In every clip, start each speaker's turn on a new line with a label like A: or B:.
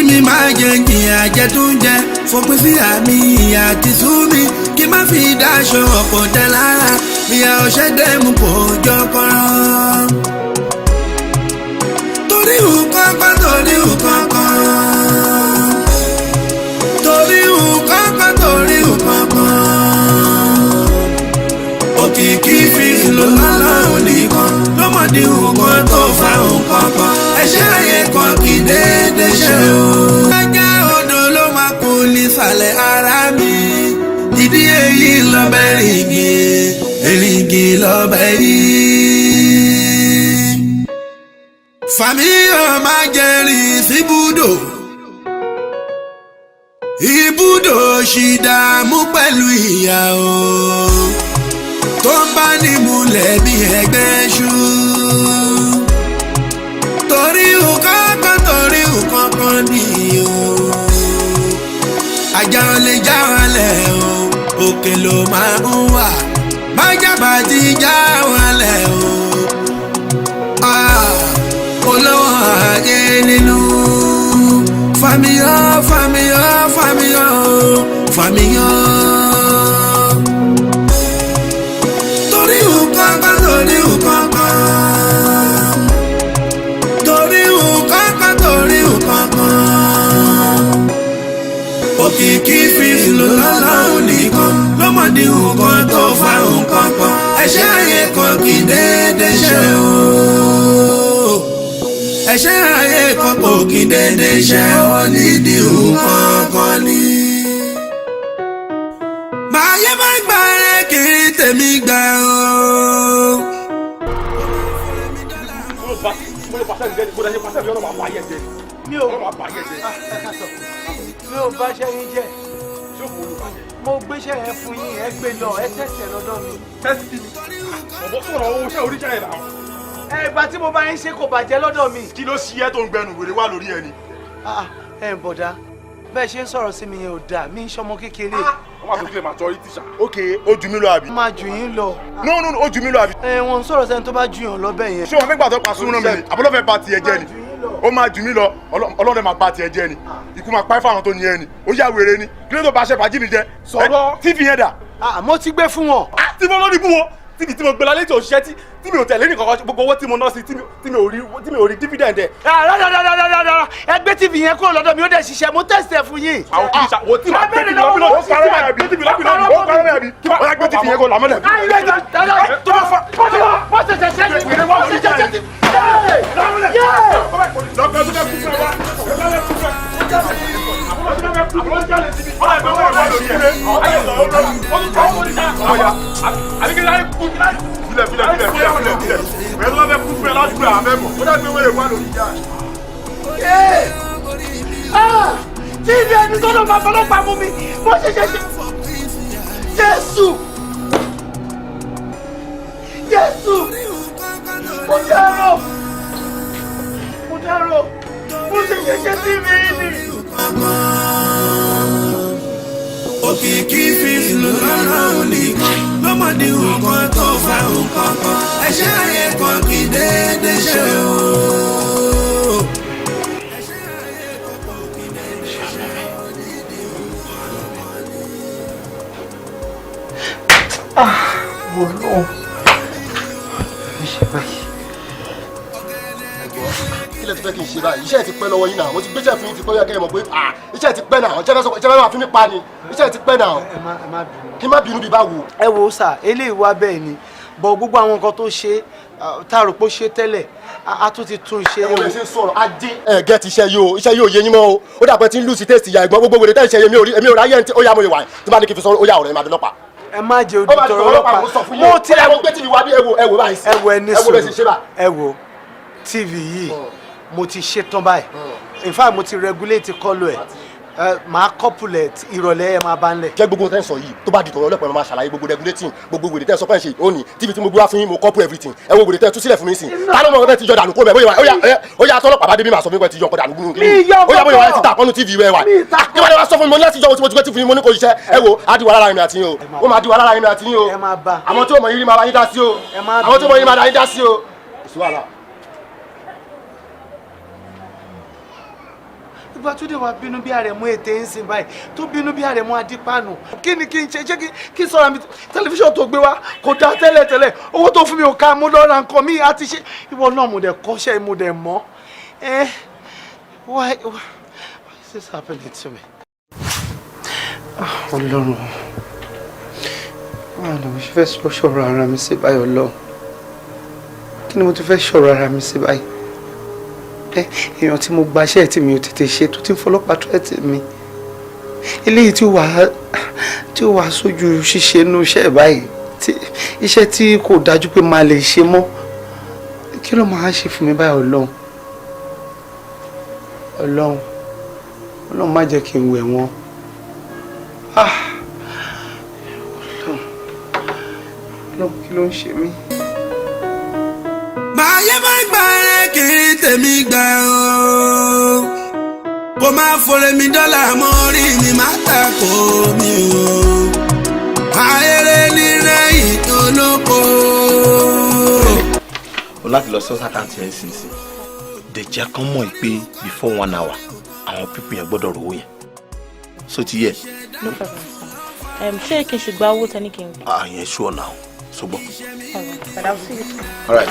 A: Mi máa jẹ jìyà jẹtúnjẹ, fòpin sí àmì ìyà àti sú mi, kí má fi dáṣọ ọ̀pọ̀ tẹ lára ìyà ọ̀ṣẹ́ dẹ́mu kò jọ kọ́rọ́. Torí nǹkan kan, torí nǹkan kan, torí nǹkan kan, torí nǹkan kan, òkìkí fi lò lọ́lọ́run nìkan lọ́mọdé nǹkan tó fa nǹkan kan, ẹ̀ṣẹ̀ ayé kan kì í déédéé ṣe o. Ajá odò ló máa kú nísàlẹ̀ ara mi, ìdí èyí lọ́bẹ̀ rìngì èrìngì lọ́bẹ̀ yìí. Fàmíyàn máa jẹrìn síbúdò ibùdó ṣìdààmú pẹ̀lú ìyá o tó ń bá ní múlẹ̀ bí ẹgbẹ́ ṣú. Torí nǹkan kan, torí nǹkan kan ní o, àjà ò lè já wálẹ̀ o, òkè ló máa ń wà, májàbá ti já wálẹ̀ o. Ah, olówó ayé nínú fàmíyàn, fàmíyàn, fàmíyàn, fàmíyàn. Torí nǹkan kan, torí nǹkan kan, torí nǹkan kan, torí nǹkan kan, òkìkí fi lò lọ́lọ́run nìkan lọ́mọdé nǹkan tó fa nǹkan kan, ẹ̀ṣẹ̀ ayé kan kì í déédéé ṣe o, ẹ̀ṣẹ̀ ayé kan kò kì í déédéé ṣe o, nídìí nǹkan kan ní. Màáyé má gbà ẹ́ kiri tèmi gbà o.
B: Mo lè pàṣẹ ìjẹ́ mo lè pàṣẹ ìjẹ́ ọlọ́mọ àbáyé jẹ.
C: Mi ò
B: Ọlọ́mọ àbáyé jẹ.
C: Mi ò bá ṣẹ́ yín jẹ́.
B: Ṣé òkú olùbàjẹ́?
C: Mo gbéṣẹ́ yẹn fún yín, ẹ gbé lọ, ẹ tẹ̀sẹ̀ lọ́dọ̀ mi.
B: Test ni. Bọ̀bọ̀ sọ̀rọ̀ owó iṣẹ́ oríṣẹ́ yẹn náà.
C: Ẹ ìgbà tí mo bá yín ṣe kò bàjẹ́ lọ́dọ̀ mi.
B: Kí ló ṣí ẹ́ tó ń gbẹnu wèrè wá lórí ẹni?
C: Ah, ẹ ń bọ̀dá, bẹ́ẹ̀ ṣe ń sọ̀rọ̀ sí mi yẹn ò dáa, mi ń ṣọmọ kékeré.
B: Wọ́n máa tó kílẹ̀ maturity ṣá.
D: Ok, ó jù mí lọ àbí?
C: Máa jù yín lọ.
D: No, no, no, ó jù mí lọ àbí?
C: Ẹ wọn ń sọ̀rọ̀ sẹ́ni tó bá jù yàn lọ bẹ́ẹ̀ yẹn.
D: Ṣé wọn fẹ́ gbà tó pa súnmọ́ mi ni àbúrò fẹ́ ba tiẹ̀ jẹ́ ni? Ó máa jù mí lọ, ọlọ́dẹ máa ba tiẹ̀ jẹ́ ni, ikú máa pa ẹ́ fáwọn tó ní ẹ ni. Ó yà wèrè ni, kí ló tó bá ṣe fàájì mi jẹ́?
B: Sọ̀rọ̀.
D: TV yẹn dà?
C: Ah, mo ti gbé fún wọn.
B: Ah, tí mo lórí bú wọn tíbi tí mo gbé lálẹ́ tí ò ṣiṣẹ́ tí mi ò tẹ̀lé nìkan kan, gbogbo owó tí mo ná sí tí mi ò rí dividend ẹ̀.
C: Rárá, ẹ gbé TV yẹn kúrò lọ́dọ̀ mi, ó dẹ̀ ṣiṣẹ́, mo tẹ̀sẹ̀ ẹ̀ fún yín.
B: Àwọn kì í ṣá wo tí màá gbé TV lọ́bí lọ́bí
D: Ó parọ́ mẹ́ àbí?
B: tí mi lọ́bí lọ́bí.
D: Ó parọ́ mẹ́ àbí? Ó yà gbé TV yẹn kó làmọ́lẹ̀.
B: Tó bá fa.
C: Bó ṣe ṣe ṣe ni bó ṣe ṣe ṣe ni.
D: Lọ́kọ̀ tó fẹ́ kú fún ẹ wá.
B: Àbúrò jalè síbi. Ọ̀rọ̀ ẹ̀gbọ́n wà lórí ẹ̀. Àbí kí láyé kú.
D: Filẹ̀, filẹ̀, filẹ̀, filẹ̀, filẹ̀, filẹ̀. Ẹ̀ tó bá fẹ́ kú fún ẹ ládùúgbò àfẹ́ mọ̀. Ó dàgbé wẹ̀rẹ̀ wá lórí ìyá.
C: TV ẹni tó lọ máa fọlọ́pàá mú mi, bó ṣe ṣe ṣe. Jésù, Jésù, mo dárò, mo dárò, bó ṣe ṣe ṣe TV ni.
A: Òkìkí fi lò lọ́lọ́run nìkan lọ́mọdé nǹkan tó fa nǹkan kan, ẹ̀ṣẹ̀ ayé kan kì í déédéé ṣe o. Ẹ̀ṣẹ̀ ayé kan kò kì í déédéé ṣe o, nídìí nǹkan kan ní.
C: Mo lọ ṣe báyìí.
E: Kí lẹ ti fẹ́ kí n ṣe báyìí? Iṣẹ́ ti pẹ́ lọ́wọ́ yín náà. Mo ti gbéṣẹ́ fún yín ti pẹ́, yẹ kẹ́ ẹ mọ̀ pé ah, iṣẹ́ ti pẹ́ náà. Ṣé fẹ́ sọ ṣé fẹ́ máa fi mí pa ni? Iṣẹ́ ti pẹ́ náà.
C: Ẹ má bínú.
E: Kí n má bínú bí báwo?
C: Ẹ wo sà, eléyìí wá bẹ́ẹ̀ ni bọ̀, gbogbo àwọn nǹkan tó ṣe tá a rò pé ó ṣe tẹ́lẹ̀, a tún ti tún ṣe.
E: Ẹ wo bẹ́ẹ̀ ṣe ń sọ̀rọ̀ ajé. Ẹ gẹ́ ti iṣẹ́ yìí o, iṣẹ́ yìí ò yé yín mọ́ o. Ó dà pé tí ń lù sí tẹ́sì ìyá ẹ̀gbọ́n gbogbo wèrè tẹ́ ìṣe yẹn, mi ò ráyè ó yá mo lè wà tí bá ní kí n fi sọ, ó yá ọ̀rẹ́ máa dọ́lọ́pàá.
C: Ẹ má jẹ́
E: Ó máa
C: odi tọrọ
E: dọ̀rọ̀ ọlọ́pàá,
C: ọlọ́pàá.
E: mo sọ fún yín.
C: Mo ti
E: Ó yá mo gbé TV wá bí, ẹ wo, ẹ wo báyìí sí.
C: Ẹ wo, ẹ ní
E: Ẹ wo bẹ́ẹ̀ ṣe ṣe
C: sùúrù.
E: bá.
C: Ẹ wo TV yìí, mo ti ṣe tán báyìí. In fact, mo ti regulate colour ẹ, màá couple ẹ, ìrọ̀lẹ́ ẹ máa bá ń lẹ̀.
E: Jẹ́ gbogbo tẹ́ ń sọ yìí, tó bá di tọ̀rọ̀ ọlọ́pàá, ẹ máa ṣàlàyé gbogbo regulating, gbogbo wèrè tẹ́ ń sọ pé ń ṣe. Ó ní TV tí mo gbé wá fún yín, mo couple everything. Ẹ wo wèrè tẹ́ tú sílẹ̀ fún mi sìn. Ta ló mọ̀ ọ́ tẹ́ ti yọ dànù kó mẹ́? Bóyá ó yá, tọ́lọ́pàá bá dé bí, màá sọ fún mi pé ti yọ ọkọ̀ dànù gúnú.
C: Mi yọ.
E: Ó yá, bóyá wà ti ta àkọ́nù TV rẹ wà.
C: Mi ta.
E: Kí wọ́n lè wá sọ fún mi, mo ní láti yọ ohun tí mo ti gbé tí fún yín, mo ní kò ṣiṣẹ́. Ẹ wo, á di wàhálà láàrin mi àti yín o, ó máa di wàhálà láàrin mi àti yín o.
C: Ẹ máa bá.
E: Àwọn tí ó mọ̀ yín rí máa bá yín dá sí o.
C: Ẹ má
E: Àwọn tí ó mọ̀ yín rí máa dá yín dá sí o. Kò sí wàhálà.
C: Ìgbà Ìgbà tó dé wá bínú bí àrẹ̀mú ètè ń sìn báyìí, tó bínú bí àrẹ̀mú adípànù. Kí ni kí n ṣe? Ṣé kí n sọ̀rọ̀ mi? Tẹlifíṣàn tó gbé wá kò dáa tẹ́lẹ̀ tẹ́lẹ̀. Owó tó fún mi ò ká mú lọ́ra nǹkan mi àti ṣe. Ìwọ náà, mo dẹ̀ kọ́ṣẹ́, mo dẹ̀ mọ́. Ẹ why is this happening to me? Ah, Ọlọ́run, báwo ni mo ṣe fẹ́ sọ̀rọ̀ ara mi sí báyìí? Ọlọ́run, kí ni mo ti fẹ́ sọ̀rọ̀ ara mi sí báyìí? Ẹ èèyàn tí mo gbaṣẹ́ tí mi ò tètè ṣe, tó ti ń fọlọ́pàá threat mi, eléyìí tí ó wàá sójú ṣíṣe inú iṣẹ́ báyìí, tí iṣẹ́ tí kò dájú pé máa lè ṣe mọ́, kí ló máa ṣe fún mi báyìí? Ọlọ́run, Ọlọ́run, Ọlọ́run, má jẹ́ kí n wẹ̀ wọ́n. Ah, Ọlọ́run, Ọlọ́run, kí ló ń ṣe mí?
A: Báyé bá gbà ẹ́ kiri tèmi gbà ó. Kó má fọlẹ́ mi dọ́là mọ́ orí mi, má tako mi o. Ayẹyẹ nírẹ̀yìn olóko.
F: O láti lọ sí account ẹ̀ nísinsìnyí, dẹ̀ jẹ́ kán mọ̀ pé before one hour, àwọn people yẹn gbọ́dọ̀ rówó yẹn. So ti yẹ?
G: No problem, sir. Ṣé kí n ṣe gba owó tẹ́ni kí n gbà?
F: Ah, yẹn sure now, ṣùgbọ́n.
G: Alright, but I'll see you.
F: All right,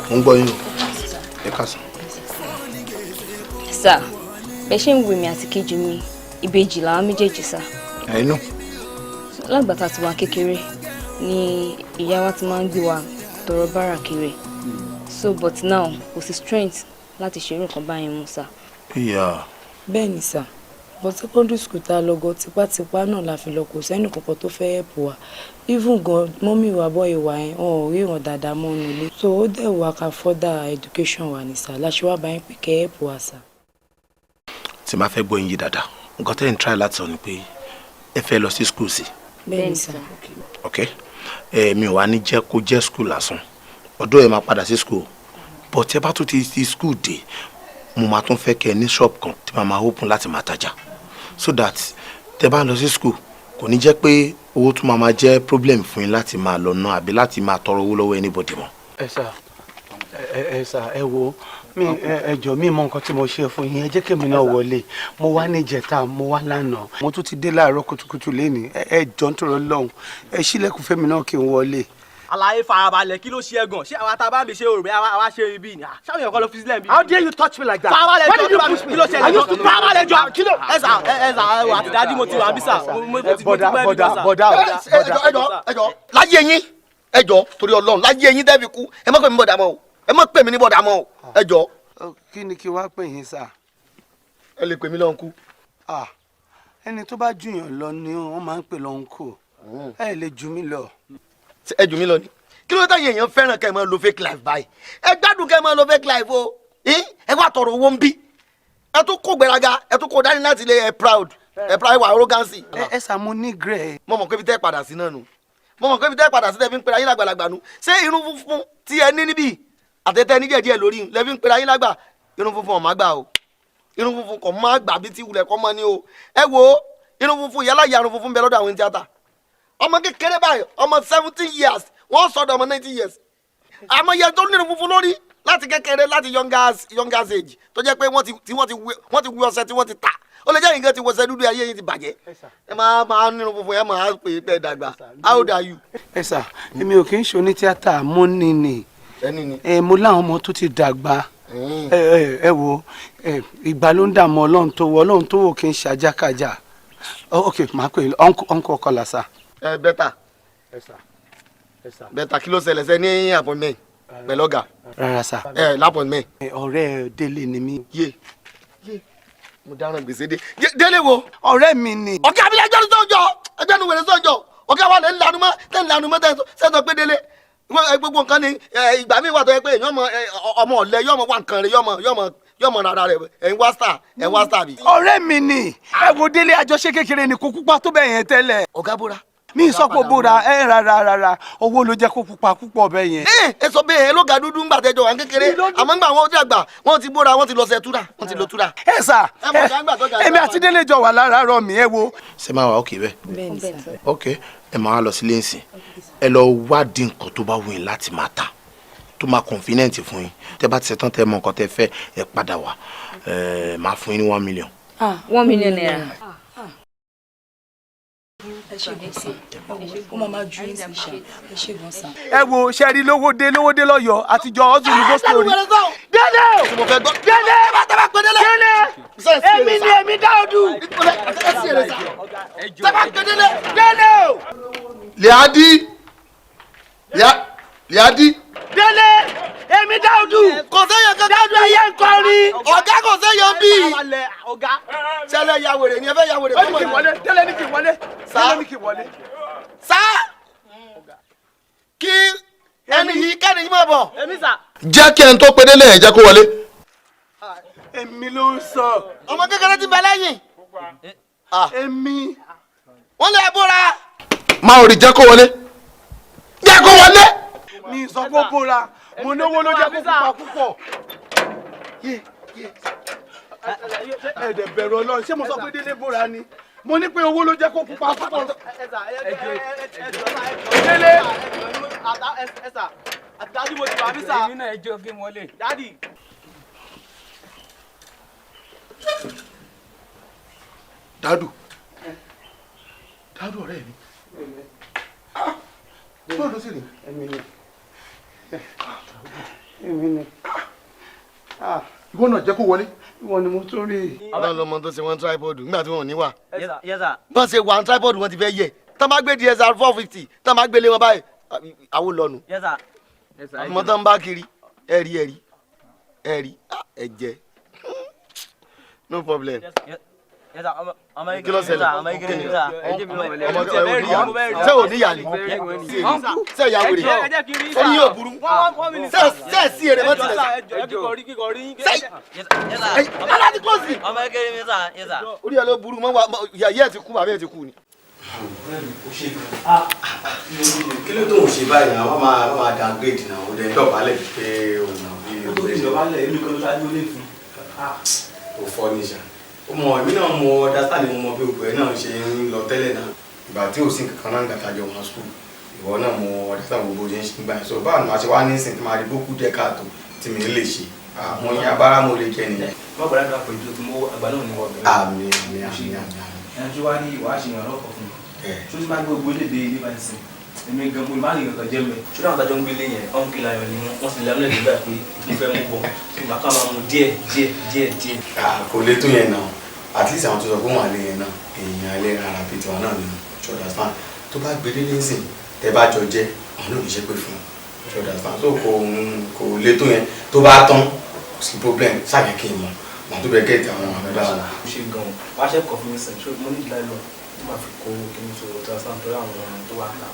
F: mo ń gbọ́ yín o, ẹ káàsán.
H: Sir, bẹ́ẹ̀ ṣe ń wo èmi àti kejì mi, ìbejì làwọn méjèèjì, sir.
F: Ẹ̀yin náà.
H: Lágbà tá a ti wà kékeré ni ìyá wa ti máa ń gbé wa tọrọ bárà kiri, so but now kò sí strength láti ṣerú nǹkan báyìí mú, sir.
F: Ìyá.
I: Bẹ́ẹ̀ ni, sir, but secondary school tá a lọ gan, tipátipá náà la fi lọ. Kò sẹ́ni kankan tó fẹ́ help wa. Even gan, mummy wa bọ́ ìwà yẹn, wọn ò ríran dáadáa mọ́ inú ilé, so ó dẹ̀ wá ká further education wa ní, sir. Láṣẹ wá báyìí pé kẹ́ help wa, sir.
F: Tí máa fẹ́ gbọ́ yín yé dáadáa, nǹkan tẹ́ ń try láti sọ ni pé ẹ fẹ́ lọ sí school sí?
I: Bẹ́ẹ̀ ni, sir.
F: Ok, ẹ mi ò wá ní jẹ́ kó jẹ́ school lásán. Ọdún ẹ máa padà sí school, but ẹ bá tún ti school dé, mo máa tún fẹ́ kẹ́ ẹ ní shop kan tí màá máa open láti máa tajà, so that tẹ́ bá lọ sí school, kò ní jẹ́ pé owó tún máa máa jẹ́ problem fún yín láti máa lọ ná àbí láti máa tọrọ owó lọ́wọ́ anybody mọ́.
C: Ẹ sà, ẹ sà, ẹ wo mi, ẹ jọ, mi mọ nǹkan tí mo ṣe fún yín. Ẹ jẹ́ kémi náà wọlé. Mo wá níjẹta, mo wá lánàá, mo tún ti dé láàárọ̀ kùtùkùtù lénìí. Ẹ jọ, ń tọrọ lọ́hùn, ẹ ṣílẹ̀kùn fẹ́mi náà kí n wọlé.
J: Àlàyé, farabalẹ̀. Kí ló ṣe é gan? Ṣé àwa tá a bá mi ṣe òrùbẹ́ àwa ṣe ibi ni? Ṣáwọn èèyàn kan ló fi sílẹ̀ bí?
C: How dare you touch me like that?
J: Farabalẹ̀.
C: Why did you
J: Jọ
C: push me?
J: Kí ló ṣẹlẹ̀?
C: Are you stupid?
J: Farabalẹ̀ jọ. Ẹ sà, ẹ sà, ẹ wà àti dájú, mo ti wà bí, sà. Mo ti
C: Bọ̀dà,
J: pẹ́ bí
C: bọ̀dà,
J: sà.
C: bọ̀dà.
E: Ẹ jọ, ẹ jọ, ẹ jọ, láyé yín, ẹ jọ, torí Ọlọ́run, láyé yín tẹ́ fi kú, ẹ má pè mí bọ̀dà mọ́ o. Ẹ má pè mí ní bọ̀dà mọ́ o, ẹ jọ.
C: Kí ni kí wàá pè yín, sà?
E: Ẹ lè pè mí l'uncle.
C: Ah, ẹni tó bá jùyàn lọ ni wọ́n máa ń pè l'uncle. Ẹ lè jù mí lọ.
E: Ẹ jù mí lọ ni? Kí ló dé táyé èèyàn fẹ́ràn kẹ́ ẹ máa lo fake life báyìí? Ẹ gbádùn kẹ́ ẹ máa lo fake life o. Ẹ wá tọrọ owó ń bí, ẹ tún kó gbéraga, ẹ tún kó dání láti lé. Ẹ proud, ẹ proud, wà arrogance.
C: Ẹ sà, mo ní grẹ.
E: Mo mọ̀ pé ibi tẹ́ padà sí náà nù. Mo mọ̀ pé ibi tẹ́ padà sí tẹ́ fi ń pera yín lágbàlagbà nù. Ṣé irun funfun tí ẹ ní níbí àtẹ̀tẹ̀ ní díẹ̀díẹ̀ lórí lẹ́ fi ń pera yín lágbà? Irun funfun ọ̀ má gbà o. Irun funfun kò má gbà bí ti wulẹ̀ kọ́ mọ́ ni o. Ẹ wo irun funfun yálà ya, irun funfun bẹ lọ́dọ̀ àwọn tíátà. Ọmọ kékeré báyìí, ọmọ 17 years, wọ́n sọ̀dọ̀ ọmọ 90 years. Àmọ́ yẹn tó ní irun funfun lórí láti kékeré, láti younger age, tó jẹ́ pé wọ́n ti tí wọ́n ti wé, wọ́n ti wí ọṣẹ tí wọ́n ti ta, ó lè jẹ́ nǹkan ti wọṣẹ dúdú, ayé yín ti bàjẹ́. Ẹ máa máa nínú funfun, ẹ máa pè é pẹ́ dàgbà. How old are you?
C: Ẹ sà, èmi ò kì í ṣe oní tíátà. Mo ní ni.
E: Ẹni ni.
C: Ẹ mo láwọn ọmọ tó ti dàgbà. Ẹ wo ẹ, ìgbà ló ń dààmú Ọlọ́run tó wọ, Ọlọ́run tó wò kì í ṣàjákàjà. Ok, màá pè é uncle ọkọlà, sà.
E: Ẹ better.
C: Ẹ sà, ẹ sà.
E: Better. Kí ló ṣẹlẹ̀ sẹ́ ní appointment pẹ̀lú ọ̀gá?
C: Rárá, sà.
E: Ẹ l'appointment.
C: Ọ̀rẹ́ Délé ni mí.
E: Yé yé, mo dáràn gbèsè dé. Délé wo?
C: Ọ̀rẹ́ mi ni.
E: Ọ̀gá mi, ẹjọ́ ní sọ́njọ́, ẹjọ́ ní wèrè sọ́njọ́. Ọ̀gá wa lè ń lanu mọ́, tẹ́ ń lanu mọ́, tẹ́ sẹ́sọ pé Délé gbogbo nǹkan ni. Ìgbà míì wà tó yẹ pé èèyàn ọmọ ọ̀lẹ yọmọ wà nǹkan rẹ yọmọ yọmọ yọmọ rárá rẹ. Ẹ̀ ń wá star, ẹ̀ ń wá star bí.
C: Ọ̀rẹ́ mi ni. Ẹ wo Délé, àjọṣe kékeré ni, kò pupa tó bẹ́ẹ̀ yẹn tẹ́lẹ̀.
E: Ọ̀gá bóra.
C: Mi sọ pé bóra ẹ, rárá rárá, owó ló jẹ́ kó pupa púpọ̀ bẹ́ẹ̀ yẹn.
E: Ẹ ẹ sọ bẹ́ẹ̀, ẹ ló ga dúdú ńgbà tẹjọ wà ń kékeré, àmọ́ ńgbà wọn dàgbà, wọn ti bóra, wọn ti lọ sẹ túrà, wọn ti lọ túrà.
C: Ẹ sà,
E: Ẹ mọ̀ ọ̀gá ńgbà tó ga.
C: Èmi àti Délé jọ wà láràárọ̀ mi, ẹ wo.
F: Ṣé máa wà ókè bẹ́ẹ̀?
I: Bẹ́ẹ̀ ni, sà.
F: Ok, ẹ máa lọ sílé ńsìn, ẹ lọ wádìí nǹkan tó bá wù yín láti máa ta. Tó máa convenient fún yín. Tẹ́ bá ti ṣetán, tẹ́ mọ nǹkan tẹ́ fẹ́, ẹ padà wá, ẹ máa fún yín ní 1 million.
H: Ah, ₦1 million.
I: Ẹ ṣe gan sir, ó máa máa ju yín sí ṣá. Ẹ ṣe gan sir.
C: Ẹ wo sẹ́ẹ̀rí, lówódé lówódé lọ́yọ̀ọ́ àtijọ́ ọ̀sùn ní go story. Délé o!
E: Mo fẹ́ gbọ́.
C: Délé!
E: Bá pẹ́ délé.
C: Délé! Èmi ni èmi Dáúdù.
E: Tẹ́ bá pẹ́ délé.
C: Délé o!
D: Liadi, Liadi.
C: Délé! Èmi Dáúdù.
E: Kò sẹ́yìn kankan.
C: Dáúdù ẹyẹ ń kọrin.
E: Ọ̀gá, kò sẹ́yìn bí.
J: Ọ̀gá.
E: Ṣẹlẹ̀ ya wèrè ni ẹ fẹ́ ya wèrè.
C: Ó ní kí n wọlé. Délé ní kí n wọlé.
E: Sá.
C: Délé ní kí n wọlé.
E: Sá. Kí ẹni yìí kẹ́ni yìí máa bọ̀.
J: Èmi sir.
D: Jẹ́ kí ẹni tó pe délé yẹn, jẹ́ kó wọlé.
C: Èmi ló ń sọ.
E: Ọmọ kékeré ti bẹ lẹ́yìn.
C: Èmi.
E: Wọ́n lè bóra.
D: Máa ò rí, jẹ́ kó wọlé, jẹ́ kó wọlé.
C: Mi sọ pé ó bóra, mo náwó ló jẹ́ kó pupa púpọ̀. Yé, yé. Ẹ dẹ̀ bẹ̀rù Ọlọ́run, ṣé mo sọ pé Délé bóra ni? Mo ní pé owó ló jẹ́ kó pupa púpọ̀. Délé.
J: Àti daddy, mo ti wà bí sir.
K: Èmi náà, ẹ jọ kí n wọlé.
J: Daddy.
D: Dádù, Dádù, ọ̀rẹ́ mi, báwo ló sì rìn?
C: Èmi ni, èmi ni. Ah,
D: Ìwọ náà, jẹ́ kó wọlé.
C: Ìwọ ni mo tún rí.
E: Ọlọ́run ló mọ tó ṣe wọ́n tripod nígbà tí wọ́n ò ní wà.
J: Yes, sir.
E: Bọ́n ṣe wà ní tripod, wọ́n ti fẹ́ yẹ. Tọ́ bá gbé DSR 450, tọ́ bá gbélé wọn báyìí, àwo lọ́nu.
J: Yes, sir.
E: Ọmọ tó ń bá kiri, ẹ̀rí ẹ̀rí ẹ̀rí ẹ jẹ, no problem.
J: Yes, sir. Ọmọ
E: Kí ló ṣẹlẹ̀?
J: Ọmọ kékeré ni sir.
E: Ọmọ ẹ ò níyà, ṣé ò níyà ni? Ṣé ìyá wèrè orí yóò burú? Ṣé ẹ sí èrè mọ́ tilẹ̀ sá? Aláàtí close me.
J: Ọmọ kékeré mi sir. Yes, sir.
E: Orí ẹ ló burú mọ́ wa, ìyá ẹ ti kú, bàbá ẹ ti kú ni.
F: Kí ló tó ń ṣe báyìí náà? Wọ́n máa downgrade náà, ó dẹ̀ dọ̀bálẹ̀ pé òun náà bí.
B: Ó tó ìdọ̀bálẹ̀, èmi kan ló ṣáájú lé fún.
F: Ó fọ́ níṣà, ó mọ èmi náà, mo understand, mo mọ bí ògbẹ́ náà ṣe ń lọ tẹ́lẹ̀ náà. Ìgbà tí ò sí nǹkan náà gàtàjọ wọn school, ìwọ náà, mo understand gbogbo ṣe ń ṣe gbà yẹn. So báwo ni màá ṣe wá ní ìsìn tí màá rí bókú díẹ̀ káàtó tí mi lè ṣe àwọn yẹn abára mo lè jẹ nìyẹn.
B: Má gbàdá dà pẹ̀lú tó mú àgbà náà ní wọ́n bẹ̀rẹ̀.
F: Àmín, àmín, àmín, àmín.
B: Ẹni tí wàá ní wàá ṣe ìrànlọ́wọ́ kan fún mi. Tó ti máa gbé gbogbo ilé dé ilé báyìí sìn, èmi gan mo má rí nǹkan jẹ́ mẹ́. Ṣé àwọn àtàjọ ń gbélé yẹn, ọ̀hún kí láyọ̀ ni wọ́n sì lámìlẹ̀ nígbà pé mo fẹ́ mú bọ̀, tí màá kà máa mú díẹ̀ díẹ̀ díẹ̀ díẹ̀.
F: Kò lè tó yẹn náà. At least àwọn tó sọ pé wọn àlè yẹn náà, èèyàn ẹlẹ́ran ara bíi tiwa náà nínú, you understand? Tó bá gbé délé ńsìn, tẹ bá jọ jẹ, àwọn náà ò ní ṣe pé fún un, you understand? So kò lè tó yẹn. Tó bá tán, kò sí problem, sáyẹn kí n mọ̀, màá tó bẹ gẹ̀ẹ́tì àwọn àmọ́dá wọn.
B: Ó ṣe gan-an, wàá ṣe kọ̀ fún mi sìn, ṣé mo ní ìdílé lọ tó máa fi kó kí n sọ̀rọ̀ tó sàn torí àwọn ọ̀run tó wà ká.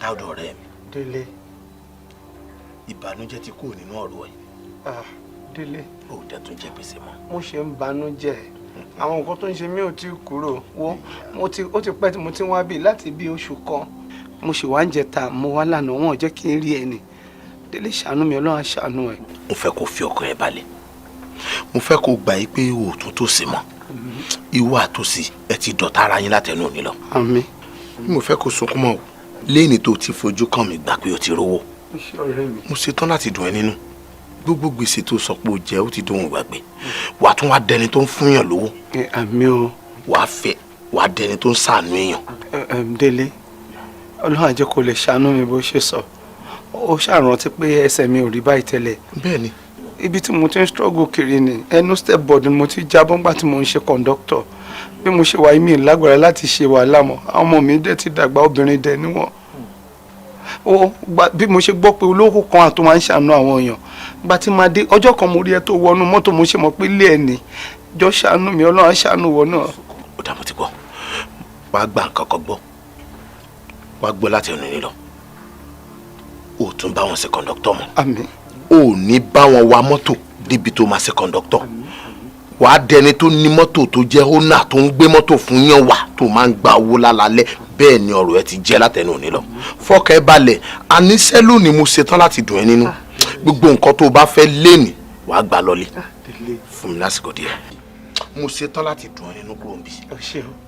F: Dáúdù ọ̀rẹ́ mi.
C: Délé.
F: Ìbànújẹ́ ti kúrò nínú ọ̀rọ̀ ẹ̀.
C: Ah, Délé.
F: Ó dẹ̀ tún jẹ gbèsè mọ́.
C: Mo ṣe ń banújẹ́, àwọn nǹkan tó ń ṣe mí ò tí ì kúrò. Wo, mo ti ó ti pẹ́ tí mo ti ń wá bíi láti bí oṣù kan. Mo sì wá ń jẹta, mo wá lánàá, wọn ò jẹ́ kí n rí ẹni. Délé, ṣàánú mi, Ọlọ́run á ṣàánú ẹ.
F: Mo fẹ́ kó fi ọkàn ẹ balẹ̀, mo fẹ́ kó gbà yí pé o ò tún tòsí mọ́. Ìwọ àtòsí ẹ ti dọ̀tá ara yín látẹnu òní lọ.
C: Àmín.
F: Mo fẹ́ kó sunkún mọ́ o. Léèní tó ti fojú kàn mí, gbà pé o ti rówó.
C: Iṣẹ́ ọ̀rẹ́ mi.
F: Mo ṣetán láti dùn ẹ́ nínú. Gbogbo gbèsè tó sọ pé o jẹ, ó ti dóhùn gbàgbé. Wàá tún wá dẹni tó ń fúnyàn lówó.
C: Àmín o.
F: Wàá fẹ́ wàá dẹni tó ń ṣàánú èèyàn.
C: Délé, Ọlọ́run á jẹ́ kó lè ṣàánú mi bó ṣe sọ. Ó ṣàrántí pé ẹsẹ̀ mi ò rí báyìí tẹ́lẹ̀.
F: Bẹ́ẹ̀ni.
C: Ibi tí mo ti ń struggle kiri ni ẹnu step board ni mo ti jábọ́ ńgbà tí mo ń ṣe conductor. Bí mo ṣe wà, mí lágbára láti ṣe wàhálà mọ́. Àwọn ọmọ mi dẹ̀ ti dàgbà, obìnrin dẹ̀ níwọ̀n. Ó gba bí mo ṣe gbọ́ pé olówó kan àtó máa ń ṣàánú àwọn èèyàn, gba tí máa dé ọjọ́ kan, mo rí ẹ tó wọnú mọ́tò, mo ṣe mọ̀ pé ilé ẹ̀ ní. Jọ, ṣàánú mi, Ọlọ́run á ṣàánú wọ náà.
F: Ó dà, mo ti gbọ́. Wàá gba nǹkan kan gbọ́, wàá gbọ́ láti ẹnu ní lọ, o tún bá wọn ṣe conductor mọ́.
C: Àmín.
F: O ò ní bá wọn wa mọ́tò débi tó máa ṣe conductor. Wàá dẹni tó ní mọ́tò, tó jẹ́ owner, tó ń gbé mọ́tò fún yàn wá, tó máa ń gba owó lálálẹ́. Bẹ́ẹ̀ ni ọ̀rọ̀ ẹ ti jẹ́ látẹnu òní lọ. Fọkàn ẹ balẹ̀. Àníṣe lónìí, mo ṣetán láti dùn ẹ́ nínú. Gbogbo nǹkan tó o bá fẹ́ léènì, wàá gbà lọlé. Fún mi lásìkò díẹ̀, Mo ṣetán láti dùn ọ́ nínú kúrò níbí.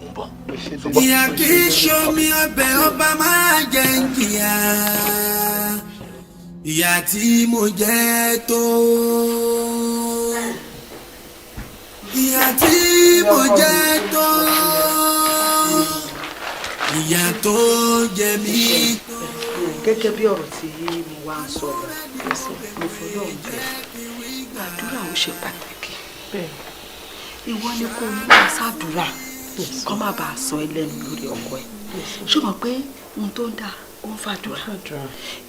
F: Mo ń bọ̀.
A: Ìyá kì í ṣomi ọbẹ̀, ọba máa jẹ ń jìyà. Ìyà tí mo jẹ tó. Ìyà tí mo jẹ tó. Ìyà tó jẹ mí tó.
K: Gẹ́gẹ́ bí ọ̀rọ̀ tí mo wá ń sọ lọ, mo fọlọ́run bẹ̀, àdúrà ó ṣe pàtàkì. Ìwọ ni kò múra sádùúrà, kó má bàa sọ ẹ́ lẹ́nu lórí ọkọ ẹ̀. Ṣé o mọ̀ pé ohun tó ń dà ó ń fàdúrà,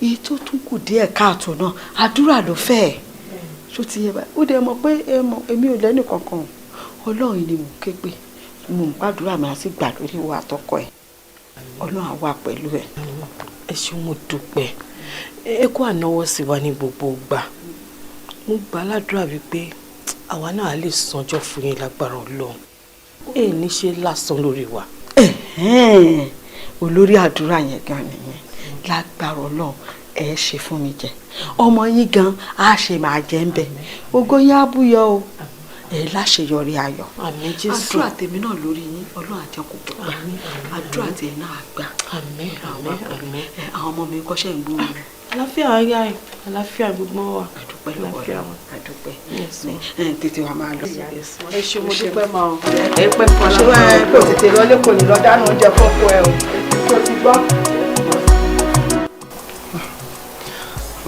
K: èyí tó tún kù díẹ̀ káàtó náà, àdúrà ló fẹ́ ẹ̀. Ṣó ti yẹ báyìí? Ó dẹ̀ mọ̀ pé ẹ mọ̀ èmi ò lẹ́nu kankan, Ọlọ́run ni mò ń ké pè, mò ń gbàdúrà, mi á sì gbà lórí ìwà àtọkọ ẹ̀. Ọlọ́run á wà pẹ̀lú ẹ̀.
L: Ẹ ṣeun, mo dúpẹ́. Ẹ kó ànáwọ́ sí wa ní gbogbo ìgbà. Mo gbà ládùúrà wípé àwa náà lè sanjọ́ fún yín lágbára Ọlọ́run. Ẹ ní ṣe lásán lórí wa.
K: Ẹ̀hẹ́n, olórí àdúrà yẹn gan nìyẹn. Lágbára Ọlọ́run, ẹ ṣe fún mi jẹ, ọmọ yín gan á ṣe máa jẹ ń bẹ, ògo yín á búyọ o, ẹ láṣeyọrí ayọ̀.
L: Àmín Jésù.
K: Àdúrà tèmi náà lórí yín, Ọlọ́run á jẹ́ kó gbà. Àdúrà tèmi náà á gbà.
L: Àmín, àmín, àmín.
K: Ẹ, àwọn ọmọ mi kọ́ṣẹ́ ń gbóhùn mi.
L: Àlàáfíà ayá ẹ, àlàáfíà gbogbo wa.
K: Àdúpẹ́ lọ́wọ́
L: Àlàáfíà
K: Ọlọ́run.
L: wa.
K: Àdúpẹ́.
L: Yes, ma.
K: Ẹ tètè wá máa lọ.
L: Ẹ ṣé, mo dúpẹ́ máa o. Ẹ pẹ́ fún
C: Ṣé ẹ kò tètè lọlé, kò ní lọ dáná oúnjẹ fọ́kọ ẹ o tó ti gbọ́.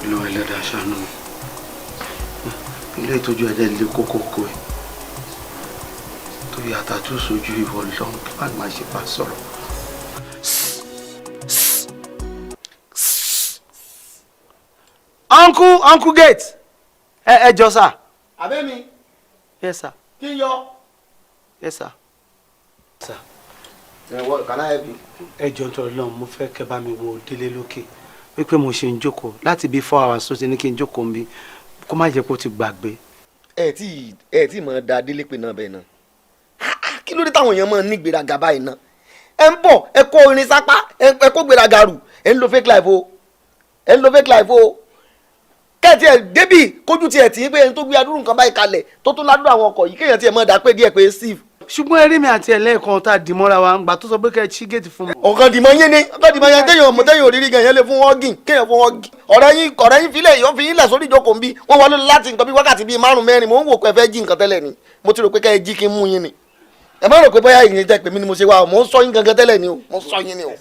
F: Olúwa ẹlẹ́dàá, ṣàánú mi. Ilé ìtọ́jú ẹ̀dẹ́ lé kókókó ẹ̀ tó yàtà tó sojú ìwọ lọ́hùn, kí wàá máa ṣe bá sọ̀rọ̀.
C: Uncle Gate, ẹ jọ sir.
E: Àbẹ́mi.
C: Yes, sir.
E: Kí n yọ.
C: Yes, sir. Sir.
E: What can I help you?
C: Ẹ jọ̀ọ́, nítorí Ọlọ́run, mo fẹ́ kẹ́ bá mi wo Délé lókè, wípé mo ṣe ń jókòó láti bí 4 hours tó ti ní kí n jókòó ń bí, kó má jẹ́ kó ti gbàgbé.
E: Ẹ tí mọ̀ da délé pé náà bẹ́ẹ̀ náà. Kí ló dé táwọn èèyàn máa ń ní gbéraga báyìí náà? Ẹ ń bọ̀, ẹ kó irin sápá, ẹ kó gbéraga rù. Ẹ ń lo fake life o, ẹ ń lo fake life o. Kẹ́ẹ̀tì ẹ̀ débì kójú tiẹ̀ tí pé ẹni tó gbé adúrú nǹkan báyìí kalẹ̀, tó tún ládùúrú àwọn ọkọ̀ yìí, kéèyàn tiẹ̀ mọ̀ dá pé díẹ̀ pé Steve.
C: Ṣùgbọ́n eré mi àti ẹlẹ́ẹ̀kan tá a dì mọ́ra wa ń gbà tó sọ pé kẹ́ ẹ ṣí géètì fún mi.
E: Ọ̀kan dìmọ̀ yín ni, ọ̀kan dìmọ̀ yẹn téèyàn mọ̀, téèyàn òrírí gan, yẹn lè fún wọn gìn, kéèyàn fún wọn gìn. Ọ̀rẹ́ yín filẹ̀ yìí, ó fi yín lẹ̀ sórí ìjókòó nbí. Wọ́n wọlé láti nǹkan bí wákàtí 5, 4. Mò ń wò pé ẹ fẹ́ jí nǹkan tẹ́lẹ̀ ni. Mo ti rò pé kẹ́ ẹ jí kí n mú yín ni. Ẹ má rò pé bóyá ìyẹn jẹ́ pé mi ni mo ṣe wá o. Mò ń sọ yín gangan tẹ́lẹ̀ ni o, mò ń sọ yín ni o.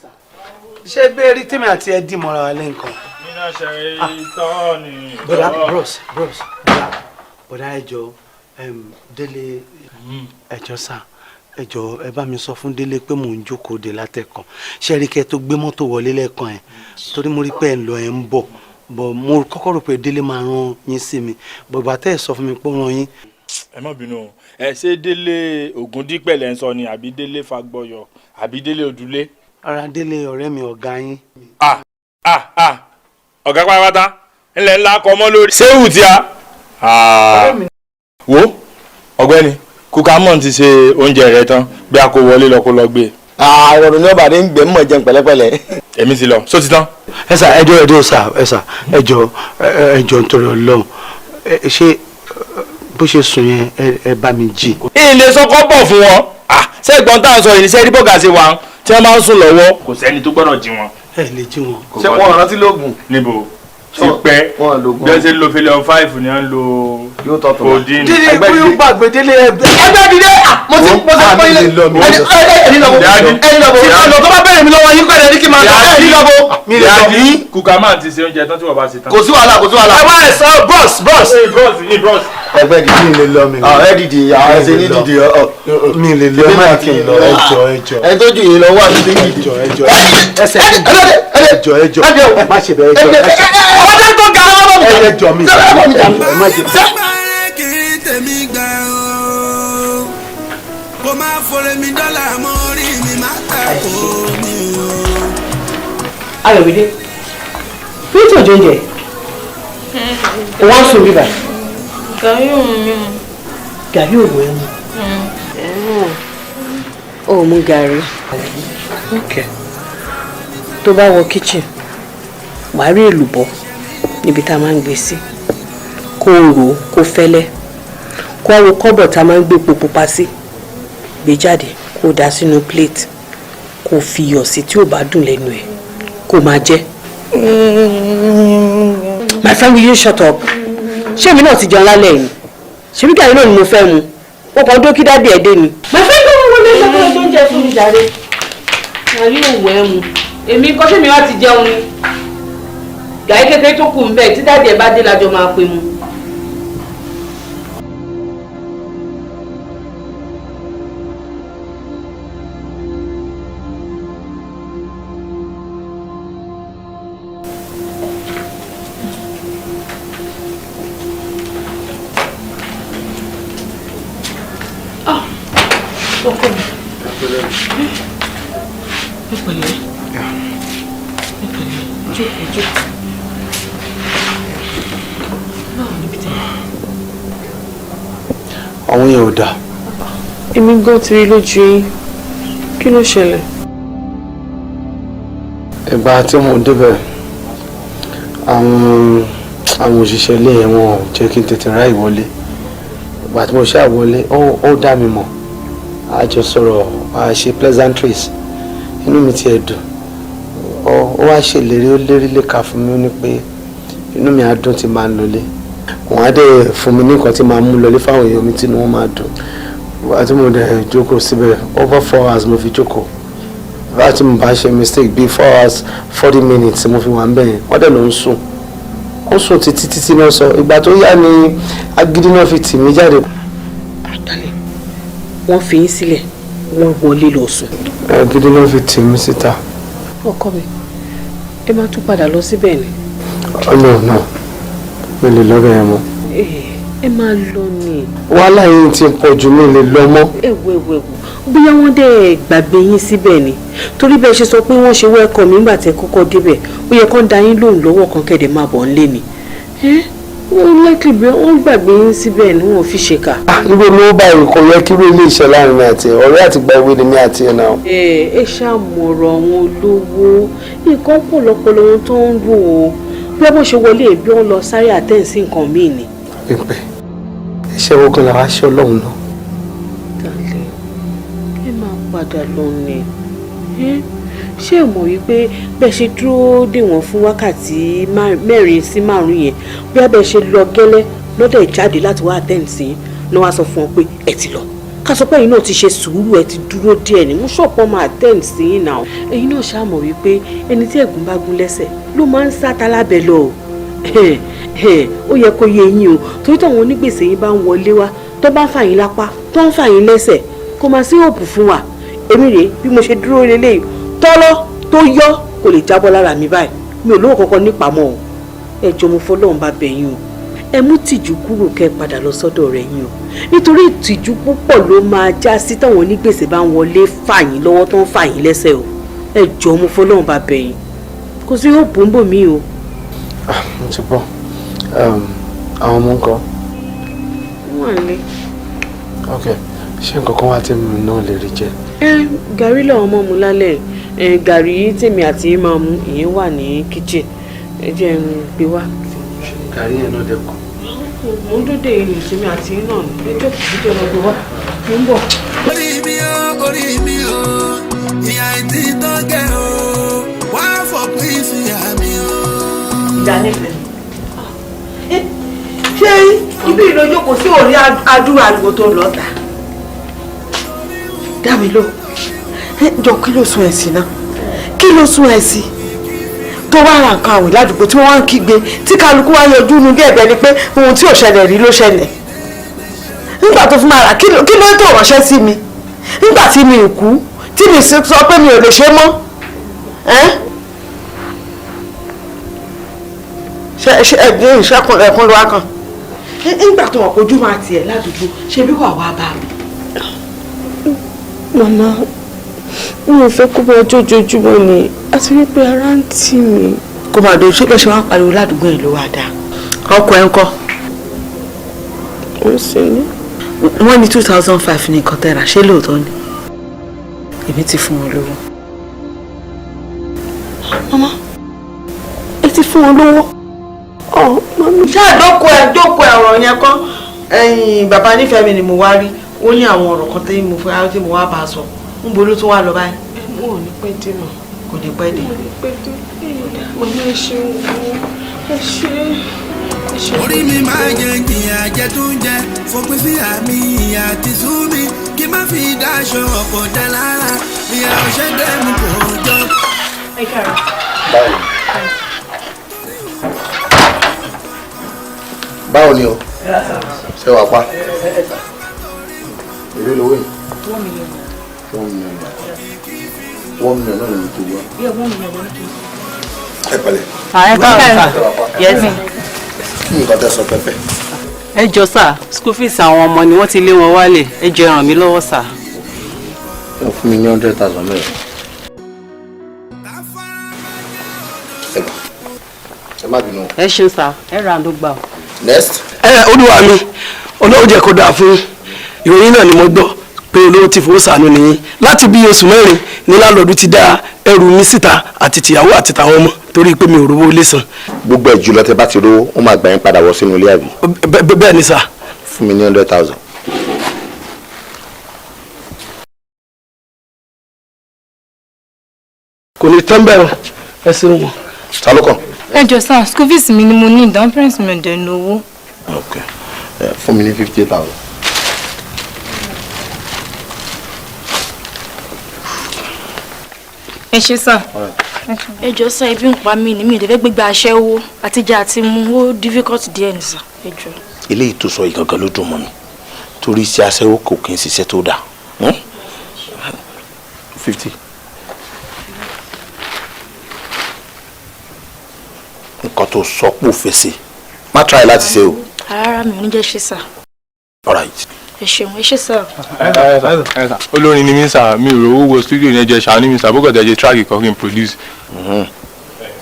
C: Ṣé bẹ́ẹ̀ rí tèmi àti ẹ dì mọ́ra wa lẹ́ǹkan?
M: Nínú ṣe ìtọ́ ni.
C: Bọ̀dá, bros, bros, bọ̀dá, ẹ jọ̀ọ́, Délé, ẹ jọ̀ọ́ sà, ẹ jọ̀ọ́, ẹ bá mi sọ fún Délé pé mò ń jókòó de látẹ̀kàn. Ṣé rí kẹ́ tó gbé mọ́tò wọlé lẹ́ẹ̀kan ẹ̀, torí mo rí pé ẹ̀ ń lọ, ẹ̀ ń bọ̀ bọ̀, mo kọ́kọ́ rò pé Délé máa rán yín sí mi bọ̀gbà tẹ́ ẹ̀ sọ fún mi pé ó rán yín.
M: Ẹ má bínú o. Ẹ ṣé Délé Ògúndípẹ̀ lẹ́ ń sọ ni, àbí Délé Fagbọyọ, àbí Délé Òdúlé?
C: Ara, Délé ọ̀rẹ́ mi, ọ̀gá yín.
M: Ah ah ah, ọ̀gá pátápátá ńlẹ̀ ńlá kọ mọ́ lórí. Ṣéwù tí a. Wo ọ̀gbẹ́ni Kukamon ti ṣe oúnjẹ rẹ tán, bí a kò wọlé lọ kó lọ gbé.
E: Ìrọ̀rùn ní ọ̀bàdé ń gbẹ̀ mọ̀ jẹun pẹ̀lẹ́pẹ̀lẹ́.
M: Èmi ti lọ, só ti tán.
C: Ẹ sà, ẹ jọ̀ọ́, ẹ jọ̀ọ́ sà, ẹ sà, ẹ jọ̀ọ́, ẹ jọ̀ọ́, nítorí Ọlọ́run, ẹ ṣe bó ṣe sùn yẹn, ẹ bá mi jí.
M: Ilé sọkọ bọ̀ fún wọn. Ṣé ìgbọ́n tá à ń sọ yìí ní sẹ́ẹ̀rí bọ́gà ṣe wà tí wọ́n bá ń sùn lọ́wọ́, kò sẹ́ni tó gbọ́dọ̀ jí wọn.
C: Ẹ lè jí wọn.
E: Ṣé wọn rántí lóògùn?
M: Níbo ti pẹ́ bí wọ́n ṣe ń lo Felion 5 ni wọ́n ń lo codeine.
C: Délé bóyá ó gbàgbé, Délé ẹgbẹ́.
E: Ẹgbẹ́ dìde. Mo ti pọ́n ilé ẹni lọ́bọ̀, ẹni lọ́bọ̀, ẹni lọ́bọ̀. Tó bá bẹ̀rẹ̀ mi lọ́wọ́ yín pẹ̀lẹ́ ní kí n máa lọ, ẹni lọ́bọ̀.
M: Mi lè lọ. Kukamon ti ṣe oúnjẹ tán tí wọ́n bá ṣe tán.
E: Kò sí wàhálà, kò sí wàhálà.
C: Ẹ wá, ẹ sọ bros, bros.
M: Bros ní bros.
E: Ẹgbẹ́ dìde.
C: Mi lè lọ, mi lè.
E: Ẹ dìde, ẹ ṣe ní dìde ọ.
C: Mi lè lọ, má kí n lọ, ẹ jọ̀ọ́, ẹ jọ̀ọ́.
E: Ẹ tó jù yín lọ wá ní dìde.
C: Ẹ jọ̀ọ́, ẹ jọ̀ọ́, ẹsẹ̀, ẹ jọ̀ọ́, ẹ jọ̀ọ́, má ṣe bẹ́ẹ̀, ẹ jọ̀ọ́, ẹ jọ̀ọ́.
E: Ọjọ́ tó ga lọ́wọ́ mi.
C: Ẹ jọ̀ọ́ mi, ẹ má ṣe.
A: Kiri tèmi gbà ó, kó má fọlẹ́ mi dọ́là mọ́ orí mi, má tako mi o.
L: Ayọ̀mídé, bí tó jẹ oúnjẹ, wọ́n sùn bíbà.
G: Gàrí òun mi mu.
L: Gàrí òwò ẹ mu.
H: Ó mú gàrí.
L: Ok, tó bá wọ kitchen, wàá rí èlùbọ́ níbi tá a máa ń gbé sí, kó o rò ó kó fẹ́lẹ́, kó o wo kọ́bọ̀ tá a máa ń gbé epo pupa sí. Gbé jáde, kó o dà sínú plate, kó o fi iyọ̀ sí tí ò bá dùn lẹ́nu ẹ̀, kó o máa jẹ. My friend, will you shut up? Ṣé èmi náà ti jẹun lálẹ́ yìí? Ṣebí gàrí náà ni mo fẹ́ mu? Wọ́n kàn dó kí daddy ẹ̀ dé ni. My friend, kó wọlé sọ fún ọjọ́ oúnjẹ fún mi jàre. Gàrí ò wẹ̀ mu. Èmi kọ́, ṣé mi wá ti jẹun ni? Gàrí kékeré tó kù ń bẹ̀, tí daddy ẹ̀ bá dé lájọ máa pe mu. Ọkọ mi, ẹ pẹ̀lẹ́, ẹ pẹ̀lẹ́, jókòó, jókòó. Báwo níbi tẹ?
C: Àwọn yẹn ò dáa.
L: Èmi gan ti rí lójú yín. Kí ló ṣẹlẹ̀?
C: Ìgbà tí mo débẹ̀, àwọn òṣìṣẹ́ ilé yẹn, wọn ò jẹ́ kí n tètè ráì wọlé. Ìgbà tí mo ṣáà wọlé, ó dá mi mọ̀. A jọ sọ̀rọ̀, a ṣe pleasantries, inú mi ti ẹ̀ dùn. Ó wá ṣèlérí, ó lérí léka fún mi, ó ní pé inú mi á dùn tí máa ń lọlé, wọ́n á dẹ̀ fún mi ní nǹkan tí máa mú lọlé fáwọn èèyàn mi tí inú wọn máa dùn. Ìgbà tí mo dẹ̀ jókòó síbẹ̀, over 4 hours mo fi jókòó. Bá tí mo bá ṣe mistake, bíi 4 hours 40 minutes mo fi wà ń bẹ̀ yẹn. Wọ́n dẹ̀ ló ń sùn, ó sùn títí títí náà sọ. Ìgbà tó yá ni agídí náà fi tì mí jáde.
L: Wọ́n fi yín sílẹ̀, wọ́n wọlé lọ sùn?
C: Agídí náà fi tì mí síta.
L: Ọkọ mi, ẹ máa tún padà lọ síbẹ̀ ni?
C: Oh, no, no, mi lè lọ bẹ́ẹ̀ mọ́.
L: Ẹ máa lọ ni.
C: Wàhálà yìí ti pọ̀ jù, mí lè lọ mọ́.
L: Ẹ wo, ẹ wo, ẹ wo, bóyá wọ́n dẹ̀ gbàgbé yín síbẹ̀ ni, torí bẹ́ẹ̀ ṣe sọ pé wọ́n ṣe welcome nígbà tẹ́ kọ́kọ́ débẹ̀, ó yẹ kó ń da yín lóhùn lọ́wọ́ kan kẹ́dẹ̀ máa bọ̀ ńlé ni. Wọ́n likely bí wọ́n gbàgbé yín síbẹ̀ ni, wọ́n fi ṣèkà.
C: Irú mi ó báyìí, kò yẹ kí irú ilé iṣẹ́ láàrin mi àti ẹ̀, ọ̀rẹ́ àti gba ìwé ni mi àti ẹ̀ náà.
L: Ẹ ṣàmọ̀rọ̀ àwọn olówó, nǹkan pọ̀ lọ́pọlọ wọn tó ń rò ó. Bí wọ́n ṣe wọlé, bí wọ́n lọ sáré àtẹ̀sí nǹkan míì ni.
C: Pípẹ́ iṣẹ́ wo gan làwa ṣe Ọlọ́run náà?
L: Dalẹ̀, ẹ máa padà lọ ni. Ṣé ẹ mọ̀ wípé bẹ́ẹ̀ ṣe dúró dè wọ́n fún wákàtí 4 sí 5 yẹn, bí abẹ́ ṣe lọ gẹ́lẹ́ lọ́dẹ̀ jáde láti wá attend sí ní, wọ́n á sọ fún wọn pé ẹ ti lọ. Ká sọ pé ẹ̀yin náà ti ṣe sùúrù, ẹ ti dúró díẹ̀ ní mú ṣọ̀pọ̀ máa attend sí yín náà. Ẹ̀yin náà ṣáà mọ̀ wípé ẹni tí ẹ̀gún bá gún lẹ́sẹ̀ ló máa ń sá tálábẹ́ lọ o. Ó yẹ kó yé yín o, torí táwọn onígbèsè yín bá ń wọlé wá, tó bá ń fà yín lápá, tó ń fà yín lẹ́sẹ̀, kó máa sí òòpù fún wa. Èmi rèé, bí mo ṣe dúró lélẹ́yìí, tọ́lọ́ tó yọ kò lè jábọ́ lára mi báyìí. Mi ò lówó kankan nípamọ́ o. Ẹ jọ̀ọ́, mo fọlọ́run bá bẹ̀ yín o, ẹ mú tìjú kúrò, kẹ́ ẹ padà lọ sọ́dọ̀ rẹ̀ yín o, nítorí ìtìjú púpọ̀ ló máa já sí táwọn onígbèsè bá ń wọlé fà yín lọ́wọ́, tó ń fà yín lẹ́sẹ̀ o. Ẹ jọ̀ọ́, mo fọlọ́run bá bẹ̀ yín, kò sí òpó ń bò mí o.
C: Mo ti gbọ́. Àwọn ọmọ ńkọ́?
L: Wọ́n lé.
C: Ok, ṣé nǹkan kan wà tí mi náà lè rí jẹ?
L: Ẹ gàrí làwọn ọmọ mu lálẹ́. Ẹ gàrí tèmi àti yín máa mu, ìyẹn wà ní kitchen, ẹ jẹ́ n gbé wá.
C: Gàrí yẹn náà dẹ́kun.
L: Mo ń dóde yìí, tèmi àti yín náà ní ẹjọ́ kìí jẹ́ lọ gbé wá, mo ń bọ̀.
A: Orí mi o, orí mi o, ìyá ìtì tó gẹ̀ o, wá fòpin sí àmì o.
K: Ìyá nífẹ̀ẹ́, ṣé ibi ìlójú kò sí òrí adúrà ariwo tó ń lọ ta? Dá mi ló jọ, kí ló sún ẹ sí náà? Kí ló sún ẹ sí tó wá ra nǹkan àwìn ládùúgbò tí wọ́n wá ń kígbe, tí kálukú wá yọjú nu bí ẹ̀bẹ̀ ni pé ohun tí ò ṣẹlẹ̀ rí ló ṣẹlẹ̀ nígbà tó fún ma rà? Kí ló tó ránṣẹ́ sí mi nígbà tí mi ò kú, tí mi sọ pé mi ò lè ṣe mọ́? Ṣe ṣe ẹ̀gbẹ́ ìṣẹ́kùn ẹ̀kún ló wá kàn nígbà tó wọ́n kojú máa tiẹ̀ ládùúgbò, ṣe bí wà wá bá mi?
L: Màmá, mi ò fẹ́ kó bá ojoojúmọ́ ni, àti wípé ara ń tì mí.
K: Kó máa dojú ṣé bẹ́ẹ̀ ṣe wá ń pariwo ládùúgbò yẹn ló wá dáa? Ọkọ ẹ̀ ń kọ́?
L: Ó sì ní.
K: Wọ́n ní 2005 ní nǹkan tẹ́ra, ṣé lóòótọ́ ni? Èmi ti fún wọn lówó.
L: Màmá, ẹ ti fún wọn lówó? Ọ màmí.
K: Ṣé àdókò ẹ dókò ẹ ọ̀rọ̀ yẹn kọ́? Ẹ̀yin bàbá nífẹ̀ẹ́ mi ni mo wá rí.
L: Ó ní àwọn ọ̀rọ̀ kan tí mo fẹ́ tí mo wá bá a sọ. Ń bo ló tún wá lọ báyìí.
K: Wọn ò ní pẹ́ dé mà.
L: Kò ní pẹ́ dé.
K: Wọn ò ní pẹ́ dé. Màmá ẹ ṣeun o, ẹ ṣe ẹ ṣe.
A: Orí mi máa jẹ jìyà jẹtúnjẹ, fòpin sí àmì ìyà ti sú mi, kí má fi dáṣọ ọkọ̀ dá lára, ìyà ọ̀ṣẹ́ dẹ́mu kò jọ.
G: Ẹ káàárọ̀.
F: Báwo báwo ni o, ṣé wàá pa? Èló lówó yìí?
G: 1 million.
F: 1 million. 1 million náà ló tó wá.
G: Yeah, 1 million ló tó.
F: Ẹ pẹ̀lẹ́.
N: Ẹ káàárọ̀.
F: Ṣé wàá pa?
N: Yes.
F: Kí ni nǹkan tẹ́ sọ pẹ́pẹ́?
N: Ẹ jọ sà, school fees àwọn ọmọ ni wọ́n ti lé wọn wálẹ̀. Ẹ jọ, ẹ ràn mí lọ́wọ́ sà.
F: Wọ́n fún mi ní 100,000 mẹ́rin. Ẹ gbà, ẹ má bínú.
N: Ẹ ṣeun sà, ẹ rà ló gbà o.
F: Next.
O: Ẹ olúwa mi, Ọlọ́run jẹ́ kó dáa fún ìròyìn náà ni mo gbọ́ pé olówó ti fowó ṣàánú nìyí. Láti bí oṣù 4 ní landlord ti dá ẹrù mi síta, àti tìyàwó àti tàwọn ọmọ, torí pé mi ò rówó ilé san.
F: Gbogbo ẹ̀ jùlọ, tẹ bá ti rówó, wọ́n máa gbà yín padà wọ sínú ilé, àbí?
O: Bẹ́ẹ̀ ni sà.
F: Fún mi ní 100,000.
O: Kò ní tán bẹ́ẹ̀ o, ẹ ṣeun wọn.
F: Ta ló kàn?
H: Ẹ jọ sá, school fees mi ni mo ní ìdán, parents mi ò dẹ̀ lówó.
F: Ok, ẹ fún mi ní 50,000.
H: Ẹ ṣe sá.
G: Ẹ jọ sá, ebi ń pa mí ni, mi ò dẹ̀ fẹ́ gbégbá aṣẹ́wó àtijọ́ àti mu ó difficult díẹ̀ ní sà, ẹ jọ.
F: Eléyìí tó sọ yìí gangan ló dùn mọ́ mi, torí iṣẹ́ aṣẹ́wó kò kí n ṣiṣẹ́ tó dáa. 50. Nǹkan tó sọ pò fẹ́ ṣe, má try láti ṣe o.
G: Rárá, mi ò ní jẹ́ ṣe sà.
F: Alright.
G: Ẹ ṣeun, ẹ ṣe sà.
P: Olórin ni mí sà, mi ò rówó wo studio ní, ẹjẹ ṣàánú mi sà, bókọ̀ tẹ̀ ṣe track kan kí n produce.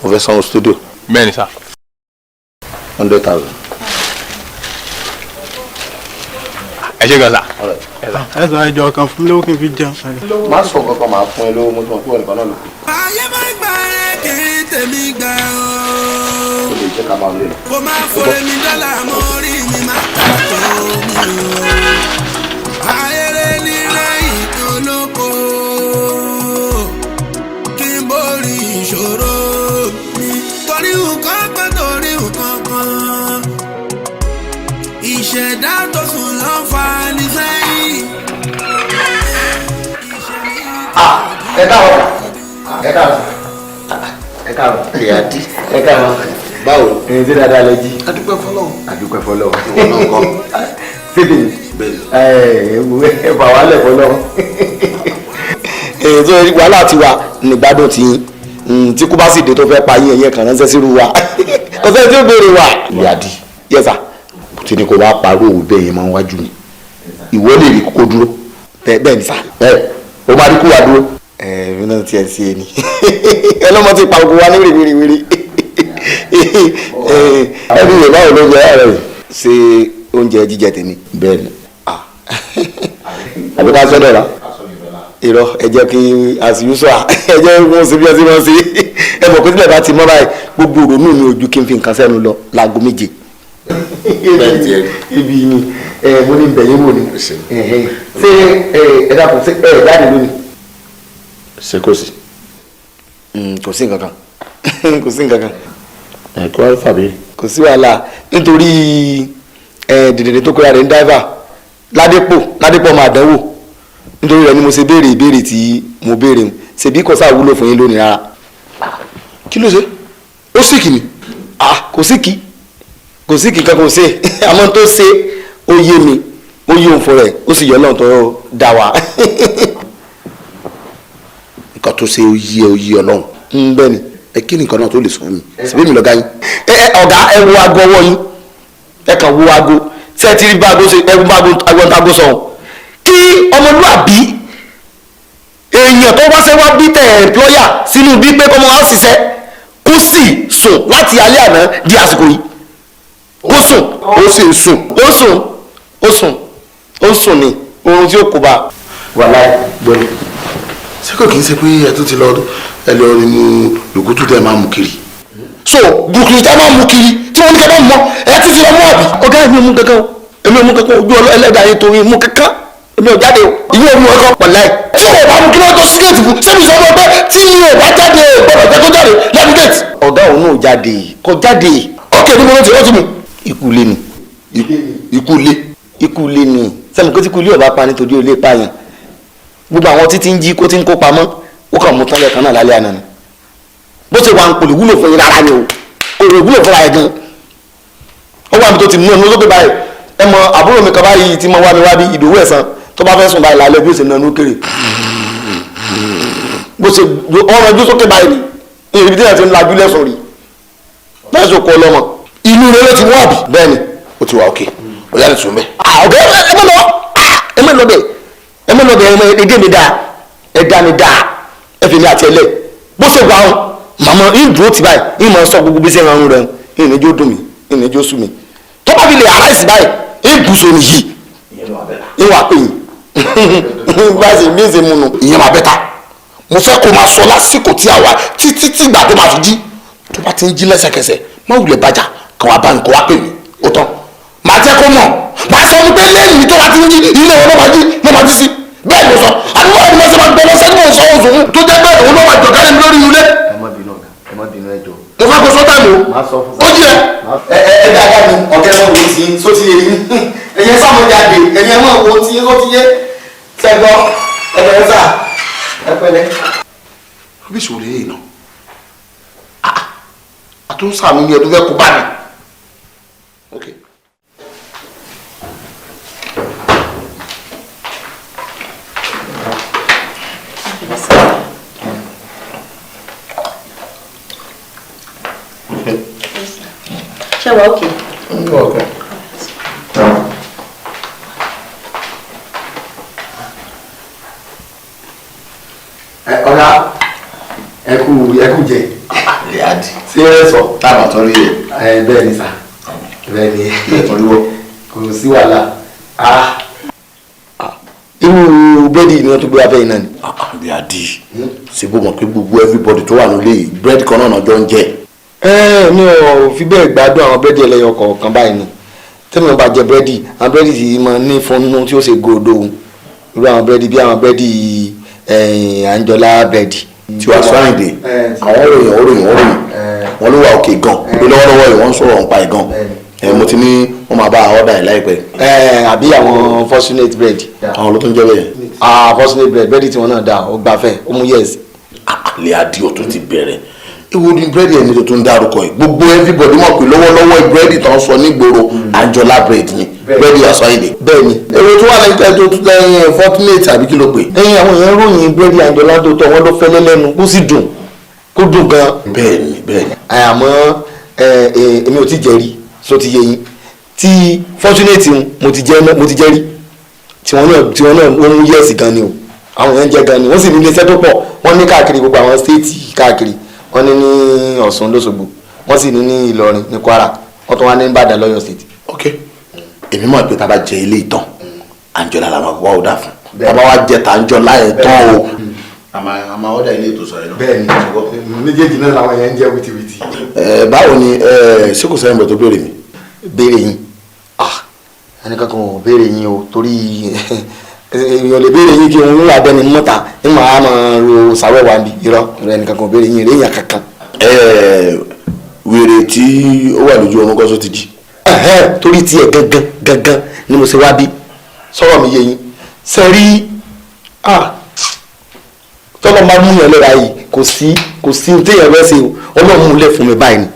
F: Mo fẹ́ sanwó studio.
P: Bẹ́ẹ̀ni sà.
F: 100,000.
P: Ẹ ṣe gan sà.
Q: Ẹ sọ, ẹjọ kan fún mi lówó kí n fi jẹun.
F: Má sọ kankan, máa fún ẹ lówó, mo ti mọ̀ pé wọn nìkan náà ló kù.
A: Ayé má gbà ẹ́ kí tèmi gbà ó.
F: Ó lè jẹ́ ká máa lè lọ.
A: Kó má fòrè mi dọ́là mọ́ orí mi, má tàkó mi o. Ayẹrẹ nílẹ̀ ìtòlóko kí n borí ìṣòro mi. Torí nǹkan kan, torí nǹkan kan. Ìṣẹ̀dá tó sùn ló ń fa ní sẹ́yìn.
E: Ẹ káàárọ̀, ẹ káàárọ̀, ẹ káàárọ̀.
F: Ìyá dí.
E: Ẹ káàárọ̀.
F: Báwo?
E: Ẹni tí dáadáa lẹ jí.
F: Adúpẹ́ fọlọ́run. Adúpẹ́ fọlọ́run. Ìwọ náà kọ́?
E: Síbi ẹ ẹ bà wá lẹ̀ fọlọ́run. Èyí tó wàhálà ti wà nígbàdùn tí yín, tí kú bá sì dé tó fẹ́ pa yín, ẹ̀yẹ kàn ránṣẹ́ sírú wa, kò sẹ́ni tí ó béèrè wa.
F: Ìyá dí.
E: Yes sir.
F: Tí ni kò bá parọ́ òwe bẹ́ẹ̀ yẹn máa ń wájú mi, ìwọ lè rí kókó dúró.
E: Bẹ́ẹ̀ ni sà.
F: Ẹ o máa rí kú wa dúró.
E: Ẹ mi náà tiẹ̀ sí ẹni ọlọ́mọ ti pa ogun wa ní wìrìwìrì.
F: Ẹbí rẹ, báwo ló jẹ ara rẹ?
E: Ṣe oúnjẹ jíjẹ tèmi?
F: Bẹ́ẹ̀ ni. Àbí ká sọ́dọ̀ la?
E: Irọ́, ẹ jẹ́ kí as usual, ẹ jẹ́ wọ́n ṣe bí wọ́n ṣe wọ́n ṣe. Ẹ mọ̀ pé tílẹ̀ bá ti mọ́ báyìí, gbogbo òrònú mi ò ju kí n fi nǹkan sẹ́nu lọ láago 7. Ibi ni ẹ mo ní bẹ̀yìn wò ni. Ṣé ẹ dákun, ṣé ẹ jáde lónìí?
F: Ṣé kò sí?
E: Kò sí nǹkan kan, kò sí nǹkan kan.
F: Ẹ kó wá fàbí.
E: Kò sí wàhálà, nítorí dìdìdì tó kóra rẹ̀ ń dáìvà ládépò ládépò máa dánwò, nítorí rẹ̀ ni mo ṣe béèrè ìbéèrè tí mo béèrè ń ṣebí kò sáà wúlò fún yín lónìí rárá.
F: Kí ló ṣe? Ó sì kì ní?
E: Ah, kò sí kì, kò sí kì kankan, kò ṣe, àmọ́ tó ṣe ó yé mi, ó yé òun fún rẹ̀, ó sì yọ Ọlọ́run tó dá wa.
F: Nǹkan tó ṣe ó yé, ó yé Ọlọ́run.
E: Bẹ́ẹ̀ ni.
F: Ẹ kí ni nǹkan náà tó lè sọ fún mi? Síbí mi lọ́gá yín.
E: Ẹ ẹ ọ̀gá, ẹ wo aago ọwọ́ yín, ẹ kàn wo aago. Ṣé ẹ ti rí bá aago ṣe? Ẹ wo bá aago, aago ń tago sọ̀hún. Kí ọmọlúàbí èèyàn tó wáṣẹ́ wá bí tẹ̀ employer sínú bí pé kọ́mọ wá ṣiṣẹ́, kó sì sùn láti alẹ́ àná di àsìkò yìí, kó sùn.
F: Ó sì ń sùn?
E: Ó sùn, ó sùn, ó sùn ni oorun tí ó kó bá.
F: Wàhálà gbọ́dọ̀. Ṣé kò kí n ṣe pé ẹ tún ti lọ, ẹ lọ rí mu lùkútù tẹ máa mú kiri?
E: So gùkùrù tẹ máa mú kiri tí wọn ní kẹ bá mọ, ẹ tún ti lọ mú, àbí? Ọ̀gá, èmi ò mú kankan o, èmi ò mú kankan. Ojú ọlọ ẹlẹ́dàá yẹn torí mú kankan. Èmi ò jáde o. Ìyẹn òun ọkọ pọ̀ láì.
D: Tí o bá mú kí ló tó sí géètì fún, ṣé mi sọ fún ọ pé tí o bá jáde o gbọ́dọ̀ jẹ́ kó jáde lẹ́nu géètì.
E: Ọ̀gá òun náà jáde, kò jáde.
D: Ok, níbo ló ti ó ti mú.
E: Ikú ilé ni.
D: Ikú ilé.
E: Ikú ilé ni. Sẹ́mi kó tí ikú ilé ọba pa nítorí olè pààyàn. Gbogbo àwọn títí ń jí kó tí ń kó pamọ́, ó kàn mú tán lẹ́ẹ̀kan náà lálẹ́ àná ni. Bó ṣe wà ń kò lè wúlò fún yín rárá ni o, kò lè wúlò fúnra ẹ̀ gan. Ó wà mí tó ti mú ẹnu sókè báyìí. Ẹ mọ àbúrò mi kan báyìí tí mo wá mi wá bí Ìdòwú Ẹ̀sán, tó bá fẹ́ sùn báyìí lálẹ́ bí ó ṣe nanú kéré. Bó ṣe ọ̀rọ̀ ojú sókè báyìí ni ibi tí ẹ̀ ti ń lajú lẹ́sùn rí. Bẹ́ẹ̀ sọ kọ́ ọlọ́mọ.
D: Inú rẹ ló ti wọ́n àbí.
E: Bẹ́ẹ̀ni.
F: Ó ti wà òkè, ó yára sùn bẹ́ẹ̀.
E: Ọ̀gá ẹ má lọ, ẹ má lọ bẹ́ẹ̀, ẹ má lọ bẹ́ẹ̀, ẹ dé mi dáa, ẹ dá mi dáa, ẹ fi mi àti ẹ lẹ̀. Bó ṣe wà ó, màmá ń dúró tì báyìí, ń mọ̀ sọ gbogbo bí ṣe ń rọrùn rẹ̀, ìrìnàjò dùn mí, ìrìnàjò sú mi. Tó bá fi lè aráàsì báyìí, ń bù sóni yìí, ń wà pé yìí, bá ṣe mí ṣe mú nu.
D: Ìyẹn máa bẹ́ta. Mo fẹ́ kó máa sọ lásìkò tí a wà títí tí ìgbà tó máa fi jí. Tó bá ti ń jí lẹ́sẹ̀kẹsẹ̀, má wulẹ̀ bàjá, kàn wá bá mi kó wá pè mí. Ó tán. Màá jẹ́ kó mọ̀. Màá sọ wípé lẹ́yìn tó bá ti ń jí, ilé wọn ló máa jí, ló máa jí sí. Bẹ́ẹ̀ ló sọ. Àdúgbò ẹni máa ṣe máa gbọ́ lọ́sẹ̀ tí mò ń sọ oṣù fún. Tó jẹ́ bẹ́ẹ̀ òun ló máa jọ̀gá lẹ́nu lórí ilé.
E: Ẹ má bínú ọ̀gá, ẹ má bínú, ẹ jọ̀ọ́.
D: Mo fẹ́ kó sọ táìmù o.
E: Màá sọ fún
D: Ó jí ẹ.
E: Ẹ ẹ dáadáa ni ọ̀gá ẹ mọ̀ wò tí só ti yé yín. Ẹ̀yẹ sáwọn jáde, ẹ̀yẹ mọ̀ wò tí só ti yé. Ṣẹ́gbọ́, ẹ bẹ̀rẹ̀ sà, ẹ pẹ̀lẹ́.
F: Bí ìṣòro yìí náà, àtúnṣàmì ni ẹ tó fẹ́ kó bá mi. Okay.
G: Ṣé wàá òkè?
F: Okay.
E: Ọ̀gá, ẹ kú ẹ kú jẹ.
F: Léadi.
E: Ṣé ẹ sọ?
F: Táàbà tó rí ẹ.
E: Ẹ bẹ́ẹ̀ ni sà, bẹ́ẹ̀ ni.
F: Ẹ tó rí wọ́.
E: Kò sí wàhálà. Irú búrẹ́dì ni wọ́n tún gbé abẹ́ yìí náà ni.
F: Léadi, ṣé bó mọ̀ pé gbogbo everybody tó wà nílé yìí búrẹ́dì kan náà jọ ń jẹ.
E: Ẹ mi ò fi bẹ́ẹ̀ gbádùn àwọn búrẹ́dì ẹlẹ́yọ kọ̀ọ̀kan báyìí ni. Tẹ́mi ò bá jẹ búrẹ́dì, àwọn búrẹ́dì tí mo ní fúnnú tí ó ṣe gòdò, irú àwọn búrẹ́dì bí àwọn búrẹ́dì Àǹjọ́lá búrẹ́dì.
F: Tí wàá sọ Àyìndé, àwọn ròyìn ròyìn ròyìn wọn ló wà òkè gan, pé lọ́wọ́lọ́wọ́ yìí wọ́n ń sọ̀rọ̀ nípa ẹ̀ gan. Mo ti ní wọ́n máa bá ọ̀dà ẹ̀ láìpẹ́.
E: Àbí àwọn fortunate bread.
F: Àwọn ló tún jẹ́ bẹ́ẹ̀.
E: Fortunate bread, búrẹ́dì tí wọ́n náà dà, ó gbafẹ́, ó mú yes.
F: Léadi, ó tún ti bẹ̀rẹ̀. Ìwo ni búrẹ́dì ẹni tó tún dárúkọ yìí? Gbogbo everybody mọ̀ pé lọ́wọ́lọ́wọ́ búrẹ́dì tó ń sọ nígboro Àǹjọ́lá bread ni, búrẹ́dì Wasiu Ayinde.
E: Bẹ́ẹ̀ni.
F: Èrò tó wà lẹ́yìn tó tún lẹ́yìn fortunate àbí kí ló pè?
E: Ẹ̀yin àwọn èèyàn ròyìn búrẹ́dì Àǹjọ́lá tó tọ́ wọn ló fẹ́lẹ́ lẹ́nu, kó sì dùn, kó dùn gan.
F: Bẹ́ẹ̀ni bẹ́ẹ̀ni.
E: Àmọ́ èmi ò tí jẹ rí, so ti yé yín. Tí fortunate mo ti jẹ rí, tí wọ́n náà ó mú yẹ́sì gan ni o. Àwọn èèyàn jẹ gan ni, wọ́n sì ní iléeṣẹ́ tó pọ̀, wọ́n ní káàkiri gbogbo àwọn stéètì káàkiri. Wọ́n ní ní Ọ̀ṣun lọ́sọ̀gbọ̀, wọ́n sì ní ní Ìlọrin ní Kwara, wọ́n tún wá ní Ìbàdàn lọ́yọ̀ state.
F: Ok, èmi mọ̀ pé tá a bá jẹ ilé ìtàn Àǹjọ́lá la máa wá ọ̀dà fún, tá a bá wá jẹ tàǹjọ́lá ẹ̀ tán o. A máa ọ̀dà ilé ètò sọ̀rọ̀ náà.
E: Bẹ́ẹ̀ni, méjèèjì náà làwọn yẹn ń jẹ wìtìwìtì.
F: Báwo ni ṣé kò sẹ́yìn bọ̀ tó béèrè mi?
E: Béèrè yín, ẹnì kankan ò béèrè yín o, torí èèyàn lè béèrè yín kí òun wà bẹ́ni mọ́ta ní màá máa ro sàwẹ́wà bí irọ́ irọ́, ẹnì kankan ò béèrè yín, èèyàn kankan.
F: Wèrè tí ó wà lójú ọmọ kọ́sọ́ ti jí.
E: Torí tiẹ̀ gangan gangan ni mo ṣe wá bí, sọ̀rọ̀ mi yé yín. Ṣe rí tọ́lọ́ máa mú yàn lọ́ra yìí, kò sí kò sí téèyàn fẹ́ ṣe o, Ọlọ́run mú lẹ̀ fún mi báyìí ni,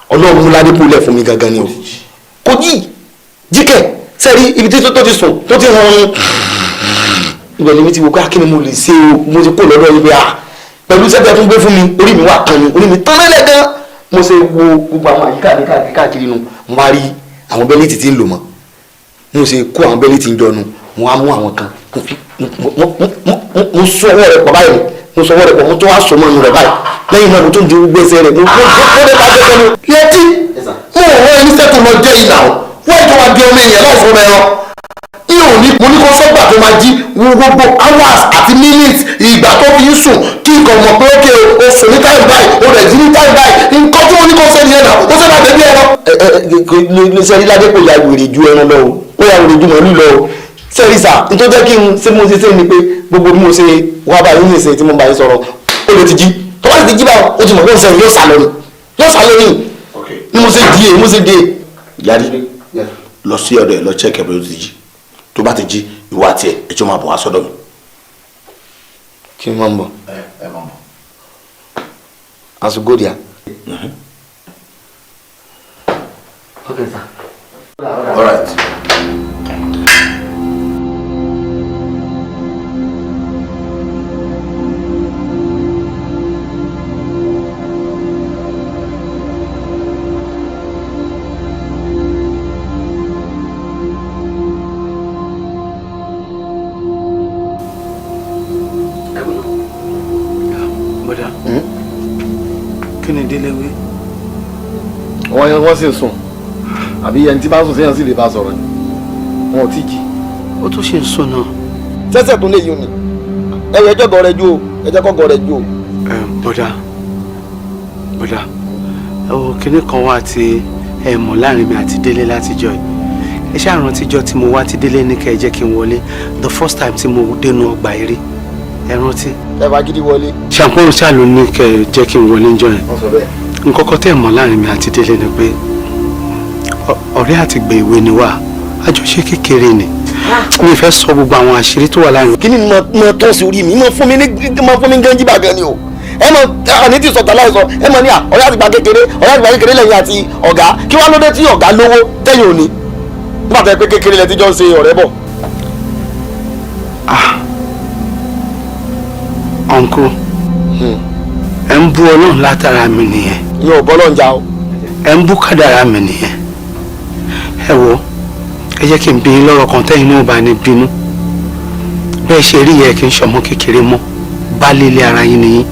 E: Ọlọ́run mú Ládépò lẹ̀ fún mi gangan ni o. Kò jí jíkẹ̀, sẹ́rí ibi tí tó ti sùn tó ti hàn ibẹ̀ ni mi ti wò pé kí ni mo lè ṣe o, mo ti kó lọ́dọ̀ yìí pé pẹ̀lú sẹ́gbẹ́ tó ń gbé fún mi, orí mi wà kan ni, orí mi tán lẹ́lẹ̀ gan. Mo ṣe wo gbogbo àwọn àyíká mi káàkiri káàkiri nu, mo wá rí àwọn bẹ́líìtì tí ń lò mọ́, mo ṣe kó àwọn bẹ́líìtì ń jọnu, mo wá mú àwọn kan, mo sọ ọwọ́ rẹ̀ pọ̀ báyìí, mo sọ ọwọ́ rẹ̀ pọ̀, mo tún wá sọ mọ́nu rẹ̀ báyìí, lẹ́yìn náà mo tún di gbogbo ẹsẹ̀ rẹ̀, mo dé bá jẹ́ pẹ̀lú.
D: Létí mo ò rán ẹni sẹ́tù lọ jẹ́ ìlà o, wọ́n tó máa di ọmọ èèyàn láì fọmọ ẹran. Ihò ní mo ní kó sọ́gbà tó máa jí gbogbo hours àti minutes ìgbà tó fi ń sùn, kí nǹkan mọ̀ pé ókè o sùn ní time báyìí, o rẹ̀ jí ní time báyìí, nǹkan tí mo ní kó sẹ́ni yẹn náà ó sẹ́ni àbẹ̀bí ẹran.
E: Ẹ ẹ sẹ́ni Ládépò ya wèrè ju ẹran lọ o, ó ya wèrè ju màálù lọ o. Sẹ́rí sà, n tó jẹ́ kí n ṣe mo ṣe ṣe ni pé gbogbo bí mo ṣe wá báyìí ní ìṣe tí mo bá yín sọ̀rọ̀, ó lè ti jí. Tó bá sì ti jí báwọn, ó ti mọ̀ pé òun sẹ́yìn yóò sá lọ ni. Yóò sá lọ ni. Ni mo ṣe di e, mo ṣe di e.
D: Yari, lọ sí ọ̀dọ̀ ẹ̀, lọ check ẹ̀ bóyá ó ti jí. Tó bá ti jí, ìwọ àti ẹ̀ ẹjọ́ máa bọ̀ wá sọ́dọ̀ mi.
E: Kí n máa ń bọ̀?
D: Ẹ máa bọ̀.
E: Àsùgòdìà. Okay, sir.
D: All right.
C: Bọ́dà, kí ni Délé wí?
E: Wọ́n sì ń sùn, àbí ẹni tí bá ń sùn séèyàn sì lè bá sọ̀rọ̀ ni, wọn ò tí jí.
C: Ó tún ṣe ń sùn náà.
E: Sẹ́sẹ̀ tún lè yí ni ẹ wọ ẹjọ́ gọ̀ọ́rẹ́ ju o, ẹjọ́ kọ́ gọ̀ọ́rẹ́ ju o.
C: Bọ́dà, bọ́dà, ẹ wo kinní kan wà tí ẹ mọ̀ láàrin mi àti Délé látijọ́ yìí. Ẹ ṣáà rántí ijọ́ tí mo wá tí Délé ní kẹ́ ẹ jẹ́ kí n wọlé, the first time tí mo dénú ọgbà eré, ẹ rántí.
E: Ẹ bá gidi wọlé.
C: Ṣàǹpọ̀n ṣáà ló ní kẹ́ ẹ jẹ́ kí n wọlé ńjọ́ yẹn.
E: Wọ́n sọ bẹ́ẹ̀.
C: Nǹkan kan tẹ́ ẹ̀ mọ̀ láàrin mi àti Délé ni pé ọ̀rẹ́ àti gbè ìwé ni wá, àjọṣe kékeré ni. Mi fẹ́ sọ gbogbo àwọn àṣírí tó wà láàrin.
E: Kí ni mo tọ́ sí orí mi? Mo fún mi ní, mo fún mi gánjí bá gan ni o. Ẹ mọ àní tí sọ̀tà láì sọ, ẹ mọ ní à ọ̀rẹ́ àtìgbà kékeré, ọ̀rẹ́ àtìgbà kékeré lẹ́yìn àti ọ̀gá. Kí wá lóde tí ọ̀gá lówó tẹ́yìn òní? Nígbà tó yẹ pé kékeré lẹ ti jọ ń ṣe ọ̀rẹ́ bọ̀.
C: Uncle, ẹ ń bú Ọlọ́run látara mi nìyẹn.
E: Yóò bọ́ lọ́njà o.
C: Ẹ ń bú kádàrá mi nìyẹn. Ẹ wo, ẹ jẹ́ kí n bí yín lọ́rọ̀ kan tẹ́yìn náà bá ní bínú. Bẹ́ẹ̀ ṣe rí yẹ kí n ṣọmọ kékeré mọ́, baálé ilé ara yín nìyí.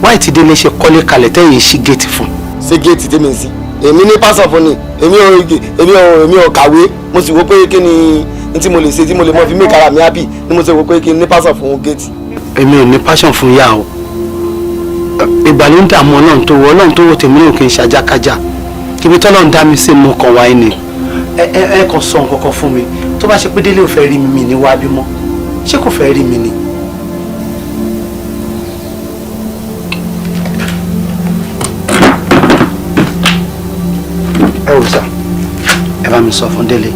C: Wáyé tí Délé ṣe kọ́lé kalẹ̀ tẹ́yìn ṣí géètì fún.
E: Ṣé géètì tèmi sí? Èmi ní pásọ̀ fún ni, èmi ò kàwé, mo sì wò pé kí ni n tí mo lè ṣe tí mo lè mọ fi make ara mi happy, ni mo ṣe wò pé kí n ní pásọ̀ fún géètì.
C: Èmi ò ní passion fún yá o. Ìgbà ló ń dààmú Ọlọ́run tó wọ, Ọlọ́run tó wọ tèmi náà kì í ṣàjákájá. Ibi tọ́lọ́run dá mi sí mo kàn wáyé ni. Ẹ ẹ ẹ kàn sọ nǹkan kan fún mi. Tó bá ṣe pé Délé ò fẹ́ rí mi, mi ní wá bímọ. Ṣé kò fẹ́ rí mi ni? Ẹ wò sá, ẹ bá mi sọ fún Délé.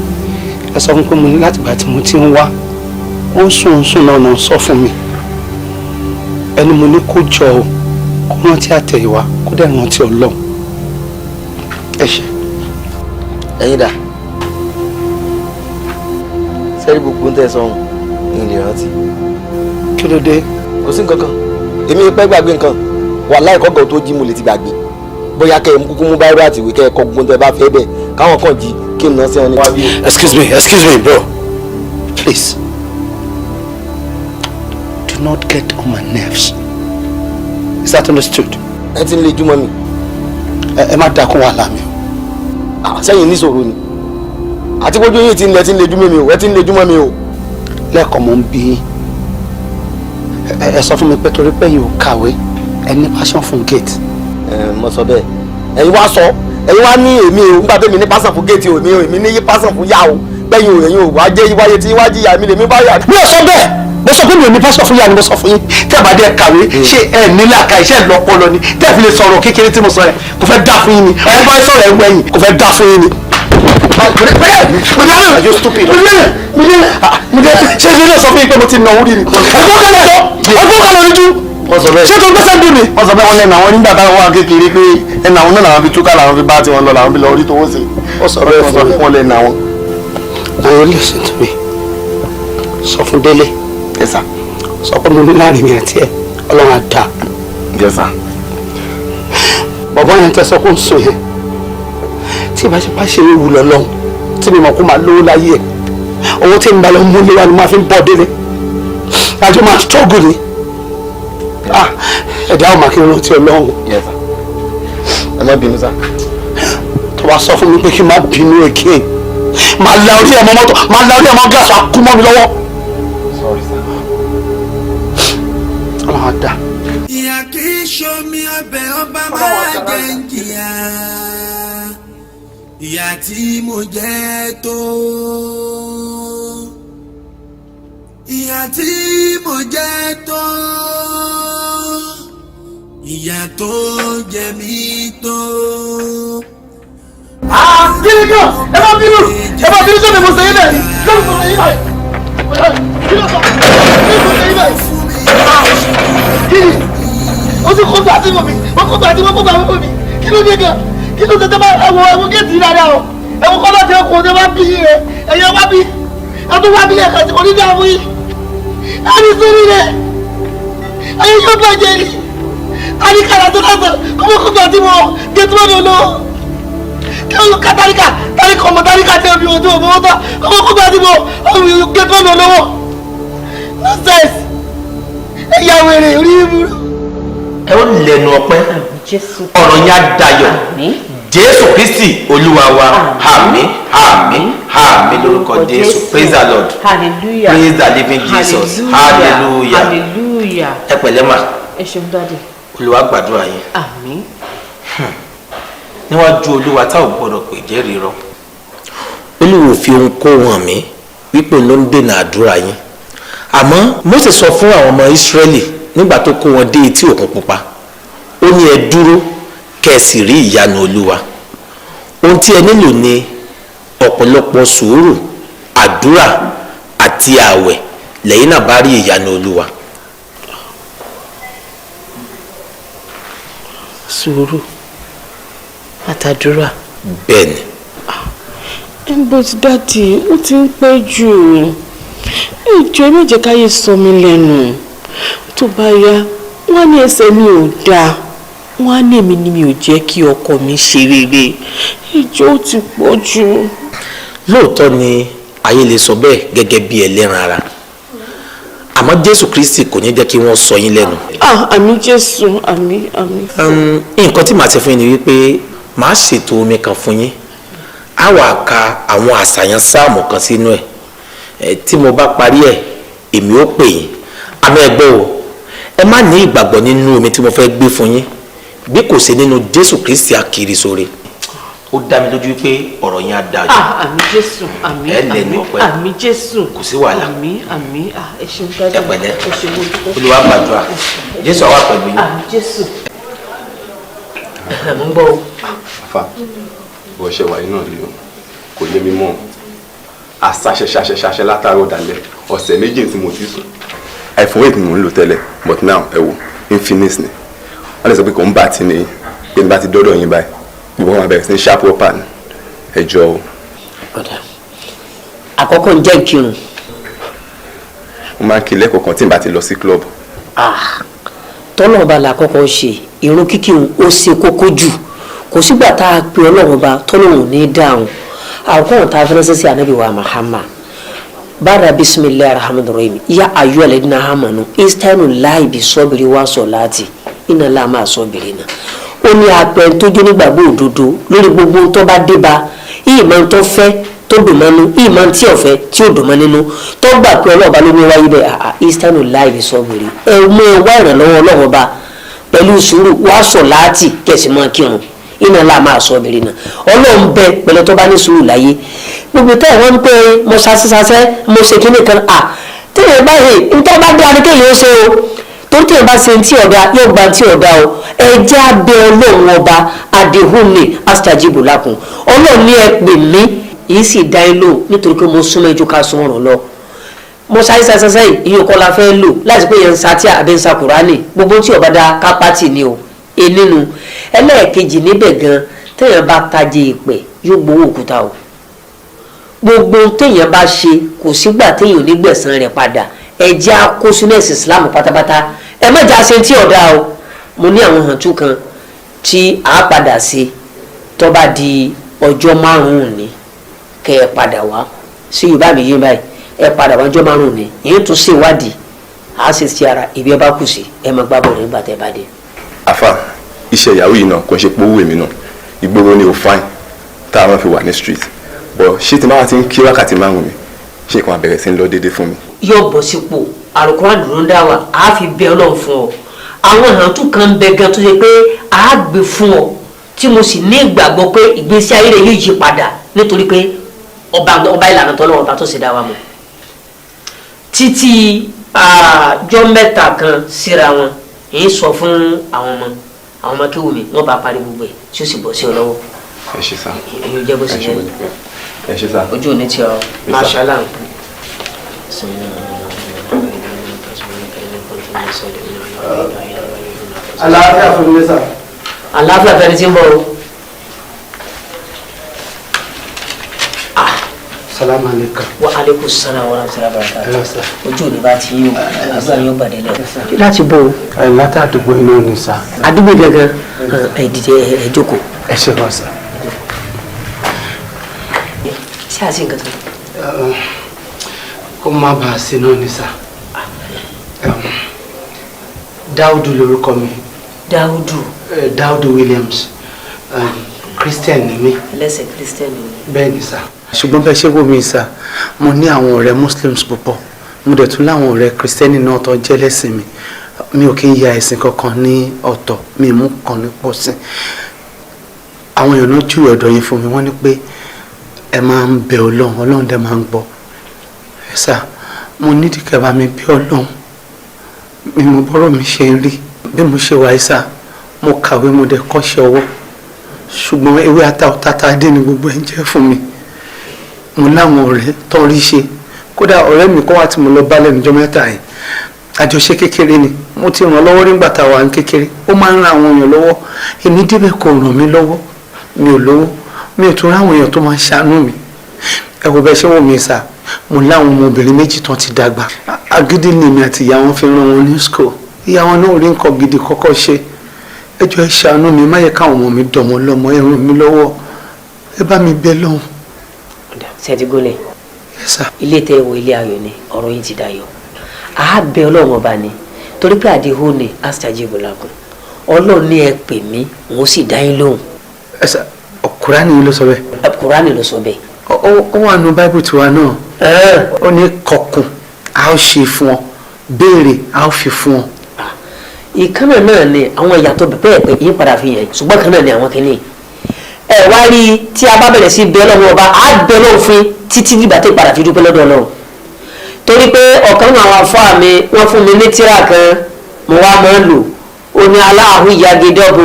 C: Ẹ sọ fún pé mo ní láti gbà tí mo ti ń wá. Ó ń sùn, ó ń sùn náà náà sọ fún mi. Ẹni mo ní kó jọ o, kó rántí àtẹ̀yìnwá, kó dẹ̀ rántí Ọlọ́run. Ẹ ṣé.
E: Ẹ̀yin dà, sẹ́rí gbogbo ń tẹ̀sán ọ̀hún ní ilé rántí.
C: Kí ló dé?
E: Kò sí nǹkan kan, èmi pẹ́ gbàgbé nǹkan, wàláhì kọ́gàn tó jí mo lè ti gbàgbé. Bóyá kẹ́ ẹ kúkú mú báírò àti ìwé kẹ́ ẹ kọ gbogbo tẹ́ bá fẹ́ bẹ̀ káwọn kàn jí kí n ná sí wọn ní.
C: Excuse me bro, please. Do not get on my nerves. Is that understood?
E: Ẹ ti ń le júmọ́ mi.
C: Ẹ má dákún wàhálà mi.
E: Sẹ́yìn níṣòro ni. Àti gbójú yìí ti ń lẹ ti ń le júmọ́ mi o, ẹ ti ń le júmọ́ mi o.
C: Lẹ́ẹ̀kan mo ń bí yín. Ẹ sọ fún mi pé torí pé yín ò kàwé, ẹ ní passion fún gate.
E: Ẹ mo sọ bẹ́ẹ̀. Ẹ̀yin wá sọ, ẹ̀yin wá ní èmi o, nígbà tẹ́mi ní passion fún gate o, èmi o, èmi ní passion fún yá o. Bẹ́yìn o, ẹ̀yin o, wá jẹ́ wáyé tí wá jìyà mi lèmi bá yà.
C: Mi ò sọ bẹ́ẹ̀. Mo sọ pé mi ò ní passion fún yá ni mo sọ fún yín. Tẹ́ ẹ bá dé kàwé, ṣé ẹ ní làákà iṣẹ́ lọ́pọlọ ni? Tẹ́ ẹ fi lè sọ̀rọ̀ kékeré tí mo sọ yẹn, kò fẹ́ dá fún yín ni. Ẹ bá sọ̀rọ̀ ẹ wẹ̀yìn, kò fẹ́ dá fún yín ni. Are you stupid? Ṣé ilé sọ fún yín pé mo ti nà orí ni? Ẹ̀gbọ́n kalẹ̀ ojú. Ṣé tó gbèsè dùn mí?
E: Wọ́n sọ pé wọ́n lẹ́nu àwọn nígbà táwọn wà kékeré pé ẹnu àwọn náà làwọn fi túká làwọn fi bá tiwọn lọ làwọn fi lọ orí tówó sí.
C: Ó sọ bẹ́ẹ̀ fún mi.
E: Wọ́n lẹ́nu àwọn.
C: Oh, listen to me. Sọ fún Délé.
E: Yes sir.
C: Sọ pé mo ní láàrin mi àti ẹ, Ọlọ́run á dá.
E: Yes sir.
C: Bọ̀bọ́ yẹn tẹ sọ pé ó ń sùn yẹn. Tí ìbáṣepá ṣe é wù lọ́lọ́run, tí mi mọ̀ kó máa lówó láyé ẹ̀. Owó tí ń bá lọ mú léwá ni máa fi ń bọ̀ Délé. Àjọ máa struggle ni. Ẹ̀dá ò máa kí n rántí Ọlọ́run.
E: Yes sir. Ẹ má bínú sá.
C: Tó bá sọ fún mi pé kí n má bínú again, màá la orí ẹ̀ mọ́ mọ́tò, màá la orí ẹ̀ mọ́ gíláàsì, wàá kú mọ́ mi lọ́wọ́.
E: Sorry sir.
C: Ọlọ́run á dá.
A: Ìyà kì í ṣomi ọbẹ̀ ọba máa jẹ ń jìyà. Ìyà tí mo jẹ tó. Ìyà tí mo jẹ tó, ìyà tó jẹ mí tó.
E: Kí ni kí ẹ má bínú, ẹ má bínú sọ́mi mo sẹ́yìn bẹ́ẹ̀ ni sọ́mi mo sẹ́yìn báyìí, kí ló sọ, kí ló sẹ́yìn báyìí, kí ni o ti kó tó àti mọ̀ mi, o kó tó àti mọ̀ kó tó àti mọ̀ mi, kí ló dé gan, kí ló dé tẹ́ bá ẹ̀wọ̀ ẹ̀wọ̀ géètì yìí dáadáa o, ẹ̀wọ̀ kọ́ lọ́ọ̀tì ẹ̀kọ́ tẹ́ bá bí yín rẹ̀, ẹ̀yẹ wá bí, ẹ̀tún wá bí lẹ́ẹ̀kan tí kò ní dáa fún yín, ẹni sórí rẹ̀, ẹ̀yẹ yóò bàjẹ́ ni, àníkàrà tó lọ́sàn, kọ́mọ́ kó tó àti mọ̀ géètì mọ́ mi ò lọ́wọ́ katarika tarika ọmọ tarika tẹ omi ojú ọmọ ọtọ ọmọ kókó àti mọ ọmọ gẹtọ ọmọ lọ́wọ́ nonsense ẹyà wèrè orí ìbúrú.
R: Ẹ ó lẹ́nu ọpẹ́, ọ̀rọ̀ yẹn á dayọ̀. Jésù Kristi Olúwa wa, àmín, àmín, àmín lórúkọ Jésù. Praise the Lord.
L: Hallelujah.
R: Praise the living Jesus. Hallelujah.
L: Hallelujah.
R: Ẹ pẹ̀lẹ́ mà.
L: Ẹ ṣeun dáadé.
R: Olúwa gbàdúrà yín.
L: Àmín.
R: Níwájú Olúwa tá ò gbọdọ̀ pè jẹ́rìí rọ. Olúwa ò fi ohunkóhun hàn mí wípé òun ló ń dènà àdúrà yín. Àmọ́ Mósè sọ fún àwọn ọmọ Ísírẹ́lì nígbà tó kó wọn dé etí òkun pupa, ó ní ẹ dúró kẹ́ ẹ sì rí ìyanu Olúwa. Ohun tí ẹ nílò ni ọ̀pọ̀lọpọ̀ sùúrù, àdúrà àti ààwẹ̀, lẹ́yìn náà bá rí ìyanu Olúwa.
L: Sùúrù àtàdúrà.
R: Bẹ́ẹ̀ni.
L: But daddy, ó ti ń pẹ́ jù. Ìjọ ẹ má jẹ́ káyé sọ mí lẹ́nu. Tó bá yá, wọ́n á ní ẹsẹ̀ mi ò dáa. Wọ́n á ní èmi ni mi ò jẹ́ kí ọkọ mi ṣe rere. Ìjọ ó ti pọ̀ jù.
R: Lóòótọ́ ni ayé lè sọ bẹ́ẹ̀ gẹ́gẹ́ bí ẹlẹ́ran ara, àmọ́ Jésù Kristi kò ní jẹ́ kí wọ́n sọ yín lẹ́nu.
L: Ah, àmín Jésù, àmín, àmín.
R: Nǹkan tí màá ṣe fún yín ni wípé màá ṣètò omi kan fún yín, á wà ka àwọn àṣàyàn sáàmù kan sínú ẹ̀. Tí mo bá parí ẹ̀, èmi ó pè yín. Àmọ́ ẹ gbọ́ o, ẹ má ní ìgbàgbọ́ nínú omi tí mo fẹ́ gbé fún yín bí kò ṣe nínú Jésù Kristi akiri sóore. Ó dá mi lójú pé ọ̀rọ̀ yẹn á dájú.
L: Ah, àmín Jésù, àmín,
R: Ẹ lẹ́nu
L: àmín,
R: ọpẹ́.
L: àmín Jésù.
R: Kò sí wàhálà.
L: Àmín, àmín, ah, ẹ ṣeun daddy.
R: Ẹ pẹ̀lẹ́.
L: Ẹ ṣeun, mo dúpẹ́.
R: Olúwa gbàdúrà. Jésù á wà pẹ̀lú yín.
L: Àmín Jésù.
S: Mo ń gbọ́ o.
P: Àfà, bó ṣe wà yìí náà ni o, kò yé mi mọ́. Àṣàṣẹṣàṣẹṣàṣẹ látàárọ̀ dalẹ́, ọ̀sẹ̀ méjì tí mo ti sùn. iPhone 8 ni mò ń lò tẹ́lẹ̀, but now ẹ wo, Infinix ni. Wọ́n lè sọ pé kò ń bá ti ní, pé ní bá ti dọ́dọ̀ yín báyìí, gbogbo wọn máa bẹ̀rẹ̀ sí ní sharp upper ni. Ẹ jọ o.
S: Àkọ́kọ́ ń jẹ́ ìkírun.
P: Mo máa ń kí lẹ́kọ̀ọ́ kan tí n bá ti lọ sí club.
S: Tọ́lọ́run ọba là kọ́kọ́ ṣe ìrun kíkí ó ṣe kókó jù, kò sígbà tá a pe Ọlọ́run ọba tọ́lọ́run ò ní dáhùn. Àkọ́kọ́ tá a fẹ́ ránṣẹ́ sí Ànábì wa Muhammad bára bisimilayi rahman rahim ya ayu alẹ́dínà hamanu istainu láì bí sọ́bìrì wá sọ láti iná láà máa sọ́bìrì náà. Ó ní apẹ tó jó nígbàgbọ́ òdodo lórí gbogbo tó bá dé bá ìmọ̀ tó fẹ́ tó dùn mọ́ nú, ìmọ̀ tí ò fẹ́ tí ò dùn mọ́ nínú, tó gbà pé ọlọ́ọ̀ba ló ní wáyé bẹ́ẹ̀. Àà istainu láì bí sọ́bìrì, ẹ mú ẹ wá ìrànlọ́wọ́ Ọlọ́run ọba pẹ̀lú sùúrù wá sọ láti kẹ̀sì mọ́ kírun iná la máa sọ obìnrin náà. Ọlọ́run bẹ pẹ̀lú tó bá ní sùúrù láyé. Gbogbo tẹ́ ẹ̀ wọ́n ń pé mo ṣaṣẹ́ṣaṣẹ́ mo ṣe kíní kan, à téèyàn bá hè ntọ́ bá dé adé kéèyàn ó ṣe o, torí téèyàn bá ṣe ntí ọ̀dà yóò gba ntí ọ̀dà o. Ẹ jẹ́ abẹ́ Ọlọ́run ọba adehunni astajibu lakum. Ọlọ́run ní ẹ pè mí yìí sì dá yín lò nítorí pé mo súnmọ́ ẹjọ́ ká sún ọ̀rọ̀ lọ. Mo ṣaṣẹ́ṣaṣẹ́ yìí ìyóò kọ́ la fẹ́ lò láti pé yẹn ń sa tíà àbí ń sa Kùránì, gbogbo tí ọba dá kápátì ni o. Enínú ẹlẹ́ẹ̀kejì níbẹ̀ gan, téèyàn bá tajẹ ìpè yóò gbowó òkúta o. Gbogbo téèyàn bá ṣe kò sígbà téèyàn ò ní gbẹ̀san rẹ̀ padà. Ẹ jẹ́ á kó sínú ẹ̀sìn Islam pátápátá, ẹ má jà ṣe tí ọ̀dà o. Mo ní àwọn hàntú kan tí a padà sí tó bá di ọjọ́ márùn-ún ní kẹ́ ẹ padà wá sí Yorùbá mi yé báyìí, ẹ padà wá ọjọ́ márùn-ún ní ìyẹn tún ṣèwádìí àá ṣe ti ara ìbí ẹ bá kù sí ẹ má gbá bọ̀ nígbà tẹ́ bá dé.
P: Àfà, iṣẹ́ ìyàwó yìí náà kò ń ṣe pé owó èmi náà, ìgboro ni ò fine tá a máa fi wà ní street, but ṣé tí máa ti ń kí wákàtí márùn mi, ṣé nǹkan àbẹ̀rẹ̀ sí ń lọ déédéé fún mi.
S: Yóò bọ̀ sípò àròkọ àdúró ń dá wa, àá fi bẹ Ọlọ́run fún ọ. Àwọn ìrántú kan ń bẹ gan tó ṣe pé àá gbé fún ọ tí mo sì ní ìgbàgbọ́ pé ìgbésí ayé rẹ yóò yí padà nítorí pé ọba ọba ìlànà tọ́lọ́run ọba tó ṣe dá wa mọ̀. Títí àjọ 3 kan síra wọn, èyí sọ fún àwọn ọmọ kéwù mi, wọ́n bá parí gbogbo ẹ̀ tí ó sì bọ́ sí ọ lọ́wọ́.
P: Ẹ ṣé sá.
S: Èyí ò jẹ́ bó ṣe jẹ́.
P: Ẹ ṣé sá.
S: Ojú ò ní tí ọ. Mashallah.
C: Àlàáfíà fún mi sà.
S: Àlàáfíà fẹ́ni tí ń bọ̀ o.
C: Salaam aleykum.
S: Wa aleykum salaam wa rahmatulahi wa barakatuh. Ojú ò ní bá ti yín o, àdúrà yóò gbàdé lẹ. Láti bọ̀ o.
C: Ẹ láti àdúgbò inú ni sà.
S: Àdúgbò gangan, ẹ dìde ẹ jókòó.
C: Ẹ ṣe wá sà.
S: Ṣé àti nǹkan tó?
C: Kó má bàa sí náà ni sà. Dáúdù lorúkọ mi.
S: Dáúdù.
C: Dáúdù Williams. Christian ni mí.
S: Ẹlẹ́sìn Christian ni mí.
C: Bẹ́ẹ̀ ni sà. Ṣùgbọ́n bẹ́ẹ̀ ṣe wò mí sà, mo ní àwọn ọ̀rẹ́ Muslims púpọ̀, mo dẹ̀ tún láwọn ọ̀rẹ́ Kristẹni náà tó jẹ́ lẹ́sìn mi. Mi ò kí ń ya ẹ̀sìn kankan ní ọ̀tọ̀, mi mú kan ní pọ̀ sí. Àwọn èèyàn náà júwe ọ̀dọ̀ yín fún mi, wọ́n ní pé ẹ máa ń bẹ Ọlọ́run, Ọlọ́run dẹ̀ máa ń gbọ́. Ẹ sà, mo nídìí kẹ́ bá mi bẹ Ọlọ́run, mi mo bọ́rọ̀ mi ṣe ń rí. Bí mo ṣe wà sà, mo kàwé, mo dẹ̀ kọ́ṣẹ́ ọwọ́, ṣùgbọ́n ewé ata ọ̀tá dé ni gbogbo ẹ̀ ń jẹ́ fún mi. Mo láwọn ọ̀rẹ́ tó ń rí ṣe, kódà ọ̀rẹ́ mi kọ́ wá tí mo lọ bá lẹ́nu ọjọ́ 3 yìí, àjọṣe kékeré ni mo ti ràn lọ́wọ́ nígbà tá a wà ní kékeré. Ó máa ń ran àwọn èèyàn lọ́wọ́, èmi débẹ̀ kò ràn mí lọ́wọ́, mi ò lówó, mi ò tún ráwọn èèyàn tó máa ń ṣàánú mi. Ẹ wò bẹ́ẹ̀ ṣé wò mí sà, mo láwọn ọmọbìnrin 2 tán ti dàgbà, agídí ni èmi àti ìyá wọn fi rán wọn ní school, ìyá wọn náà rí nǹkan gidi kọ́kọ́ ṣe. Ẹ jọ̀ọ́ ẹ ṣàánú mi, má yẹ káwọn ọmọ mi dọ̀mọ́ lọ́mọ, ẹ ràn mí lọ́wọ́, ẹ bá mi bẹ̀ lọ́hùn.
S: Ṣé ti gúnlẹ̀? Ilé tẹ́ wo ilé ayọ̀ ni, ọ̀rọ̀ yìí ti dayọ̀. A bẹ̀ Ọlọ́run ọba ni, torí pé àdéhùn ni astajibu lakum. Ọlọ́run ní ẹ pè mí, òun sì dá yín lóhùn.
C: Ẹ sà, Kùránì ló sọ bẹ́ẹ̀.
S: Kùránì ló sọ bẹ́ẹ̀.
C: Ó wà nù Báíbù tiwa náà. Ó ní kọ̀kùn, a ó ṣe fún ọ, béèrè, a ó fi fún ọ.
S: Ìkànnà náà ni àwọn ìyàtọ̀ bẹ́ẹ̀ pé yín padà fi hàn, ṣùgbọ́n kan náà ni àwọn kìíní. Ẹ wá rí tí a bá bẹ̀rẹ̀ sí bẹ Ọlọ́run ọba, á bẹ Ọlọ́run fún títí dìgbà tó padà fi dúpẹ́ lọ́dọ̀ Ọlọ́run. Torí pé ọ̀kan náà àwọn afọ́ mi wọ́n fún mi ní tírà kan, mo wá máa ń lò ó ní aláàhú yagidọ́bù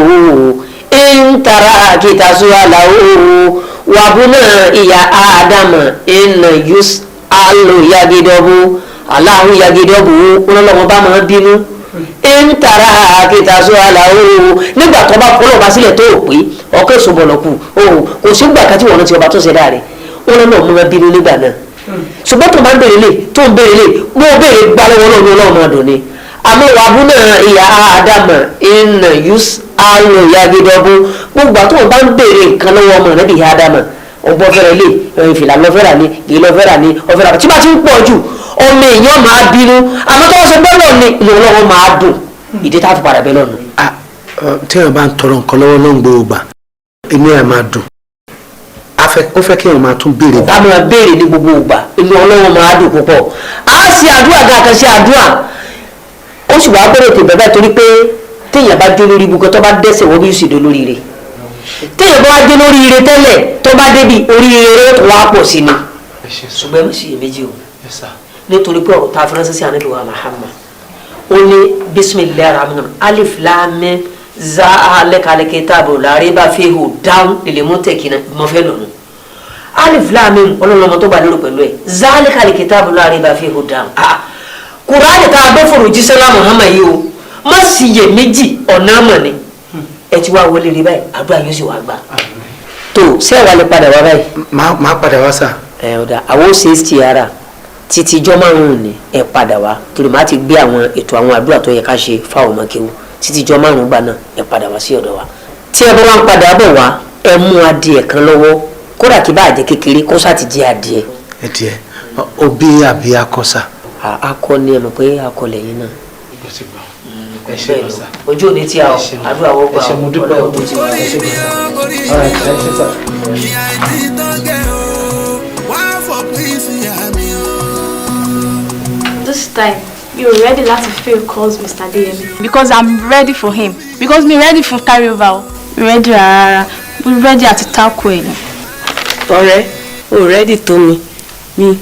S: ń tara kìtàsó aláwò wàbúnà ìyá ádámà ìnà yus alo yagidọ́bù aláàhú yagidọ́bù ọlọ́wọ́n bá máa bínú ń tara kìtàsó aláwò nígbà tó bá fọlọ́ bá sílẹ̀ tó o pé ọkọ̀ ìṣòbọ̀lọ̀kù o kò sí gbà kan tí wọ́n ti ọba tó ṣe dáa rẹ̀ ó lọ́nà mú wọn bínú nígbà náà. Ṣùgbọ́n tó máa ń béèrè lè tó ń béèrè lè bó o béèrè gbá lọ́wọ́ náà ní Ọlọ́run máa dùn ni. Àmọ́ wàá bú náà ìyá ádámà ìnà yus alo yagidọ́bù gbogbo àti wọn bá ń béèrè nǹkan lọ́wọ́ ọmọ rẹ̀ bí ìyá ádámà ọgbọ́n fẹ́rẹ̀ lè ìfìlà lọ́fẹ́rà ni kì í lọ́fẹ́rà ni ọ̀fẹ́rà tí bá ti ń pọ̀ jù ọmọ èèyàn máa bínú àmọ́ tó wọ́n sọ bẹ́ẹ̀ náà ni ìlú Ọlọ́run máa dùn ìdí tá a fi padà bẹ́ẹ̀ lọ́nu.
C: Tí èèyàn bá ń tọrọ nǹkan lọ́wọ́ ló ń gbọ́ ògbà inú ẹ̀ máa dùn, ó fẹ́ kí èèyàn máa tún béèrè.
S: Ká máa béèrè ní gbogbo ògbà inú Ọlọ́run máa dùn púpọ̀. A ṣe àdúrà gan kan ṣe àdúrà ó sì wàá gbọ́dọ̀ tó bẹ́ẹ̀ torí pé téèyàn bá jó lórí ibùkún tó bá dẹ́sẹ̀ wọ́n bí yóò sì dó lórí ire, téèyàn bá wá dé lórí ire tẹ́lẹ̀ tó bá débi oríire rẹ̀ tó wá pọ̀ sí ni. Ṣùgbọ́n ẹ má ṣe iyèméjì o, nítorí pé ọ̀rọ̀ tá a fi ránṣẹ́ sí Ànábì wa Muhammad ó ní bisimilayi rahman alif lam mim za alẹ́kalẹ́kẹ́ táàbù láàrin bá fi hù dáhùn lè mú tẹ̀kínà mọ́ fẹ́ lọ́nu alif lam mim ọlọ́lọ́mọ tó bá lérò pẹ̀lú ẹ̀ za alẹ́kalẹ́kẹ́ táàbù láàrin bá fi hù dáhùn. Kùránì tá a bẹ́ fọ̀rọ̀ jíṣẹ́ lá Muhammad yìí o má sì yẹ méjì ọ̀nà àmọ̀ ni ẹ ti wá wọlé rí báyìí àdúrà yóò sì wá gbà. Tó ṣé ẹ wá lè padà wá báyìí.
C: Máa padà wá sà.
S: Ẹ ọ̀dà àwọn ó ṣe é ti ara títí ijọ́ 5 ni ẹ padà wá torí màá ti gbé àwọn ètò àwọn àdúrà tó yẹ ká ṣe fáwọn ọmọ kéwú títí ijọ́ 5 gbà náà ẹ padà wá sí ọ̀dọ̀ wa. Tí ẹ bá wá ń padà bọ̀ wá ẹ mú adìẹ kan lọ́wọ́ kódà kí bá jẹ́ kékeré kó sá ti jẹ́ adìẹ.
C: Adìẹ òbí àbí akọ sà.
S: Akọ ni ẹ mọ̀ pé akọ lẹ́yìn náà. Ojú òní tí a ò àdúrà wọ́n gbà ọlọ́wọ́ tó ti wà.
G: This time, you're ready láti fail calls Mr. Adeyemi because I'm ready for him because me ready for carryover. Ready rárá, we ready àti tackle ẹ̀ ni.
L: Ọ̀rẹ́, o ready tó mi, mi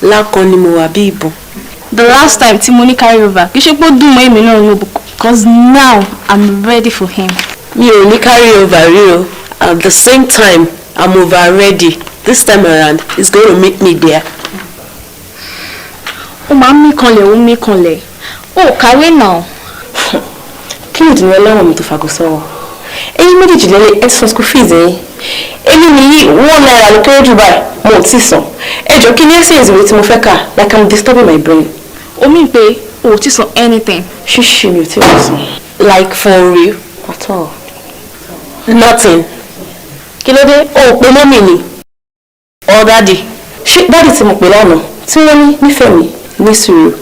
L: lákan ni mo wà bí ìbọn.
G: The last time tí mo ní carry over, kì í ṣe pé ó dùn mọ́ èmi náà nù, because now I'm ready for him.
T: Mi ò ní carry over rí o. At the same time, I'm over ready. This time around, he's going to meet me there.
G: Ó máa ń mí kanlẹ̀, ó ń mí kanlẹ̀. Ó kàwé náà.
T: Kí ni ìdùnnú ẹlẹ́wọ̀n mi tó fago sọ́wọ́? Ẹ̀yin méjèèjì lẹ́lẹ́ ẹ ti san school fees ẹ̀yin. Èmi nìyí ₦1 ló kéré jù báyìí, mo ò tí ì san. Ẹ jọ kí ni essays ìwé tí mo fẹ́ kà, like I'm disturbing my brain.
G: Ó mì pé o ò tí san anything.
T: Ṣíṣe mi ò tí ì san. Like for real? At all. Nothing. Kí ló dé? O ò pe mọ́mì ni. Or daddy. Ṣé daddy tí mo pè lánàá tí wọ́n ní nífẹ̀ẹ́ mi ní sùúrù?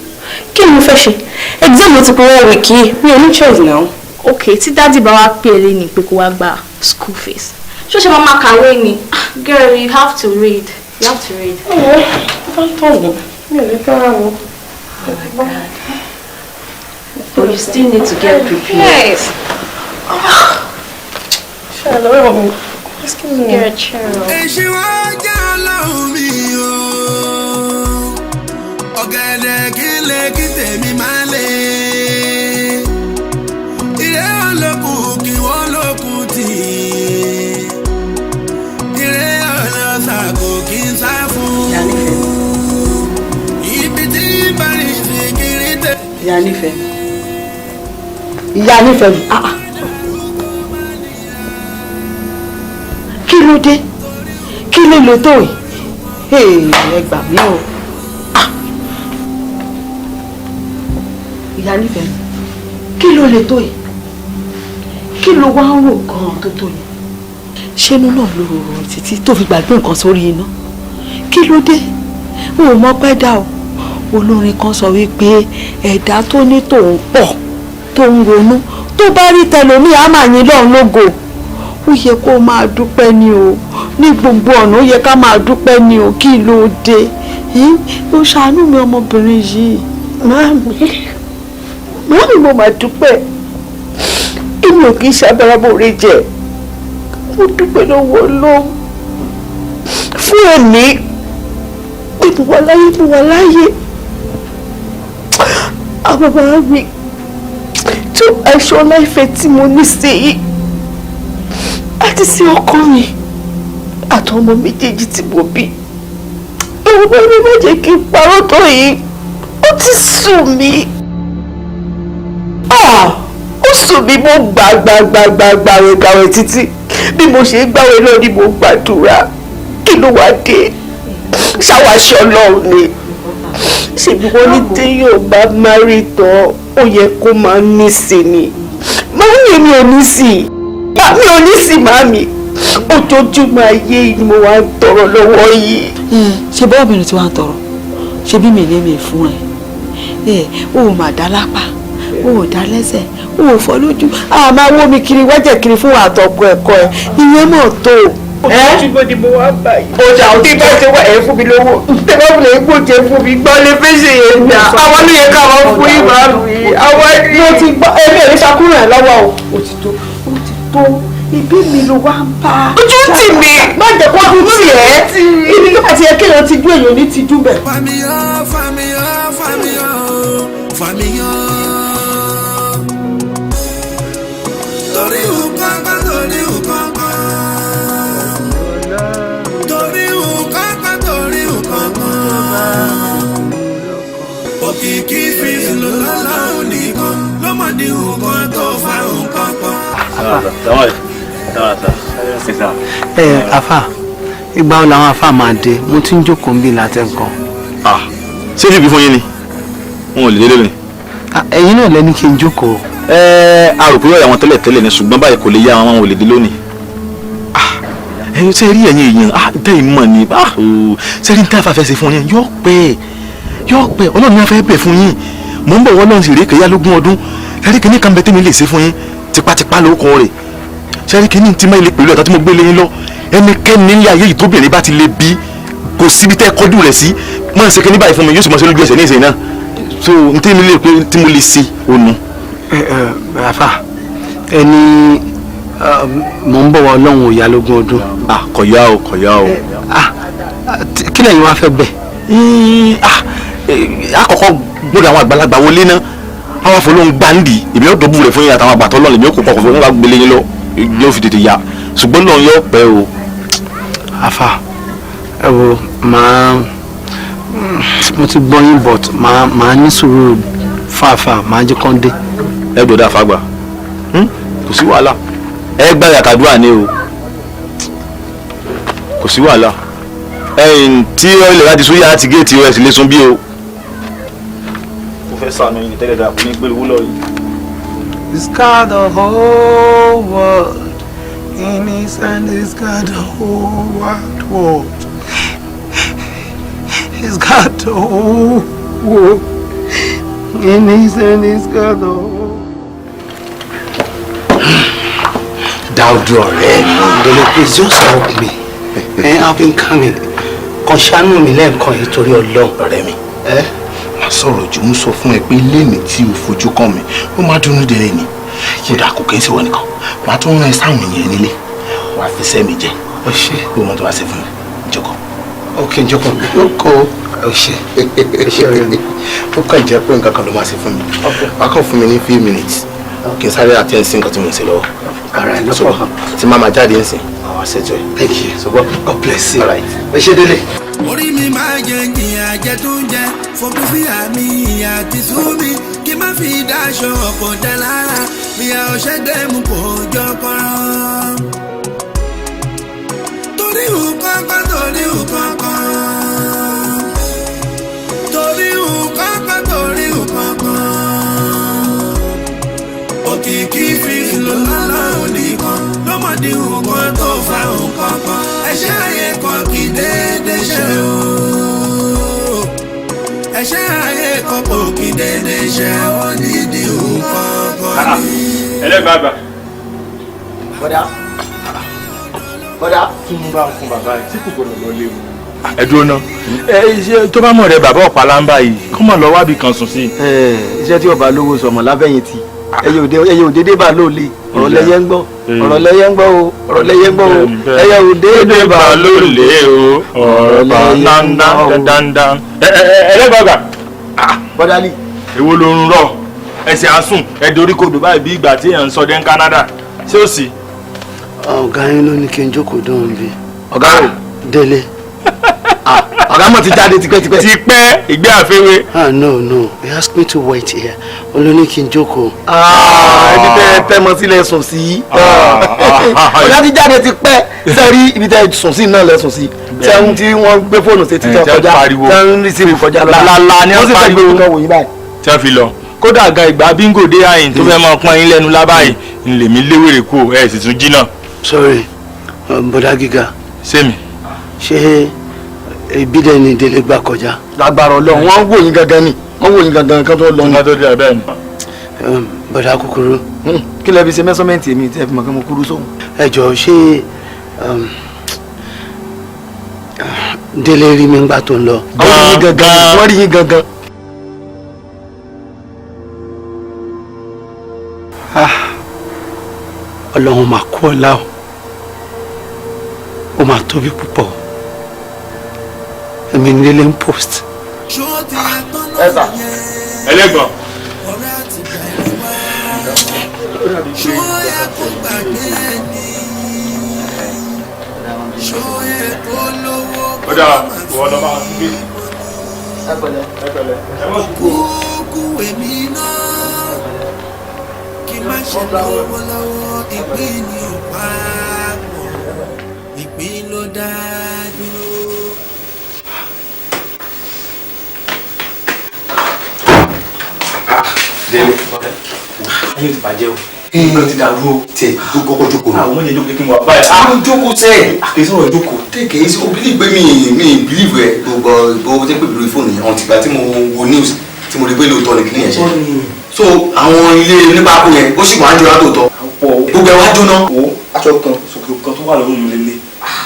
T: Kí ni mo fẹ́ ṣe? Exam ló ti pé 1 week yìí, mi ò ní choice now.
G: Ok, tí daddy bá wá pè é léni pé kó wá gba school fees. Ṣó ṣe máa máa kàwé ni? Girl, you have to read. You have to read.
T: Ọ̀wọ́, bá ń tọ̀ wọ́n, mi ò lè tọ́ra wọn. But you still need to get prepared.
G: Yes.
T: Ṣé Excuse me.
G: Get a chair.
A: Èṣù wá jẹ́ ọlọ́run mi o. Ọ̀gẹ̀dẹ̀ kí lè kí tèmi máa lè. Ìrẹ́ olókùn kí wọ́n lókun tì. Ìrẹ́ ọlọ́sà kò kí n sá fún. Ibi tí bari sí kiri tẹ̀.
K: Ìyá nífẹ̀ẹ́ mi. Ìyá nífẹ̀ẹ́ mi. Ah ah. Kí ló dé? Kí ló lè tó yìí? Ẹ gbà mí o. Ìyá nífẹ̀ẹ́ mi, kí ló lè tó yìí? Kí ló wá ń rò gan-an tó tó yìí? Ṣé inú náà ló rò títí tó fi gbàgbé nǹkan sórí iná? Kí ló dé? N ò mọ pẹ́ dá o. Olórin kan sọ wípé ẹ̀dá tó ní tòun pọ̀ tó ń ronú tó bá rí tẹlòmíì á máa yìn lọ́run lógo. Ó yẹ kó máa dúpẹ́ ni o, ní gbogbo ọ̀nà ó yẹ ká máa dúpẹ́ ni o. Kí ló dé? Ó ṣàánú mi ọmọbìnrin yìí. Màámi, mo máa dúpẹ́. Èmi ò kì í ṣàbẹ̀rẹ̀bọ̀rẹ̀ jẹ. Mo dúpẹ́ lọ́wọ́ Ọlọ́run fún ẹ̀mí pé mo wà láyé, mo wà láyé. Àwọn bàbá mi tó aṣọ láìfẹ́ tí mo ní sí yìí àti sí ọkọ mi àtọmọ méjèèjì tí mo bí. Ìwọ bá mi má jẹ́ kí n parọ́ tó yìí, ó ti sùn mí. Ó sùn mí, mo gbà gbà gbà gbà gbàwẹ̀ gbàwẹ̀ títí. Bí mo ṣe ń gbàwẹ̀ náà ni mo gbàdúrà. Kí ló wá dé? Ṣáwáṣe Ọlọ́run ni. Ṣèbí wọ́n ní téèyàn bá márì tán, ó yẹ kó máa ní sí ni. Màámi, mi ò ní sí i. Mi ò ní sí màámi. Ojoojúmọ́ ayé ni mo wá ń tọrọ lọ́wọ́ yìí. Ṣé bọ́ọ̀bìnrin tí wàá ń tọrọ? Ṣé bí mi ní mi fún ẹ? O ò mà dá lápá, o ò dá lẹ́sẹ̀, o ò fọ́ lójú. A máa wó mi kiri wájẹ̀ kiri fún àtọkọ ẹ̀kọ́ ẹ̀. Ìyẹn mọ̀ tó. Ojoojúmọ́ ni mo wá báyìí. Ọjà òtí bá ṣe wá ẹ̀ fún mi lówó. Tẹ̀wá fún mi kò jẹ́ fún mi gbọ́ lé fèsì yẹn dà. Àwọn ló yẹ ká máa fún ìmọ̀ mi. Àwọn ni.
C: Mo ti gbọ́, èmi ò ní ṣakúrò ẹ̀ lọ́wọ́ o. Ó ti tó, ó ti tó. Ibi mi ló wá ń bá. Ojú tì mí. Má jẹ́ kó ojú tì ẹ́. Ibi tó bá ti yẹ kéèyàn ti jú èèyàn ní ti jú bẹ̀.
A: Fàmíyàn, fàmíyàn, fàmíyàn, fàmíyàn. Torí nǹkan kan, torí nǹkan kan. Torí nǹkan kan, torí nǹkan kan. Òkìkí fi lọ́lọ́run nìkan ló mọ̀ ní nǹkan tó fa nǹkan kan.
C: Ẹ afa, ìgbà wo làwọn afa máa dé? Mo ti ń jókòó ń bí látẹ̀ nǹkan.
P: Ṣé ìbí fún yín ni? Wọn ò lè délé mi.
C: Ẹ̀yin náà lẹ́ni kí n jókòó.
P: A rò pé yóò yà wọn tẹ́lẹ̀ tẹ́lẹ̀ ni, ṣùgbọ́n báyìí kò lè yá wọn, wọn ò lè dé lónìí. Ẹ̀yin ṣe rí ẹ̀yin èèyàn tẹ́yìn mọ̀ ni ṣe rí ní táfà fẹ́ ṣe fún yín yóò pẹ́ yóò pẹ́. Ọlọ́run ni wọ́n fẹ́ bẹ̀ fún yín. Mò ń bọ̀ wọ́n lọ́run sì rí kẹ́yà lógún ọdún. Ṣe rí kíní kan bẹ tẹ́mi lè ṣe fún yín tipátipá lórúkọ rẹ̀. Ṣe rí kíní tí máa lè pẹ̀lú ẹ̀tọ́ tí mo gbé lé yín lọ. Ẹnikẹ́ni nílé ayé yìí tóbìnrin bá ti lè bí kò síbi tẹ́ kọjú rẹ̀ sí máa ń ṣe kíní báyìí fún mi yóò sì máa ṣe lójú ẹsẹ̀ ní ìsìn náà. So n tẹ́mi lè pé tí mo lè ṣe ònu.
C: Àfà, ẹni mò ń bọ̀ wá Ọlọ́run ò yá lógún ọdún.
P: Kò yá o, kò yá o.
C: Kí lẹ́yìn wá fẹ́ bẹ̀?
P: Àkọ́kọ́ gbọ́dọ̀ àwọn àgbàlagbà wọlé náà, àwọn afọlọ́hún gbáǹdì, èmi yóò dọ́bù rẹ̀ fún yín àtàwọn àgbàtọ́ lọ́nà, èmi yóò kó kọ̀ọ̀kan fún wọn gbélé yín lọ, yóò fi tètè yá, ṣùgbọ́n náà yóò pẹ́ o.
C: Àfà, ẹ wo, màá mo ti gbọ́ yín, but màá ní sùúrù fàáfàá, màá jẹ́ kán dé.
P: Ẹ gbọ́dọ̀ àfàgbà, kò sí wàhálà, ẹ gbà yàtàdúrà ni o, kò sí wàhálà. Ẹ̀yìn tí ilẹ̀ bá ti sún yàrá ti géètì rẹ̀ sì lè sun bí o. Mo fẹ́ sànù yín tẹ́lẹ̀ dà kó ní gbé owó lọ yìí.
C: He's got the whole world in his hand. He's got the whole wide world. He's got the whole world in his hand. He's got the whole.
F: Dáúdú ọ̀rẹ́ mi.
C: Dele, please just help me. I've been coming. Kàn ṣàánú mi lẹ́ẹ̀kan yìí torí Ọlọ́run.
F: Ọ̀rẹ́ mi, má sọ̀rọ̀ jù. Ń sọ fún ẹ pé lẹ́ni tí o fojú kàn mí, ó máa dúnú délé ni. Kódà kò kí n sì wọ nìkan, màá tún rán ẹ sáwọn èèyàn nílé, wàá fi sẹ́mi jẹ.
C: Ó ṣe.
F: Bí wọ́n tó wá sí fún mi, jókòó.
C: Ok, jókòó. Jókòó. Ó ṣe. Ó ṣe ọ̀rẹ́ mi.
F: Ó kàn jẹ́ pé nǹkan kan ló máa ṣe fún mi. Wàá kàn fún mi ní few minutes kí n sáré attend sí nǹkan tí mo ń ṣe lọ́wọ́.
C: All right, no problem.
F: Tí má máa jáde ń sìn, àwọn ṣètò ẹ.
C: Thank you.
F: So God
C: bless you.
F: All right.
C: Ẹ ṣé Délé.
A: Orí mi máa jẹ jìyà jẹ tó ń jẹ fòpin sí àmì ìyà ti sú mi, kí má fi dáṣọ kò dá lára, ìyà ọ̀ṣẹ́ mú kò jọ kọ́rọ́. Torí nǹkan kan, torí nǹkan kan, torí nǹkan kan, torí nǹkan kan, òkìkí fi lò lọ́lọ́run nìkan lọ́mọdé, nǹkan tó fa nǹkan kan, ẹ̀ṣẹ̀ ayé kan kì í déédé ṣe o. Ẹ̀ṣẹ̀ ayé kan kò kì í déédé ṣe o, nídìí nǹkan kan ní.
M: Ẹlẹ́gbàgbà.
E: Bọ́dà, bọ́dà.
M: Kí n bá fún bàbá yìí tí kò gbọdọ̀ lọ léwu. Ẹ dúró ná, ẹ ṣe tó bá mọ̀ rẹ bàbá ọ̀pá láńbà yìí kó mọ̀ lọ wábì kan sùn sí.
E: Iṣẹ́ tí ọba lówó sọmọ láfẹ̀yìntì, ẹyẹ òdédé bá lóòlè, ọ̀rọ̀ lẹ́yẹ ń gbọ́, ọ̀rọ̀ lẹ́yẹ ń gbọ́ o, ọ̀rọ̀ lẹ́yẹ ń gbọ́ o, ẹyẹ òdédé bá
M: lóòlè o, ọ̀rọ̀ dandandandandan. Ẹlẹ́gbàgbà.
E: Bọ́dálì.
M: Èwo ló ń rọ ẹsẹ̀ asùn ẹ̀dórí kodò báyìí bí ìgbà tí èèyàn ń sọdẹ ní Canada, ṣé ó sì.
C: Ọ̀gá yín ló ní kí n jókòó dán bí.
E: Ọ̀gá o.
C: Délé.
E: Ọ̀gá mọ̀ ti jáde tipẹ́tipẹ́.
M: Tipẹ́ ìgbé àfẹ́wé.
C: Ah, no, no, he asked me to wait here. Ó ló ní kí n jókòó.
E: Ibi tẹ́ tẹ́ mọ sílẹ̀ sùn sí. Ọ̀gá ti jáde tipẹ́, sẹ́rí ibi tẹ́ sùn sí náà lẹ sùn sí. Sẹ́hun tí wọ́n gbé fóònù sí títí kọjá, tẹ́ ń rí sí kọjá lọ.
M: Lálá ni wọ́n pariwo tí wọ́n fi lọ. Kódà gan ìgbà bíngò dé àyìn tó fẹ́ máa pọ́n yín lẹ́nu lábáyìí ń lèmi léwèrè kú, ẹ̀ sì tún jí náà.
C: Sorry, bọ́dá gíga.
M: Sẹ́mi.
C: Ṣé ibi dẹ̀ ni Délé gbà kọjá?
E: Lágbára Ọlọ́run, wọ́n wò yín gangan ni, wọ́n wò yín gangan kan tó lọ ni.
M: Kan tó dé bẹ́ẹ̀ ni.
C: Bọ́dá kúkúrú.
E: Kí lẹ fi ṣe mẹ́sọ́mẹ́ǹtì èmi tí ẹ fi mọ̀ kí mo kúrú sóhun.
C: Ẹ jọ̀ọ́, ṣé Délé rí mi ńgbà tó ń lọ?
E: Wọ́n rí yín gangan.
C: Ọlọ́run máa kú ọlá o, ó máa tóbi púpọ̀, èmi ní Délé ń post.
E: Ẹ sà.
M: Ẹlẹ́gbọ̀n. Ó dáa, ìwọ lọ máa fi gbé.
E: Ẹ pẹ̀lẹ́.
M: Ẹ pẹ̀lẹ́. Ẹ mọ̀ sí kú.
A: Kúkú èmi náà kí má ṣe lọ́wọ́lọ́wọ́, ìpín ni ò papọ̀, ìpín ló dá dúró.
P: Délé.
B: Ayé ti bàjẹ́ o, nǹkan ti dàrú o.
P: Tiẹ̀ tó kọ́kọ́ jókòó náà.
B: Àwọn ọmọ yẹn jókòó kí n wà báyìí.
P: Àwọn jókòó sẹ́ẹ̀.
B: Kì í sọ̀rọ̀ jókòó.
P: Tẹ̀kẹ̀ yìí o believe pé mi believe ẹ gbogbo gbogbo tẹ́ pé lórí fóònù yẹn ọ̀n tìgbà tí mo wo news tí mo rí pé lóòótọ́ ni kìnìyẹn ṣe. So àwọn ilé onípákó yẹn ó sì wá ń jóná lóòótọ́. Gbogbo ẹ wá jóná.
B: Wo aṣọ kan ṣòkòtò kan tó wà lọ́rùn mi lélẹ̀.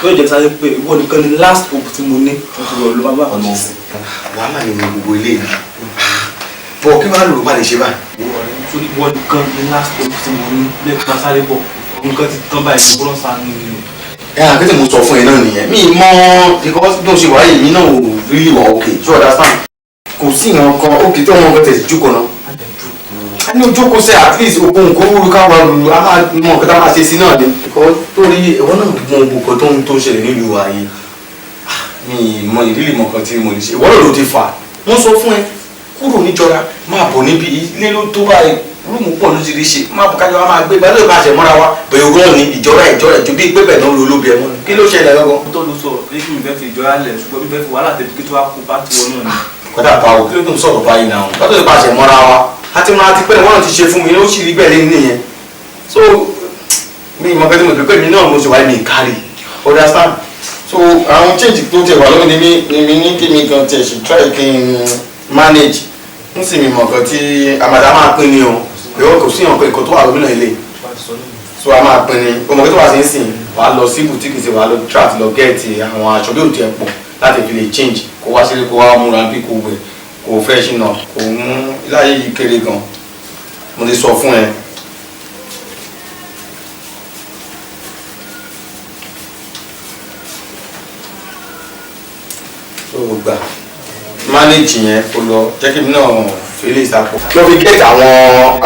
B: Tó yẹ jẹ́ sáré pé ìwọ nìkan ni last hope tí mo ní. Mo ti rọ̀ ló bá bá
P: ọ̀nà. Wàhálà ni gbogbo ilé yìí. Bọ̀ kí wàá lò bá lè ṣe báyìí.
B: Torí ìwọ nìkan ni last hope tí mo ní lẹ́ẹ̀kan sáré bọ̀, nǹkan ti tán báyìí, kó lọ́n sànú mi o.
P: Ẹ àkẹ́tẹ̀ mo sọ fún ẹ náà nìyẹn, mi mọ because bí mo ṣe wáyé mi náà ò really wà okay, you understand? Kò sí ìyàn kan ó kì í tó wọn kò tẹ̀sí jókòó náà. A ní ojókòó sẹ́, at least ogun nǹkan wúru ká wà lulu, a máa mọ nǹkan tá a máa ṣe sí náà ni. Because torí ìwọ náà mọ gbogbo nǹkan tó ń ṣẹlẹ̀ nílùú wa yìí. Mi mọ ìrírí mọ nǹkan tí mo lè ṣe. Ìwọ náà ló ti fà. Wọ́n sọ fún ẹ kúrò níjọra, máa bọ̀ níbi ilé ló tó báyìí, rúùmù pọ̀ lóríṣiríṣi, máa bọ̀ kájọ wa máa gbé ìgbà tó bá ṣe mọ́ra wa bẹ̀rù rán ni ìjọra ìjọra ìjọ bíi pé bẹ́ẹ̀ náà ló lóbi ẹ̀ mọ́ ni. Kí ló ṣẹlẹ̀ gangan?
B: Tó ló sọ pé kí mi fẹ́ fi ìjọra lẹ̀, ṣùgbọ́n mi fẹ́ fi wàhálà tẹ̀lé kí tó wá kó bá tiwọn náà ni.
P: Kọ́dà báwo, kí ló tó ń sọ̀rọ̀ báyìí náà? Kọ́dà tó bá ṣe mọ́ra wa a ti máa ti pẹ́, wọ́n ti ṣe fún mi, ó sì rí bẹ́ẹ̀ lé nìyẹn. So mi ìmọ̀ kẹ́tí mo pé mi náà mo ṣe wáyé mi kárí, understand? So àwọn change tó tẹ̀ wá lónìí ni mi ní kí mi gan tiẹ̀ ṣe try kí n manage n sì mi mọ̀ kan tí àmàdá máa pín ni o. Ìwọ kò sí ọ̀pẹ nǹkan tó wà lómìnà ilé, so a máa pín ni. Ọmọ kí tó wà sí ń sìn, wàá lọ sí boutique sí, wàá lọ try àti lọ gẹ́ẹ̀tì àwọn aṣọ bí òtí ẹ̀ pọ̀ láti fi lè change, kó wá sílé, kó wá múra bí kò wẹ̀, kò fresh náà, kò mú láyé yìí kéré gan, mo ti sọ fún ẹ. So gbà manage yẹn, kó lọ jẹ́ kí mi náà fi lè sàpò. Lọ fi gẹ́ẹ̀tì àwọn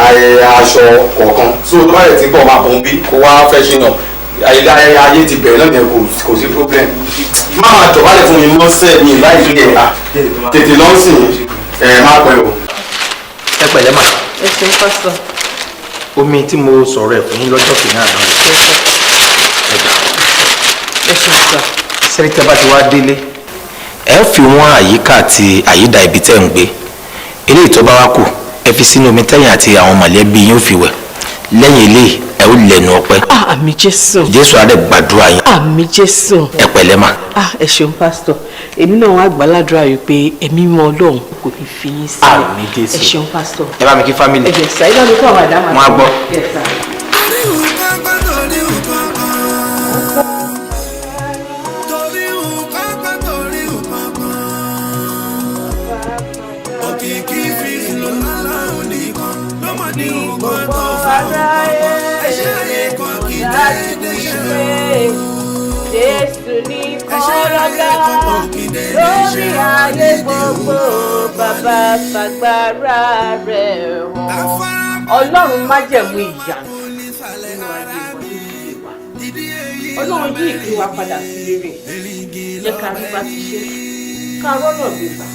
P: aṣọ kọ̀ọ̀kan, so tó bá yẹ ti bọ̀ máa bọ̀ ń bí kó wá fresh náà. Ayé ayé ti bẹ̀rẹ̀ náà yẹn, kò sí problem. Má máa dọ̀bálẹ̀ fún mi mọ́sẹ̀ mi láì fi ẹ̀ tètè lọ́sìn ẹ̀ má pẹ́ o.
R: Ẹ pẹ̀lẹ́ mà.
L: Ẹ ṣeun, pásítọ̀.
R: Omi tí mo sọ̀rọ̀ ẹ̀ fún yín lọ́jọ́ kìíní àná ẹ gbà.
L: Ẹ ṣeun sà.
R: Sẹ́rí tẹ́ bá ti wá délé, ẹ fi wọ́n àyíká àti àyídà ibi tẹ́ ń gbé. Eléyìí tó bá wá kù, ẹ fi sínú omi tẹ́yìn àti àwọn mọ̀lẹ́bí yín ó fi wẹ̀. Lẹ́yìn eléyìí, ẹ ó lẹ́nu ọpẹ́.
L: Ah, àmín Jésù.
R: Jésù á dẹ̀ gbàdúrà yín.
L: Àmín Jésù.
R: Ẹ pẹ̀lẹ́ mà.
L: Ah, ẹ ṣeun pásítọ̀. Èmi náà wá gbàládùra yìí pé ẹ̀mí mímọ́ Ọlọ́run kò ní fi yín sílẹ̀.
R: Àmín Jésù.
L: Ẹ ṣeun pásítọ̀.
R: Ẹ bá mi kí family.
L: Ẹ jẹ́ sà, ẹ bá mi kó àwọn àdámà.
R: Wọ́n á gbọ́.
L: Yes, sir.
A: Òkìkí fi lò lọ́lọ́run nìkan lọ́mọdé nǹkan tó fà nǹkan kan ẹ̀ṣẹ̀ ayé kan kì í dédé ṣe o.
K: Jésù ní kọ́lọ́gá lórí ayé gbogbo, bàbá fagbára rẹ̀ hàn.
L: Ọlọ́run májẹ̀mú ìyanu nínú ayé wa, nínú ilé wa. Ọlọ́run yí ìpín wa padà sí rere. Jẹ́ ká rí bá ti ṣe, ká rọ́nà gbégbà.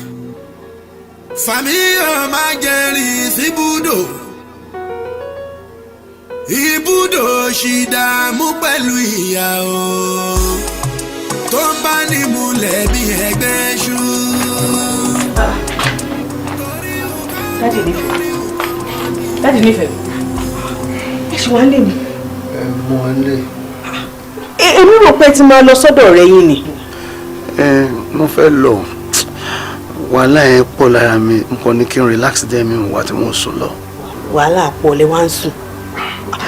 A: Fàmíyàn máa jẹrìí síbúdò, ibùdó ṣìdààmú pẹ̀lú ìyà o tó ń bá ní múlẹ̀ bí ẹgbẹ́ ṣú.
L: Daddy nífẹ̀ẹ́, Daddy nífẹ̀ẹ́ mi, ẹ ṣì wá ń lé mi.
C: Ẹ mọ ẹ lé.
L: Èmi rò pé tí máa lọ sọ́dọ̀ ọ̀rẹ́ yín ni.
C: Ẹ mo fẹ́ lọ, wàhálà yẹn pọ̀ lára mi, n kò ní kí n relax dẹ́ mi wà tí mo ń sùn lọ.
L: Wàhálà pọ̀ lẹ wá ń sùn.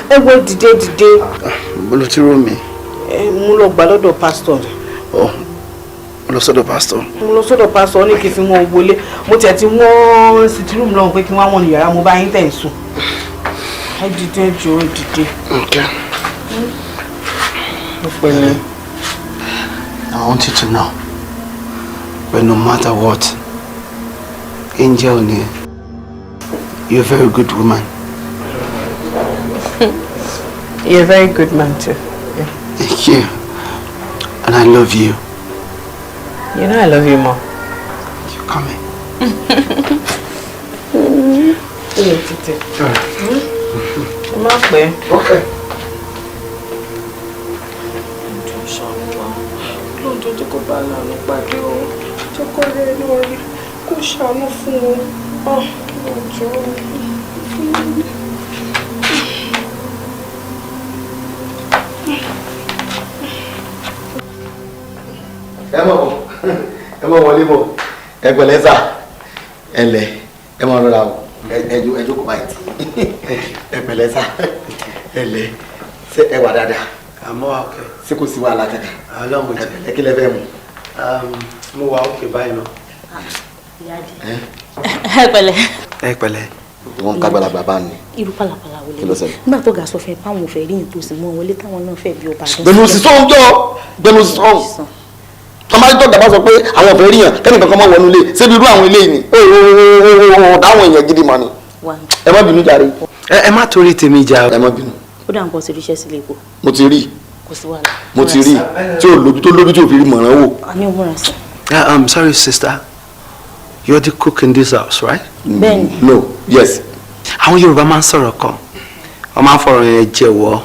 L: Ẹ wo, dìde dìde.
C: Bolo tí rò mí.
L: Ẹ mú lọ gbà lọ́dọ̀ pásítọ̀ rẹ̀.
C: Ọ mo lọ sọ́dọ̀ pásítọ̀.
L: Mo lọ sọ́dọ̀ pásítọ̀, ó ní kí n fi wọn wọlé. Mo tiẹ̀ ti wọ́n sitting room lọ́hùn pé kí wọ́n wọ̀n ní yàrá, mo bá yín tẹ̀ ń sùn. Ẹ dìde jọ, ẹ dìde.
C: Okay. Pẹ̀lẹ́. I want you to know, but no matter what, Angel ni ẹ. You're a very good woman.
L: You're a very good man too. Yeah.
C: Thank you. And I love you.
L: You know I love you more.
C: You're coming.
L: Ẹ tètè. Ẹ má pẹ́.
C: Okay.
L: Lóòótọ́, jẹ́ kó bá láàánú pàdé o, jẹ́ kó rẹ inú orí, kó ṣàánú fún o, ọjọ́.
E: Ẹ mọ̀ bọ̀, ẹ mọ̀ wọlé bọ̀. Ẹ pẹ̀lẹ́ sà, ẹ lẹ̀, ẹ mọ̀ rọra o, ẹ jókòó báyìí. Ẹ pẹ̀lẹ́ sà, ẹ lẹ̀, ṣé ẹ wà dáadáa?
C: Àmọ́ okay.
E: Ṣé kò sí wàhálà kankan?
C: Ọlọ́run jẹ́.
E: Ẹ kí lẹ fẹ́ mu?
C: Mo wà okay báyìí náà.
T: Ẹ pẹ̀lẹ́.
C: Ẹ pẹ̀lẹ́.
E: Wọ́n ń kágbàlagbà bá ní.
T: Irú pàlàpàlà wo lè
E: Kí ló ṣẹlẹ̀?
T: Nígbà tó ga sọ fún ẹ páwọn ò fẹ́ rí nítòsí mọ́ wọlé, táwọn náà fẹ́ bí ọba.
E: Gbẹnu sí sọ́hún jọ, gbẹnu sí sọ́hún. Tọ́ Máa tọ́jà bá sọ pé àwọn ọ̀fẹ́ ríyàn kẹ́nìkan kan máa wọnú ilé ṣébi irú àwọn ilé yìí ni ó dáwọn èèyàn gidi mọ́ ni. Ẹ má bínú jàre.
C: Ẹ má torí tèmi jà.
E: Ẹ má bínú.
H: Ó dà nǹkan ti ríṣẹ́ sílé epo.
E: Mo ti rí.
H: Kò sí wàhálà.
E: Mo ti rí tí ò lójú tó lójú tí ò fi rí mọ̀ràn wò.
H: Àní òmùra sí.
C: I'm sorry sister, you're the cook in this house, right?
H: Bẹ́ẹ̀ni.
E: No, yes.
C: Àwọn Yorùbá máa ń sọ̀rọ̀ kan, wọ́n máa ń fọ̀rọ̀ yẹn jẹ̀wọ́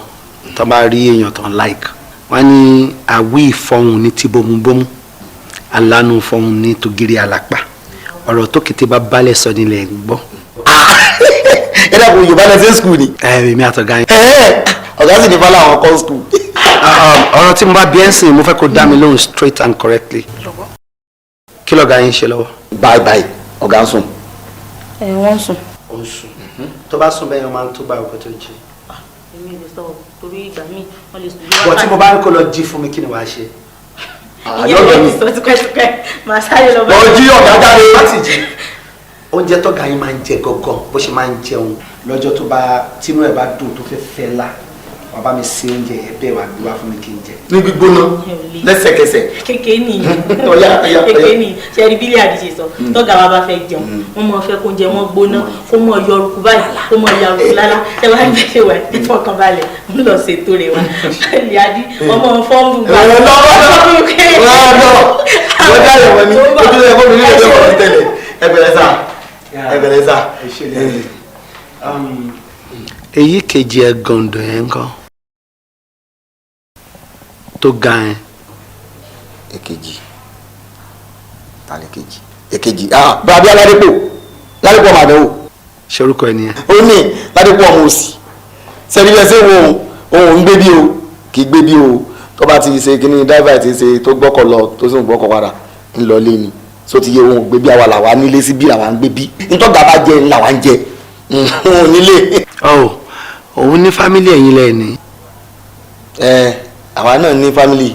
C: tó bá rí èèyàn tó ń like. Wọ́n ní àwí ìfọ̀hún ní ti bómúbómú, alánú ìfọ̀hún ní tògìrì àlàpà, ọ̀rọ̀ tó kété bá balẹ̀ sọ nílẹ̀ gbọ́.
E: Ẹ dàpọ̀ Yorùbá lẹ ṣe school ni.
C: Ẹ èmi àtọ̀gá yín.
E: Ọ̀gá sì ní fọlá àwọn kọ́ school.
C: Ọ̀rọ̀ tí mo bá bí ẹ́ ń sìn, mo fẹ́ kó dá mi lóhùn straight and correctly. Kí lọ̀gá yín ṣe lọ́wọ́?
E: Bye bye, ọ̀gá ń sùn.
H: Ẹ wọ́n ń sùn.
C: Ó ń sùn. Tó bá sùn bẹ́ẹ̀ yẹn máa ń tó bá ọkọ tó jí.
H: Èmi ò lè sọ torí ìgbà míì wọ́n lè sùn.
C: Bọ̀ tí mo bá ní kó lọ jí fún mi, kí ni wàá ṣe?
H: Ìyẹn lè ti sọ tipẹ́tipẹ́, màá sáré lọ bá.
E: Lọ jí ọ̀gá jáde.
C: Láti jí. Oúnjẹ tọ́gà yín máa ń jẹ gangan bó ṣe máa ń jẹun lọ́jọ́ tó bá tínú ẹ̀ bá dùn tó fẹ́ fẹ́ lá, wàá bá mi ṣe oúnjẹ yẹn bẹ́ẹ̀ wàá gbé wá fún mi kí n jẹ.
E: Ní gbígbóná lẹ́sẹ̀kẹsẹ̀.
H: Kékeré nìyí.
E: Ọ̀yá ọ̀yá ọ̀yá.
H: Kékeré nìyí. Ṣé rí bílẹ̀ àdìsí sọ? Tọ́gà wa bá fẹ́ jẹun, wọ́n máa fẹ́ kó jẹ wọ́n gbóná, kó mọ̀ yọrùkú báyìí, kó mọ̀ yàrùkú lálá. Ṣé wàá ní bẹ́ẹ̀ ṣe wà ní fọkànbalẹ̀ ń lọ ṣètò rẹ̀ wá. Ìyáàdí ọmọ fọ́ọ̀mù gbà.
C: Èyí kejì ẹ gàndọ̀ yẹn ńkọ́ tó ga yẹn.
E: Èkejì ta lè kejì? Èkejì ah bàbá Ládépò, Ládépò ọmọ àdánwò.
C: Ṣé orúkọ ẹ nìyẹn?
E: Ó ní Ládépò ọmọ òsì sẹ́ni bí ẹ ṣe wo òun ń gbé bí o kì í gbé bí o tó bá ti ṣe kíní dáìfà ti ṣe tó gbọ́kọ̀ lọ tó sì ń gbọ́kọ̀ padà ń lọ lé ni so ti yẹ òun gbé bí àwa làwa nílé sí bí làwa ń gbé bí ntọ́gà bá jẹ làwa ń jẹ òun nílé.
C: Ọ òun ní fámílì ẹ̀yin lẹ́ẹ̀ ni.
E: Ẹ àwa náà ní fámílì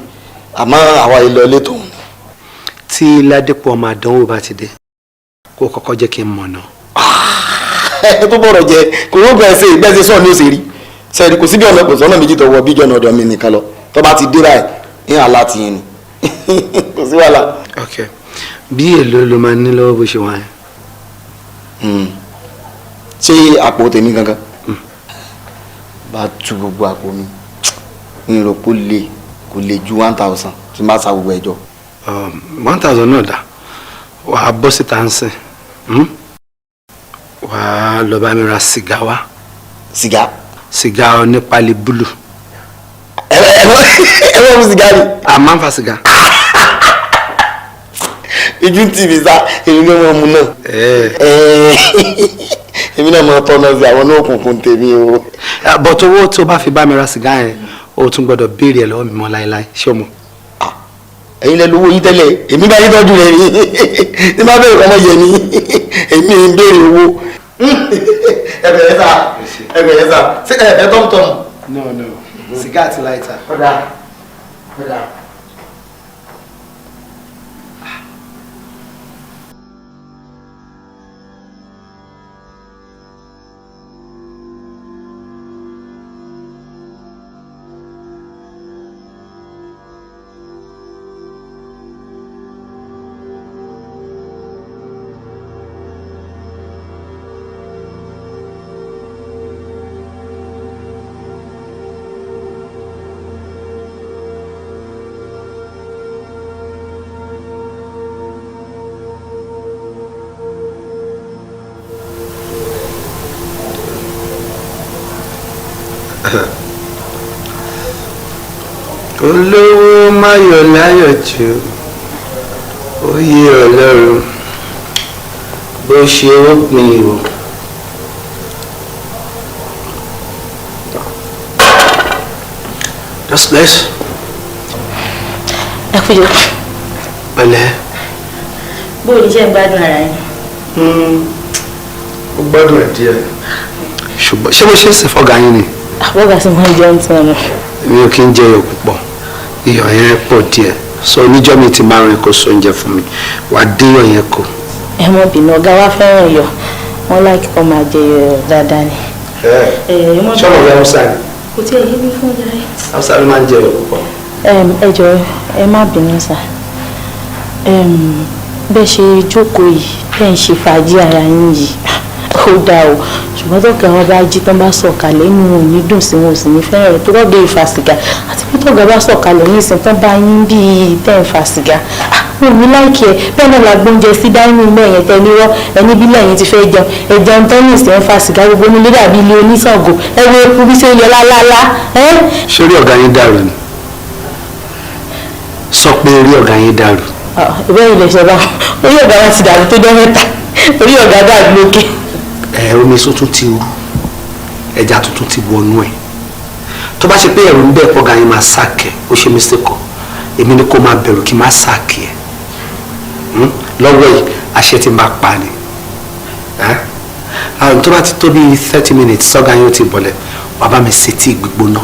E: àmọ́ àwa ìlọ ilé tòun.
C: Tí Ládépò ọmọ àdánwò bá ti dé kó kọ́kọ́ jẹ́ kí n mọ̀ náà.
E: Ẹ tó bọ̀rọ̀ jẹ kò yóò gbẹ ṣe ìgbẹ́sẹ̀ sọ̀rọ̀ ní òṣèré sẹ́ni kò sí bí ọ̀nà kò sọ́nà méjì tó wọ bí jọ̀nà ọ̀dọ̀ mi nìkan lọ tó bá ti dé báyìí ní àlá ti yẹn ni kò sí wàhálà.
C: Ok, bí èlò ló máa ní lọ́wọ́ bó ṣe wà yẹn.
E: Ṣé àpò tèmi gangan bá tu gbogbo àpò mi n rò kó lè kò lè ju 1000 tí n bá sa gbogbo ẹjọ́.
C: 1000 náà dá wàá bọ́ síta ń sìn wàá lọ bá mi ra sìgá wá.
E: Sìgá.
C: Sìgá onípali búlù.
E: Ẹ wọ́n mu sìgá ni.
C: A máa ń fa sìgá.
E: Ijú tì mí sá, èmi ló mọ̀ mu náà. Èmi náà mọ̀ tọ́nà sí àwọn òkùnkùn tèmi o.
C: But owó tó bá fi bá mi ra sìgá yẹn o tún gbọ́dọ̀ béèrè ẹ̀ lọ́wọ́ mi mọ́ láéláé, ṣé o mọ̀?
E: Ẹ̀yin lẹ lówó yín tẹ́lẹ̀, èmi bá yín tọ́jú rẹ̀ ni ní bá béèrè kọ́mọ yẹ ni èmi ń béèrè owó. Ẹ bẹ̀rẹ̀ sá, ẹ bẹ̀rẹ̀ sá, ṣé ẹ fẹ́ tọ́mùtọ́mù?
C: No, no, sìgá àti láìta.
E: Ọ̀dà, ọ̀dà.
C: Olówó máyọ̀ láyọ̀ jù oyè Ọlọ́run bó ṣe ó pin o. Just bless.
H: Ẹ kú jọ.
C: Pẹ̀lẹ́.
H: Bó o ní ṣe ń gbádùn ara yín?
C: Ó gbádùn ẹ̀ díẹ̀. Ṣùgbọ́n ṣé mo ṣe ń sìn fọ́gà yín ni?
H: Àbọ̀gà sì máa ń jẹun tí wọn.
C: Mi ò kí ń jẹ iyọ̀ púpọ̀, iyọ̀ yẹn pọ̀ díẹ̀, so oníjọ́ mi ti máa ń rìn kó so oúnjẹ fún mi, wàá dín iyọ̀ yẹn kù.
H: Ẹ mọ̀ bínú, ọ̀gá wa fẹ́ràn iyọ̀, wọ́n láìkí kọ́ máa jẹ iyọ̀ dáadáa ni.
C: Ṣọ́nà ọ̀gá Hausa ni.
H: Kò tí ẹ yé mi fún ọjà rẹ.
C: Hausa ló máa ń jẹ iyọ̀ púpọ̀.
H: Ẹ jọ̀ọ́ ẹ má bínú sà, Bẹ́ẹ̀ ṣe jókòó yìí, bẹ́ẹ̀ ń ṣe fàájì ara yín yìí, ó dáa o. Ṣùgbọ́n tọ́ka wọn bá jí tán bá sọ̀kalẹ̀, inú wọn ò ní dùn sí, wọn ò sì ní fẹ́ràn rẹ̀ tó rọ́ọ̀gẹ́ ìfà sìgá. Àti pé tọ́gà bá sọ̀kalẹ̀ ní ìsìn tán bá yín bíi tẹ́ ń fa sìgá, wọn ò ní láìkí ẹ. Bẹ́ẹ̀ náà la gbóúnjẹ sí dáínú mẹ́yẹn tẹ́ níwọ́ ẹni bílẹ̀ yín ti fẹ́ jẹun, ẹ jẹun tán ní ìsìn ń fa sìgá, gbogbo nílé dàbí ilé oníṣàngó. Ẹ wo eku bí ṣe ń yọ lálálá.
C: Ṣé orí ọ̀gá yín dàrú ni? Sọ pé orí ọ̀gá yín dàrú.
H: Ìbẹ́ ilẹ̀ ṣọba, orí ọ̀gá wa ti dàrú tó jẹ́ mẹ́ta, orí ọ̀gá dàrú lókè.
C: Ẹ omi tuntun ti rú, ẹja tuntun ti wọnú ẹ. Tó bá ṣe pé ẹ̀rù ń bẹ̀ pọ̀gá yín máa sàkẹ́, ó ṣe mistake kan. Èmi ni kó máa bẹ̀rù kí n má sàkẹ́ ẹ̀ lọ́wọ́ yìí, àṣẹ ti máa pa ni. Tó bá ti tó bíi 30 minutes, sọ́gá yín ó ti bọ̀lẹ̀, wàá bá mi ṣe tíì gbígbóná.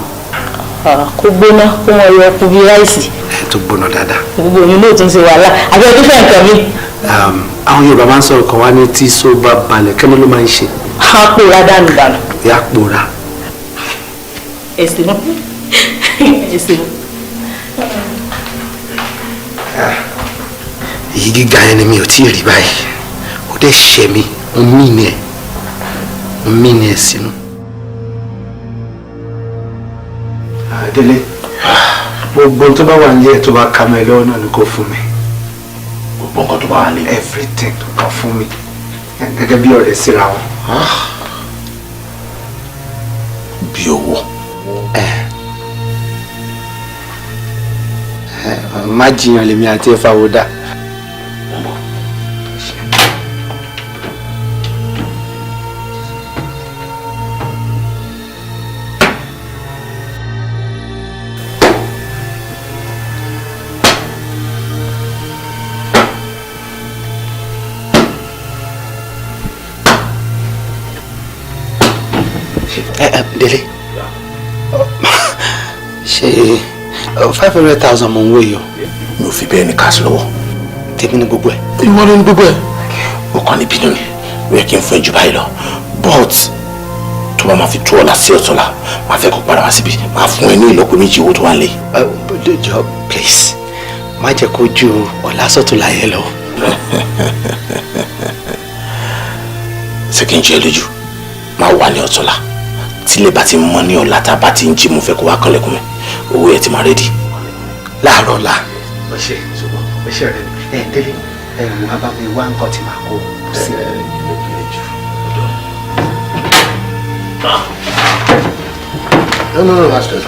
H: Kó gbóná, kó wọn yọ ọkùn bíi ráìsì.
C: Ẹ tó gbóná dáadáa.
H: Gbogbo òyìn lóòótọ́ ń ṣe wàhálà àbí ọdún fẹ́ nǹkan mi.
C: Àwọn Yorùbá máa ń sọ̀rọ̀ kan wá ní tí só bá balẹ̀, kẹ́ni ló máa ń ṣe.
H: Á pòórá dànù dànù.
C: Yà á pòórá.
H: Ẹ̀sìn mọ́, ẹ̀sìn mọ́.
C: Èyí gíga yẹn ni mi ò tí ì rí báyìí. Ó dẹ̀ ṣẹ̀ mi, mo mí ni ẹ̀, mo mí ni ẹ̀ sínú. Délé, gbogbo ohun tó bá wà nílé ẹ̀ tó bá ka mọ́ ẹ lọ́wọ́ náà ni kò fún mi.
F: Gbogbo nǹkan tó bá wà nílé.
C: Everything tó bá fún mi, gẹ́gẹ́ bí ọ̀rẹ́ síra wọn.
F: Bí owó.
C: Ẹ má jiyàn, lèmi àti ẹ fàwọ́dà. Ẹ Délé, ṣe 500,000 mo ń wò yìí o.
F: Mi ò fi bẹ́ẹ̀ ní cash lọ́wọ́.
C: Tèmi ní gbogbo ẹ̀.
F: Ìwọ ló ní gbogbo ẹ̀. Ó kàn ní bínú ni, ó yẹ kí n fún ẹ jù báyìí lọ, but tó bá máa fi tó ọ̀la sí ọ̀túnla, máa fẹ́ kó padà wá síbi, máa fún ẹ ní ìlọ́po méjì owó tó wà nílé.
C: Jọ, please, má jẹ́ kó ju ọ̀la sọ̀túnla yẹn lọ.
F: Ṣé kí n jẹ́ lójú? Máa wà ní ọ̀túnla, tílé bá ti mọ́ ní ọ̀la, tá a bá ti ń jí, mo fẹ́ kó wá kànlẹ̀kùn mi, owó yẹn ti máa ready.
C: Láàárọ̀ ọ̀la. Ọṣẹ ṣùgbọ́n ọṣẹ rẹ ẹ délé, ẹ wò, bá mi wá nǹkan tí màá kó sí.
D: No, no, no, that's good.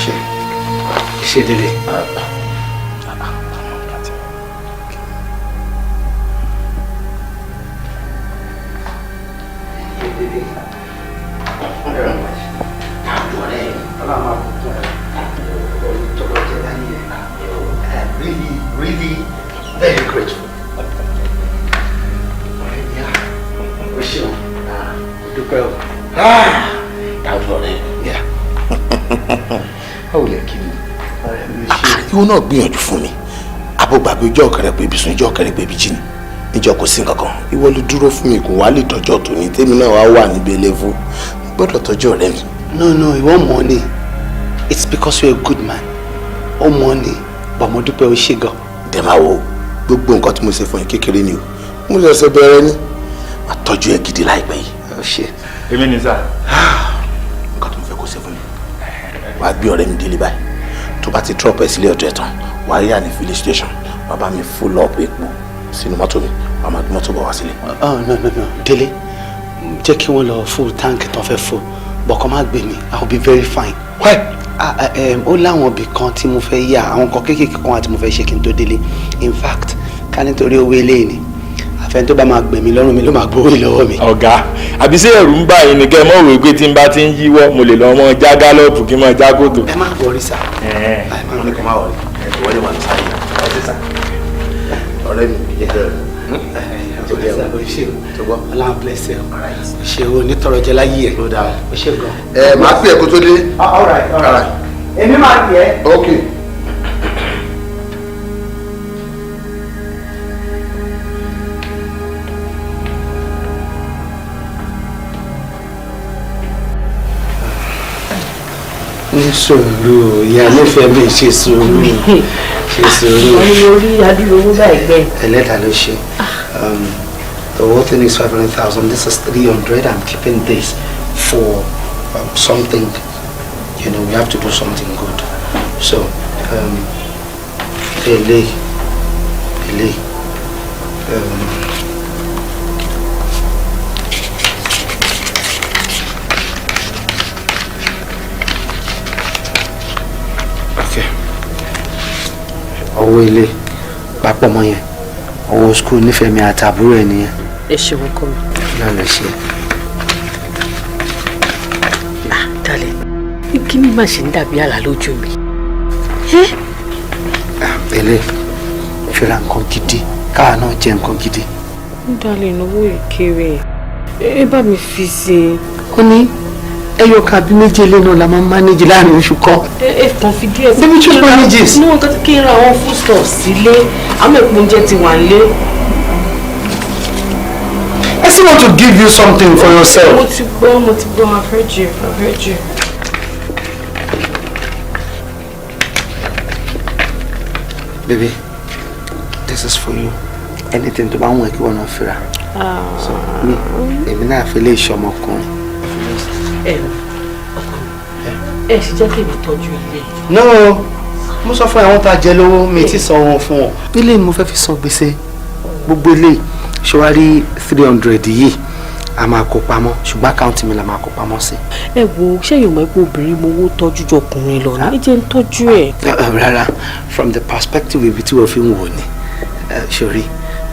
C: Ṣe ṣe délé.
D: Really, really very grateful.
C: Ọ̀rẹ́ mi á, o ṣeun, o dúpẹ́ o.
F: Dájú ọ̀rẹ́.
C: Báwo lẹ kí mi? Ọ̀rẹ́ mi, ṣe.
F: Ìwọ náà gbìyànjú fún mi. Àbó gbàgbé ọjọ́ ọ̀kẹ́rẹ́ pé ibi sùn, ìjọ ọ̀kẹ́rẹ́ pé ibi jí ni. Níjọ́ kò sí nǹkan kan. Ìwọ ló dúró fún mi, kò wá lè dọjọ́ tòní tèmi náà wá wà níbi eléfó. Gbọ́dọ̀ tọ́jú ọ̀rẹ́ mi.
C: No, ìwọ mọ̀ ni. It's because you're a good man. Ó mọ̀ ni, but mo dúpẹ́, o ṣe gan.
F: Dẹ̀ máa wo gbogbo nǹkan tí mo ṣe fún yín, kékeré ni o. Mo ṣẹ̀ṣẹ̀ bẹ̀rẹ̀ ni. Màá tọ́jú ẹ gidi láìpẹ́ yìí.
C: Ó ṣe.
M: Èmi ni sà.
F: Nǹkan tó mo fẹ́ kó ṣe fún mi, wàá gbé ọ̀rẹ́ mi délé báyìí. Tó bá ti drop ẹ sílé ọ̀dọ̀ ẹ̀ tán, wàá yà ní filling station, wàá bá mi full up epo sínú mọ́tò mi, wàá máa gbé mọ́tò bọ̀ wá sílé.
C: Oh, no, Délé, jẹ́ kí wọ́n lọ full tank tó fẹ́ full, but kọ́ má gbé mi, I will be very fine.
F: Why?
C: Ah, ó láwọn ibì kan tí mo fẹ́ yà, àwọn nǹkan kéékèèké kan àti mo fẹ́ ṣe kí n tó délé. In fact, ká nítorí owó eléyìí ni, àfẹn tó bá máa gbẹ̀mí lọ́rùn mi ló máa gbowó yìí lọ́wọ́ mi.
M: Ọ̀gá, àbí ṣé ẹ̀rù ń bà yín ni kẹ́ ẹ mọ̀ wò pé tí n bá ti ń yíwọ́, mo lè lọ mọ́ já gallop kí n mọ́ já kòtò.
C: Ẹ má worry sir.
M: Ẹ
F: má ní kò má worry, ìwọ lè wà ní sáyé ọ̀rẹ́ mi jẹ́jẹ́.
C: Ọlọ́run bless you. Ṣe o ní tọrọ jẹ láyé ẹ. O ṣe gan.
D: Ẹ máa pè é kó tó dé.
C: All right, all right. Èmi máa pè é.
D: Ok.
C: Ní sùúrù, ìyá nífẹ̀ẹ́ mi, ṣe sùúrù, ṣe sùúrù.
L: Wọ́n ní orí adúrú owó báyìí gbẹ̀yìn.
C: Ẹlẹ́dàá ló ṣe. The whole thing is 500,000. This is 300. I'm keeping this for something. We have to do something good. So, ele, ele, okay. Owó ilé papọ̀ mọ́ yẹn, owó school nífẹ̀ẹ́ mi àtàbúrò ẹ̀ nìyẹn.
L: Ẹ ṣeun kọ́ mi.
C: Náà lè ṣe.
L: Ah, darling, kí ni má ṣe ń dàbí àlá lójú mi?
C: Ele, fi ra nǹkan gidi, káwa náà jẹ nǹkan gidi.
L: Darling, owó ìkéré, ẹ bá mi fi sí i.
C: Ó ní ẹyọ kan àbí méjì ilé náà la máa ń manage láàrin oṣù kan.
L: Ẹ kàn fi díẹ̀ sí.
C: Baby, just manages.
L: Ní wọn kí n ra àwọn foodstuff sílé, àwọn èèpo oúnjẹ ti wà nílé.
C: I still want to give you something for yourself.
L: Mo ti gbọ́, mo ti gbọ́, I've heard you, I've heard you.
C: Baby, this is for you. Anything tó bá wù ẹ́ kí wọ́n náà fi ra. So, mi, èmi náà fi lè ṣe ọmọkùnrin.
L: Ẹ ọkọ mi, ẹ ṣe jẹ́ kí èmi tọ́jú ilé.
C: No, mo sọ fún àwọn tá a jẹ lówó, mi ti san wọn fún wọn. Ilé ni mo fẹ́ fi san gbèsè gbogbo ilé. Ṣé wàá rí 300 yìí, a máa kó pamọ́, ṣùgbọ́n àkáǹtì mi la máa kó pamọ́ sí.
L: Ẹ wo, ṣé yóò mọ̀ pé obìnrin mo owó tọ́jú ju ọkùnrin lọ ní? Ẹ jẹ́ ń tọ́jú ẹ̀.
C: Rárá, from the perspective ibi tí wọ́n fi ń wò ni, ṣorí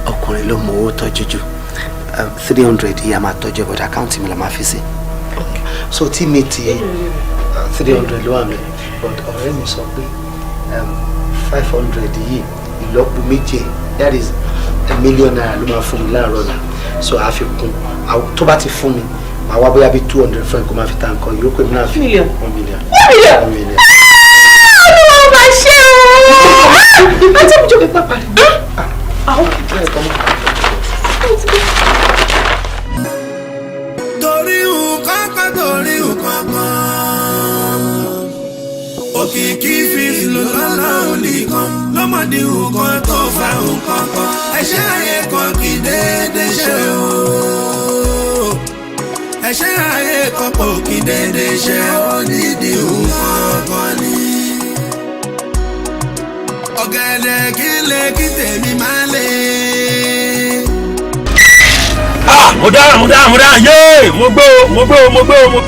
C: ọkùnrin ló mọ owó tọ́jú jù. 300 yìí a máa tọ́jú ẹ̀, but àkáǹtì mi la máa fi sí. So tí mi ti 300 ló wà mí, but ọ̀rẹ́ mi sọ pé 500 yìí ìlọ́po méje, that is ₦1,000,000 ló máa fún mi láàárọ̀ náà. So a fi kún, tó bá ti fún mi, màá wá bóyá bí 200 fún ẹ kó máa fi ta nǹkan yòókù, èmi náà fi
L: Million.
C: 1 million.
G: 1 million.
C: 1 million.
G: Olúwa máa ṣe o. Àti ìjọba ìpá parí.
A: Torí nǹkan kan, torí nǹkan kan, òkìkí fífi lọ́lọ́run nìkan lọ́mọdé nǹkan tó fa nǹkan kan, ẹ̀ṣẹ̀ ayé kan kì í déédé ṣe o, ẹ̀ṣẹ̀ ayé kan kò kì í déédé ṣe o, nídìí nǹkan kan ni. Ọ̀gẹ̀dẹ̀ kí lè kí tèmi máa lè.
M: Ah, mo dáràn, mo dáràn, mo dáràn, yéé, mo gbé o, mo gbé o, mo gbé o, mo.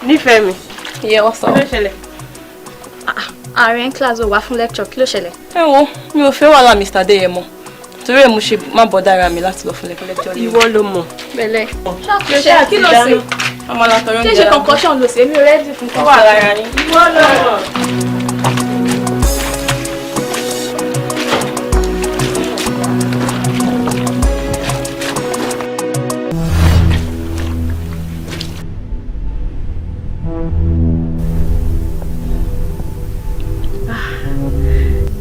T: Nífẹ̀ẹ́ mi.
G: Yeah, what's up?
T: Kí ló ṣẹlẹ̀?
G: Ààrẹ ń class, ò wá fún lecture, kí ló ṣẹlẹ̀?
T: Ẹ wo, mi ò fẹ́ wàhálà Mr. Adéyẹmọ. Torí ẹ̀ mo ṣe má bọ̀ dára mi láti lọ fún lecture. Ìwọ ló mọ̀.
G: Bẹ̀lẹ̀.
T: Ṣé
G: Kí ló ṣe?
T: Àmàlà tọrọ ń
G: Ṣé
T: jẹ.
G: ṣe concussion ló ṣe? Èmi ò ready fún
T: Ó wà lára yín. Ìwọ ló mọ̀.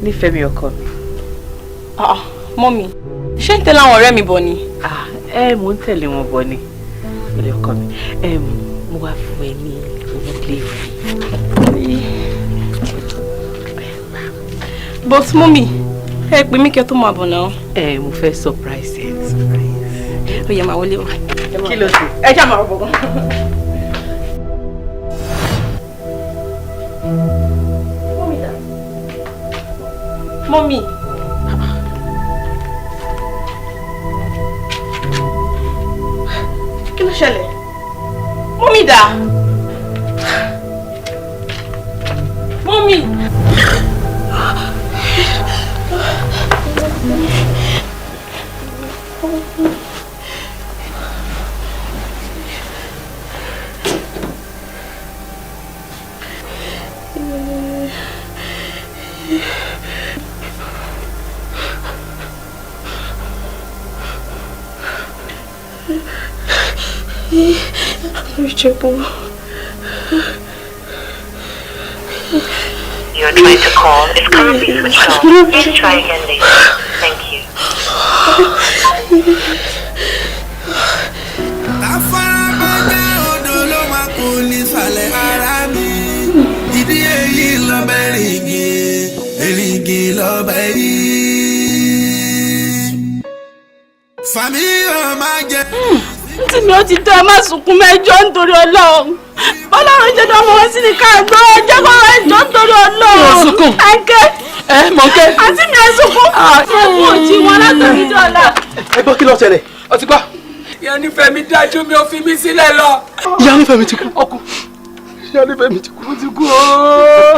L: Nífẹ̀ẹ́ mi, ọkọ mi.
T: Ah, mọ́mi, ṣé ń tẹ̀lé àwọn ọ̀rẹ́ mi bọ̀ ni?
L: Ẹ mò ń tẹ̀lé wọn bọ̀ ni. Ilé ọkọ mi, mo wá fún ẹ ní owó léwu.
T: But mọ́mi, ẹ pè mí kẹ́ tó máa bọ̀ náà.
L: Ẹ mo fẹ́ surprise ẹ, surprise.
T: Ó yẹ máa wọlé wa.
L: Kí ló dé?
T: Ẹ ṣáà máa bọ̀ gan. Mọ́mí. Kí ló ṣẹlẹ̀? Mọ́mí dà? Mọ́mí.
G: Unreachable.
U: You are trying to call is currently switched off. Please try again later. Thank you.
A: Afárabájá odò ló máa kú nísàlẹ̀ ara mi. Ìdí èyí lọ́bẹ̀ rìngì, èrìngì lọ́bẹ̀ yìí. Fàmí ò máa jẹ.
G: Tí mi ò ti tọ́, ẹ má sunkún mẹ́jọ nítorí Ọlọ́run. Bọ́lọ́run jẹ́ ọmọ wọn sí ní ká gbọ́, ẹ jẹ́ kó ẹjọ́ nítorí Ọlọ́run.
N: Mi ò sunkún.
G: Ẹ̀kẹ́.
N: Ẹ mọ̀kẹ́.
G: Àǹtí mi ẹ sunkún. Ẹkún òjì wọn látòkè dọ́là.
O: Ẹ gbọ́, kí ló ṣẹlẹ̀?
C: Ó ti gbọ́. Ìyá nífẹ̀ẹ́ mi dájú, mi ò fi mí sílẹ̀ lọ.
O: Ìyá nífẹ̀ẹ́ mi ti kú. Ọkù. Ìyá nífẹ̀ẹ́ mi ti kú.
C: Ó ti kú ooo.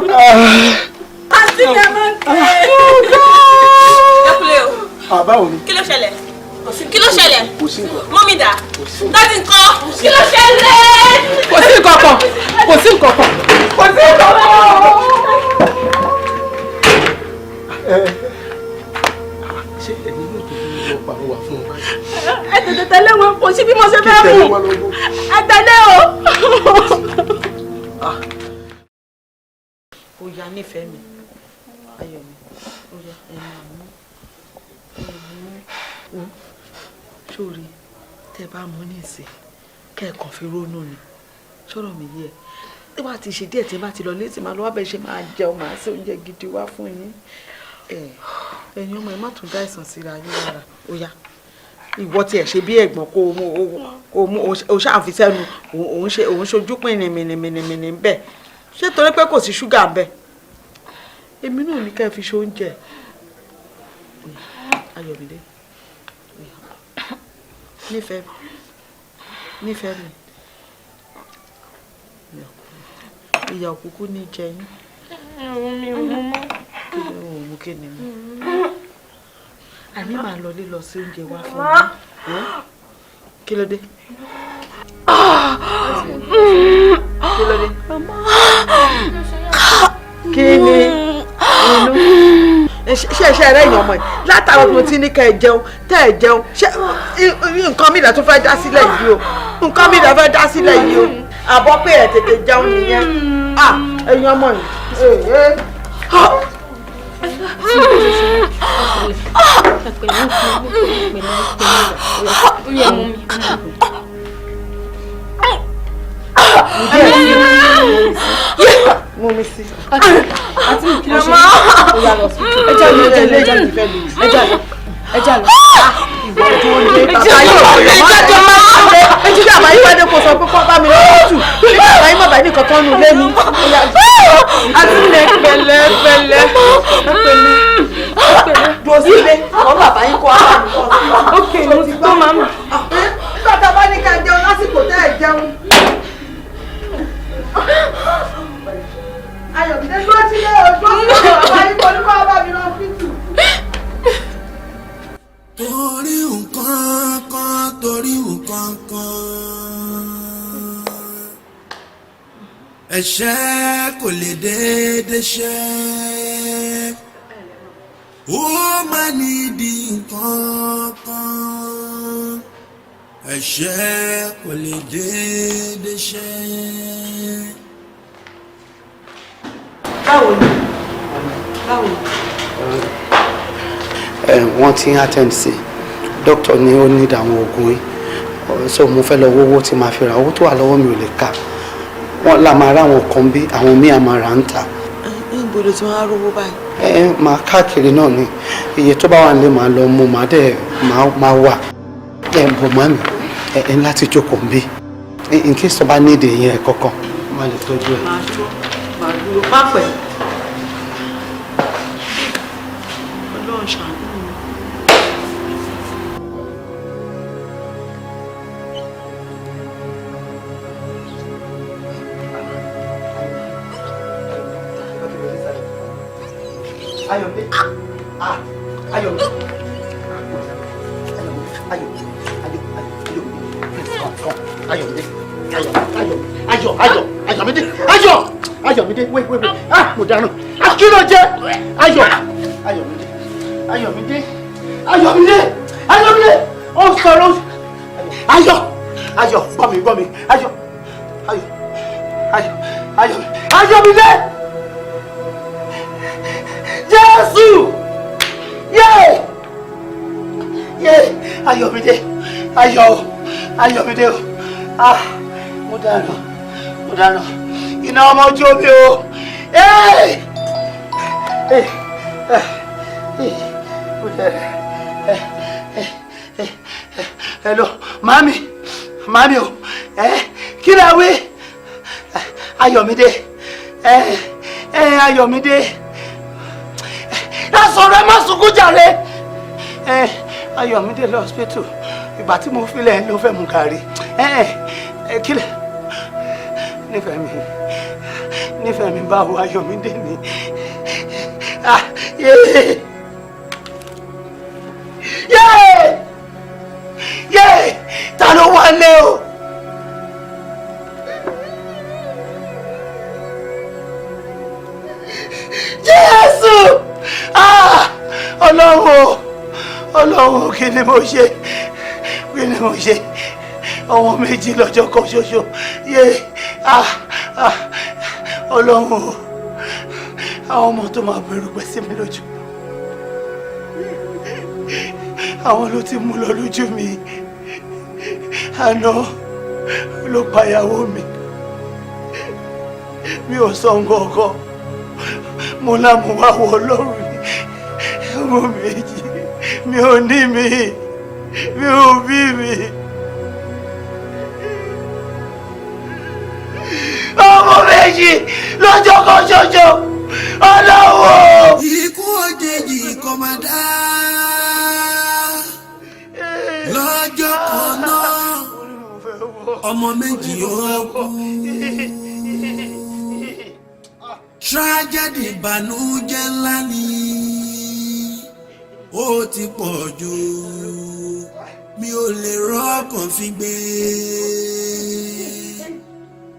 G: Àǹtí mi ẹ máa ń ké.
H: Ẹ kúlẹ̀ o.
O: Àbáwo ni?
H: Kí ló ṣẹlẹ̀? Kí ló ṣẹlẹ̀?
O: Kò sí nǹkan.
H: Mọ́mí dà? Daddy ńkọ́? Kí ló ṣẹlẹ̀?
C: Kò sí nǹkan kan. Kò sí nǹkan kan. Kò sí nǹkan kan.
O: Ṣé ẹni yóò tó lọ pàrọwà fún ọ báyìí?
G: Ẹ tètè tẹ̀lé wọn, kò sí bí mo ṣe fẹ́ mú. Ẹ tẹ̀lé o.
K: Ó yá, nífẹ̀ẹ́ mi, ayọ̀ mi, ó yá, ẹ máa mú, ẹ mú. Sórí tẹ́ bá mú ní ìsìn, kẹ́ẹ̀kan fi rónú ni sọ̀rọ̀ mi yé ẹ. Tí wàá ti ṣe díẹ̀, tí bá ti lọ létí, máa lọ wá bẹ́ẹ̀ ṣe máa jẹun, máa ṣe oúnjẹ gidi wá fún yín. Ẹ̀yin ọmọ, ẹ má tún dá ìsàn síra yín lára. Ó yá, ìwọ tiẹ̀ ṣe bí ẹ̀gbọ́n, kó o mú, kó o mú, o ṣáà fi sẹ́nu. Òun ṣe òun ṣojú pín ní mìnìmìnìmìnì bẹ́ẹ̀. Ṣé torí pé kò sí ṣúgà ń bẹ̀? Èmi náà ní ká ẹ fi ṣe oúnjẹ. Ayọ̀mídé, nífẹ̀ẹ́ nífẹ̀ẹ́ mi, ìyà òkúkú ní jẹ yín.
G: Mi ò mú mọ́.
K: Kí ni ò mú? Kí ni mú? Àní màá lọ lé lọ sí oúnjẹ wá fún mi. Kí ló dé? Kí ló dé? Kí ni inú ṣe ṣe rẹ? Èèyàn ọmọ yìí, látara mo ti ní ká ẹ jẹun, tẹ ẹ jẹun, ṣé nǹkan mi là tún fẹ́ dá sílẹ̀ yìí o? Nǹkan mi là fẹ́ dá sílẹ̀ yìí o. Àbọ̀ pé ẹ tètè jẹun nìyẹn. Ah, ẹ̀yin ọmọ yìí.
G: Ẹ pẹ̀lẹ́, pẹ̀lẹ́, pẹ̀lẹ́, ó yẹ mú mi.
K: Mú mi sí.
I: Àti mi, kí ló ṣe? Ó yá, lọ sí. Ẹ já lọ, ẹ já lọ, ẹ já lọ, ẹ já lọ.
K: Ìwọ tó lé bàbá yìí ò lè máa ṣe é. Jíjẹ́ àbáyé wá dé, kó sọ pé kọ́ bá mi lọ́wọ́ tù. Nígbà àbáyé mọ̀ báyìí nìkan tán nù lé mi.
I: Àti mi, pẹ̀lẹ́, pẹ̀lẹ́, pẹ̀lẹ́.
K: Dúró sílé, wọ́n bàbá yín kọ́ ara mi kọ́.
G: Ok, mo ti gbọ́, màmá.
K: Nígbà tá a bá ní ká jẹun lásìkò, tẹ́ ẹ̀ jẹun. Ayọ̀mídé, dúró sílé o, dúró sílé o, bàbá yín kọ́ ní kọ́ bá mi lọ fítù.
A: Torí nǹkan kan, torí nǹkan kan, ẹ̀ṣẹ̀ kò lè déédé ṣe, ó máa nídìí nǹkan kan, ẹ̀ṣẹ̀ kò lè déédé ṣe.
K: Báwo ni? Báwo ni?
C: Wọ́n ti ń attend sí doctor ní ó ní àwọn oògùn yìí, so mo fẹ́ lọ wówó tí màá fi ra. Owó tó wà lọ́wọ́ mi ò lè ka. Wọ́n là máa rá àwọn kan bí àwọn míì àmà rà ń ta.
K: Níbo ló ti wá rówó báyìí?
C: Ẹ máa káàkiri náà ni. Iye tó bá wà nílé, máa lọ mú, máa dẹ̀ máa wà. Ẹ bọ̀ mọ́ mi, ẹ ní láti jókòó ń bí in case tó bá ní èdè yẹn kankan, má lè tọ́jú ẹ.
K: Máa dúró, máa dúró, má pẹ́. Ọlọ́run ṣàánú mi.
E: Ayọ̀mídé, ah, Ayọ̀mídé, Ayọ̀, Ayọ̀, Ayọ̀, please come, come. Ayọ̀mídé, Ayọ̀, Ayọ̀, Ayọ̀, Ayọ̀, Ayọ̀mídé, Ayọ̀, Ayọ̀mídé, wait, wait, wait. Ah, mo dáràn. Ah, kí ló jẹ́? Ayọ̀, Ayọ̀mídé, Ayọ̀mídé, Ayọ̀mídé, Ayọ̀mídé, ó sọ̀rọ̀.
C: Ayọ̀, Ayọ̀, gbọ́ mi, gbọ́ mi, Ayọ̀, Ayọ̀, Ayọ̀, Ayọ̀, Ayọ̀mídé, Jésù, yé, yé, Ayọ̀mídé, Ayọ̀, Ayọ̀mídé o, ah, mo dáná, mo dáná, iná ọmọ ojú omi o, ẹ, ẹ, ẹ, mo dáná, ẹ, ẹ, ẹ, hello, mami, mami o, ẹ, kí la wí? Ayọ̀mídé, ẹ, ẹ, Ayọ̀mídé, ẹ sọ̀rọ̀, ẹ má sunkún jàre. Ẹ, Ayọ̀mídé lọ hospital, ìgbà tí mo filẹ̀ ló fẹ́ mu gàrí. Ẹ, ẹ, kílẹ̀, nífẹ̀ẹ́ mi, nífẹ̀ẹ́ mi, báwo Ayọ̀mídé ni? Ah, yé, yé, yé, ta ló wà lé o? Jésù! Ah! Ọlọ́run o, Ọlọ́run o, kí ni mo ṣe? Kí ni mo ṣe? Ọmọ méjì lọ́jọ́ kan ṣoṣo. Yé! Ah! Ah! Ọlọ́run o, àwọn ọmọ tó máa bẹ̀rù pẹ̀ sí mi lójú. Àwọn ló ti mú lọ lójú mi. Àná ló pa ìyàwó mi. Mi ò sọ nǹkan kan. Mo lámú wá wọ Ọlọ́run ni. Ọmọ méjì, mi ò ní mi, mi ò bí mi. Ọmọ méjì lọ́jọ́ kan ṣoṣo, Ọlọ́run.
A: Ikú òjijì kò máa dá lọ́jọ́ kan náà, ọmọ méjì ó kú. Tragedy, ìbànújẹ́ ńlá ni, ó ti pọ̀ jù, mi ò lè rọ́kàn fi gbé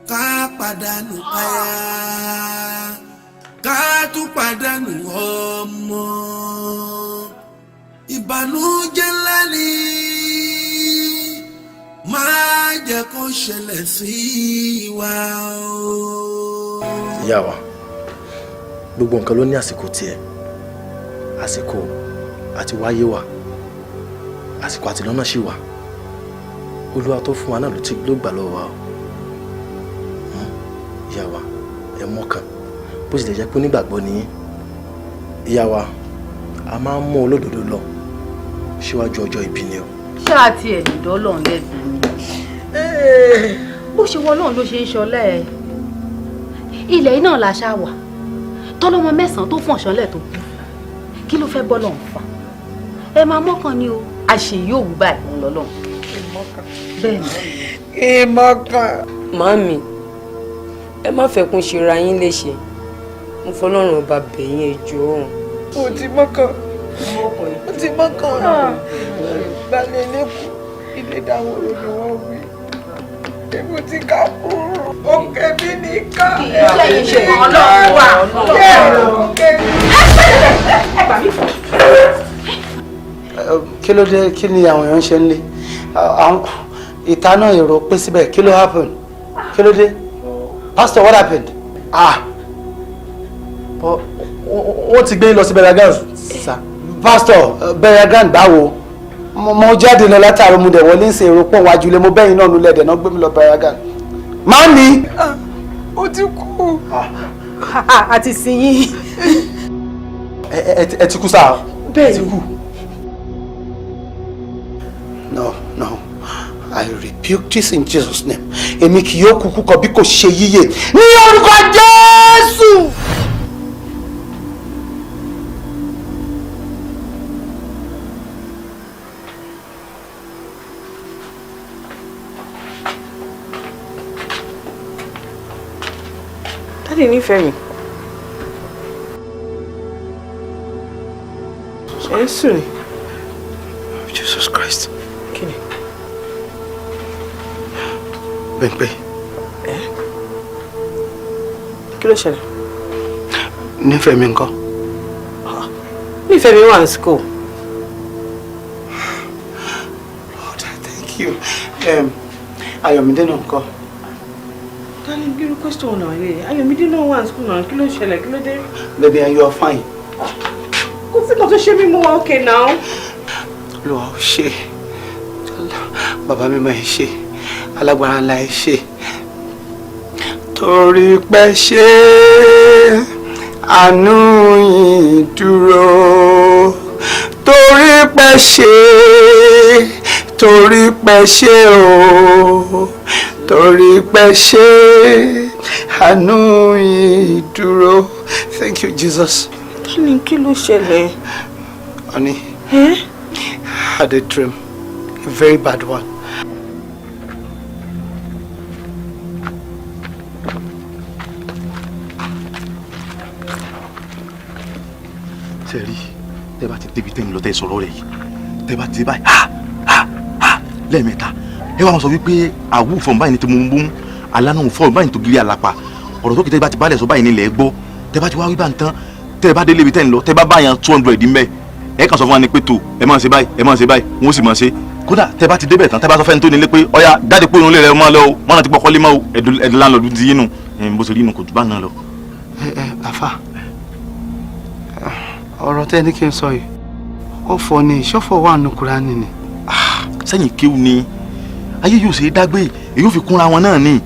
A: ká pàdánù aya, ká tún pàdánù ọmọ, ìbànújẹ́ ńlá ni, má jẹ́ kó ṣẹlẹ̀ sí wa o.
O: Ìyá wa, gbogbo nǹkan ló ní àsìkò tiẹ̀. Àsìkò àti wáyé wa, àsìkò àti lọ́nà sì wà. Olúwa tó fún wa náà ló ti ló gbà lọ́wọ́ wa o. Ìyá wa, ẹ mọ́kàn, bó tilẹ̀ jẹ́ pé onígbàgbọ́ ni yín. Ìyá wa, a máa ń mú olódodo lọ síwájú ọjọ́ ìbí ni o.
J: Ṣáà tiẹ̀ lè dọ́lọ́run lẹ́bi ni? Bó ṣe wọ Ọlọ́run ló ṣe ń ṣọlẹ́ ẹ̀. Ilẹ̀ yìí náà la ṣáà wà tọ́lọ́mọ mẹ́sàn-án tó fọ̀n ṣọlẹ̀ tó kú. Kí ló fẹ́ bọ́lọ̀ ń fà? Ẹ máa mọ́kàn ni o, àṣẹ yóò wú báyìí ń lọ́lọ́run. Bẹ́ẹ̀ ni.
K: Ìmọ̀kàn.
I: Màámi, ẹ má fẹ́ kún ṣe ra yín léṣe. Mo fọlọ́run ọba bẹ̀yìn, ẹ jọ̀ọ́.
K: Mo ti mọ́kàn, mo ti mọ́kàn. Balẹ̀ lẹ́kùn ilé dáwọ́rò ni wọ́n wí. Èmo ti ká kúrò, òkè mi nìkan.
J: Iṣẹ́ yìí ṣe kan Ọlọ́run wà.
K: Òkè mi.
J: Ẹ gbà mí.
C: Kí ló dé? Kí ni àwọn èèyàn ń ṣe ń lé àwọn ìta náà? Èrò pé síbẹ̀, kí ló happen? Kí ló dé? Pastor, what happened? Ah!
O: Wọ́n ti gbé yín lọ sí Beragan.
C: Sir, pastor, Beragan báwo? Mo jáde lọ látàárọ̀, mo dẹ̀ wọlé ń ṣe, èrò pọ̀ wájú ilé, mo bẹ́yìn náà nulẹ̀ dẹ̀ náà gbé mi lọ Beragan. Mami!
K: Ó ti kú.
L: Àti sin yín.
O: Ẹ ti kú sáà.
L: Bẹ́ẹ̀ ni.
C: No, no, I rebuke this in Jesus' name. Èmi kì yóò kúkú kọ bí kò ṣe yíyè ní orúkọ Jésù.
L: Daddy nífẹ̀ẹ́ mi. Ẹ ń sùn ni.
C: Jesus Christ.
L: Kí ni?
C: Bímpé.
L: Kí ló ṣẹlẹ̀?
C: Nífẹ̀ẹ́ mi ńkọ́?
L: Nífẹ̀ẹ́ mi wà ní school.
C: Lord, I thank you. Ayọ̀mídé náà ńkọ́?
L: Darling, kí ló question náà lè? Ayọ̀mídé náà wà ní school náà, kí ló ṣẹlẹ̀, kí ló dé?
C: Baby, and you are fine.
L: Kò sí kan tó ṣe mí, mo wà okay now.
C: Olúwa ò ṣe, bàbá mi máa ń ṣe, alágbára ńlá ẹ ṣe. Torí pé ṣe àánú yìí dúró, torí pé ṣe, torí pé ṣe o, torí pé ṣe àánú yìí dúró. Thank you, Jesus.
L: Darling, kí ló ṣẹlẹ̀?
C: Honey, I had a dream, a very bad one.
D: Sẹ́rí, tẹ́ bá ti débi tẹ́ ń lọ tẹ́ sọ̀rọ̀ rẹ̀ yìí, tẹ́ bá ti dé báyìí, ha ha ha lẹ́ẹ̀mẹ́ta, ẹ wá wọn sọ wípé àwù fọ̀n báyìí ni tí mo ń bún, alánú fọ̀n báyìí ni tó gírí àlàpà, ọ̀rọ̀ tó kì tẹ́ bá ti bálẹ̀ sọ báyìí nílẹ̀ gbọ́, tẹ́ bá ti wá wí bá ń tán, tẹ́ bá délé ibi tẹ́ ń lọ, tẹ́ bá báyàn 200 mbẹ́, ẹ kàn sọ fún wa ni pé tó ẹ máa ṣe báyìí, ẹ máa ṣe báyìí, wọ́n sì máa ṣe. Kódà tẹ́ bá ti débẹ̀ tán, tẹ́ bá sọ fẹ́ni tó nílé pé ọ̀ya jáde pé òun lè rẹ mọ́ lọ o, mọ́nà ti pọkọ́lé mọ́ o, ẹ̀dùn láńlọ́ọ̀dù ti yín nù, bó ṣe rí inú kò jù bá náà lọ.
C: Ẹ àfà, ọ̀rọ̀ tẹ́ ní kí n sọ yìí, ọ̀fọ̀ ni, ìṣọ́fọ̀ wà nù Kúránì ni.
D: Sẹ́yìn kéwù ni ayé yóò ṣe é dágbé, èyí ò fi kúnra wọn náà ni,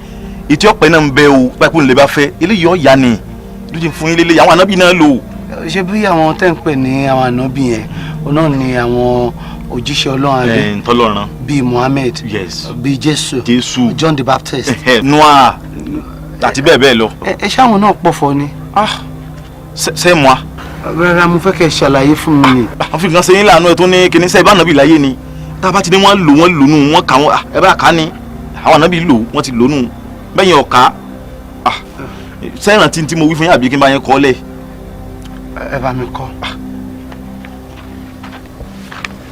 D: ètí ọ̀pẹ náà ń bẹ o, pápẹ́ òun lè bá fẹ́ eléyìí ọ̀yà ni lójú fún yín lélẹ́yìí, àwọn ànábì náà lò.
C: Ṣé bí àwọn tẹ́ ń pè ní àwọn ànábì yẹn, òun náà ni àwọn òjíṣẹ́ Ọlọ́run àbí?
D: Tọ́lọ́run.
C: Bíi Muhammed.
D: Yes.
C: Bíi Jésù.
D: Jésù.
C: John the Baptist.
D: Noah àti bẹ́ẹ̀ bẹ́ẹ̀ lọ.
C: Ẹ ṣáwọn náà pọ̀fọ̀ ni.
D: Ṣé moi?
C: Rárá, mo fẹ́ kẹ́ ṣàlàyé fún mi ni.
D: Àwọn fi nǹkan ṣe yín láàánú ẹ tó ní kíní sẹ́ ìbánabi láyé ni, tá a bá ti ní wọ́n lò wọ́n lò nù wọ́n kà wọ́n, ẹ bá kà á ni àwọn ànábì lò wọ́n ti lò nù bẹ́yìn ọ̀ka sẹ́yìn tí mo wí fún yín àbí kí n bá yẹn kọ́ lẹ̀.
C: Ẹ bá mi kọ́.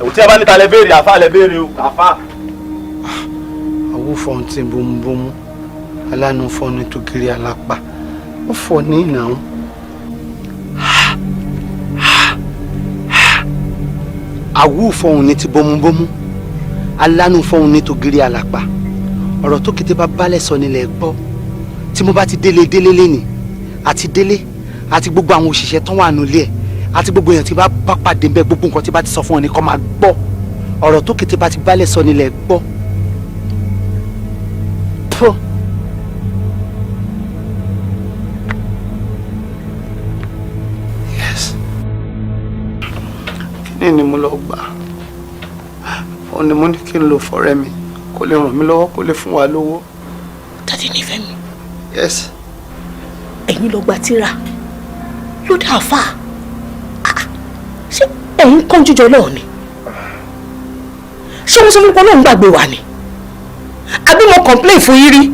D: Ẹ̀wù tí a bá níta lẹ béèrè, àfa lẹ béèrè o, àfa.
C: Àwọ̀ fọ́n ti bómúbómú, alánú fọ́n ní tògìrì àlàpà, ó fọ́ ní ìnáwó. Àwù fọhùn ní ti bómúbómú, alánú fọhùn ní tògìrì àlàpà, ọ̀rọ̀ tó kété bá balẹ̀ sọ nílẹ̀ gbọ́. Tí mo bá ti délé délé léni, àti délé àti gbogbo àwọn òṣìṣẹ́ tán wà nílé ẹ̀, àti gbogbo èèyàn tí bá bá pàdé ń bẹ, gbogbo nǹkan tí bá ti sọ fún ọ ní kó máa gbọ́. Ọ̀rọ̀ tó kété bá ti balẹ̀ sọ nílẹ̀ gbọ́. Yes. Kíni ni mo lọ gbà? Òun ni mo ní kí n lò fọ́rẹ́ mi, kó lè ràn mí lọ́wọ́, kó lè fún wa lówó.
H: Daddy nífẹ̀ẹ́ mi.
C: Yes.
H: Ẹ̀yin lọ gba tírà ló dá àfà, ṣé ẹ̀yin kánjú jọ náà ni? Ṣé wọ́n sọ fún mi pé Ọlọ́run gbàgbé wa ni? Àbí mo complain fún yín rí?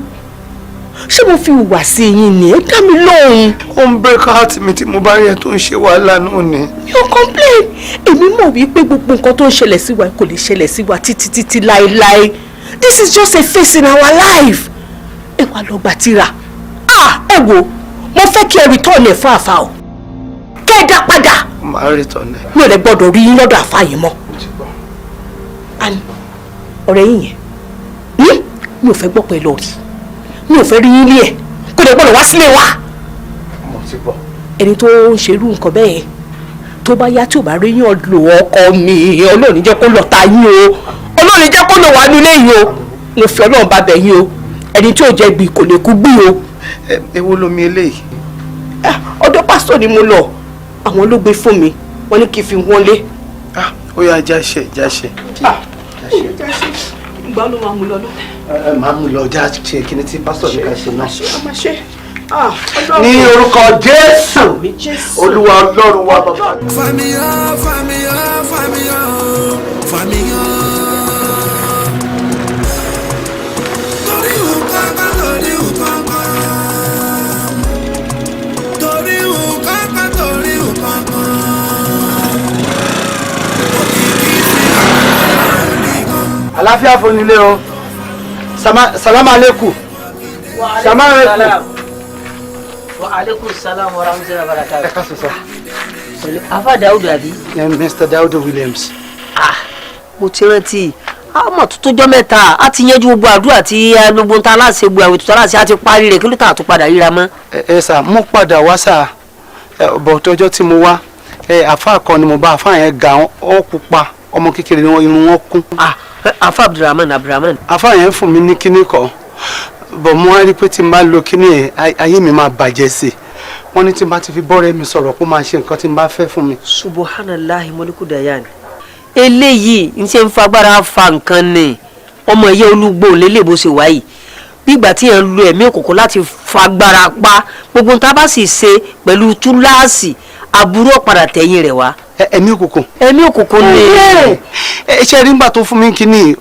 H: Ṣé mo fi hùwà sí yín ni? Ẹ dá mi lóhùn.
C: Ó ń break heart mi tí mo bá rí ẹ tó ń ṣe wàhálà náà ni.
H: Mi ò complain. Èmi mọ̀ wípé gbogbo nǹkan tó ń ṣẹlẹ̀ sí wa kò lè ṣẹlẹ̀ sí wa títí títí láéláé. This is just a phase in our life. Ẹ wá lọ gba tírà. Ẹ wo, mo fẹ́ kí ẹ return ẹ̀ fún àfa o. Kẹ́ ẹ dá padà.
C: Màá return ẹ̀.
H: Mi ò lè gbọ́dọ̀ rí yín lọ́dọ̀ àfa yìí mọ́. Ọ̀rẹ́ yín yẹn, mi ò fẹ́ gbọ́ pé lọ rí, mi ò fẹ́ rí yín lé ẹ̀, kò lè gbọ́dọ̀ wá sílé wa.
C: Mo ti gbọ́.
H: Ẹni tó ń ṣerú nǹkan bẹ́ẹ̀ yẹn, tó bá yá tí ò bá rí yín lò ọkọ mi, Ọlọ́run jẹ́ kó lọ ta yín o, Ọlọ́run jẹ́ kó lọ wá nílé yìí o, mo fi Ọlọ́run bá bẹ̀ yín o, ẹni tí ò jẹ́ gbì kò lè kú gbì o.
C: Èwo lomi eléyìí?
H: Ọ̀dọ̀ pásítọ̀ ni mo lọ, àwọn ló gbé fún mi, wọ́n ní kí n fi wọ́n lé.
C: Ó yá, jáṣe jáṣe.
H: Ìgbà ló máa mú lọ náà.
C: Ẹ máa mú lọ, já ṣe kíní tí pásítọ̀ ní ká ṣe náà.
H: Ṣe.
C: Ní orúkọ Jésù, Olúwa Ọlọ́run wa bàbá.
A: Fàmíyàn, fàmíyàn, fàmíyàn, fàmíyàn. Torí nǹkan kan, torí nǹkan kan. Torí nǹkan kan, torí nǹkan kan.
C: Àlàáfíà fún nílé o. Salamu alaikum. Salamu alaikum.
S: Wa alaikum salam wa rahmatullahi wa barakatuh.
C: Ẹ káàsán sir.
S: Afa Daudu àbí?
C: Mr. Daudu Williams.
S: Mo ti rántí Àmọ́ tuntun jọ́ mẹ́ta a ti yanjú gbogbo àdúrà tí gbogbo ń ta aláṣẹ gbogbo àwẹ̀ tuntun aláṣẹ a ti parí rẹ̀, kí ló tà tó padà ríra mọ́.
C: Ẹ sà, mo padà wá sà, bọ̀ tọjọ́ tí mo wá, àfa kan ni mo bá. Àfa yẹn ga, ó pupa, ọmọ kékeré ni wọn, irun wọn kún.
S: Àfa Abdulrahman, Abdulrahman.
C: Àfa yẹn fún mi ní kíní kan, bọ̀ mo wá rí pé tí n bá lo kíní yẹn, ayé mi máa bàjẹ́ sí i. Wọ́n ní tí n bá ti fi bọ́ọ̀rẹ́ mi sọ̀rọ̀, kó máa ṣe nǹkan tí n bá fẹ́ fún mi.
S: Subhanallahi mọ́líkù dayan. Eléyìí ń ṣe ń fagbára fa nǹkan ni. Ọmọ ẹ̀yẹ olúgbò lélẹ̀ bó ṣe wáyìí, bígbà tí yẹn ń lo ẹ̀mí òkùnkùn láti fagbára pa gbogbo nǹkan, tá a bá sì ṣe pẹ̀lú túláàsì, aburú ọ̀padà tẹ̀yìn rẹ̀ wá.
C: Ẹ̀mí òkùnkùn.
S: Ẹ̀mí òkùnkùn ni.
C: Ẹ ṣe rí, nígbà tó fún mi kínní,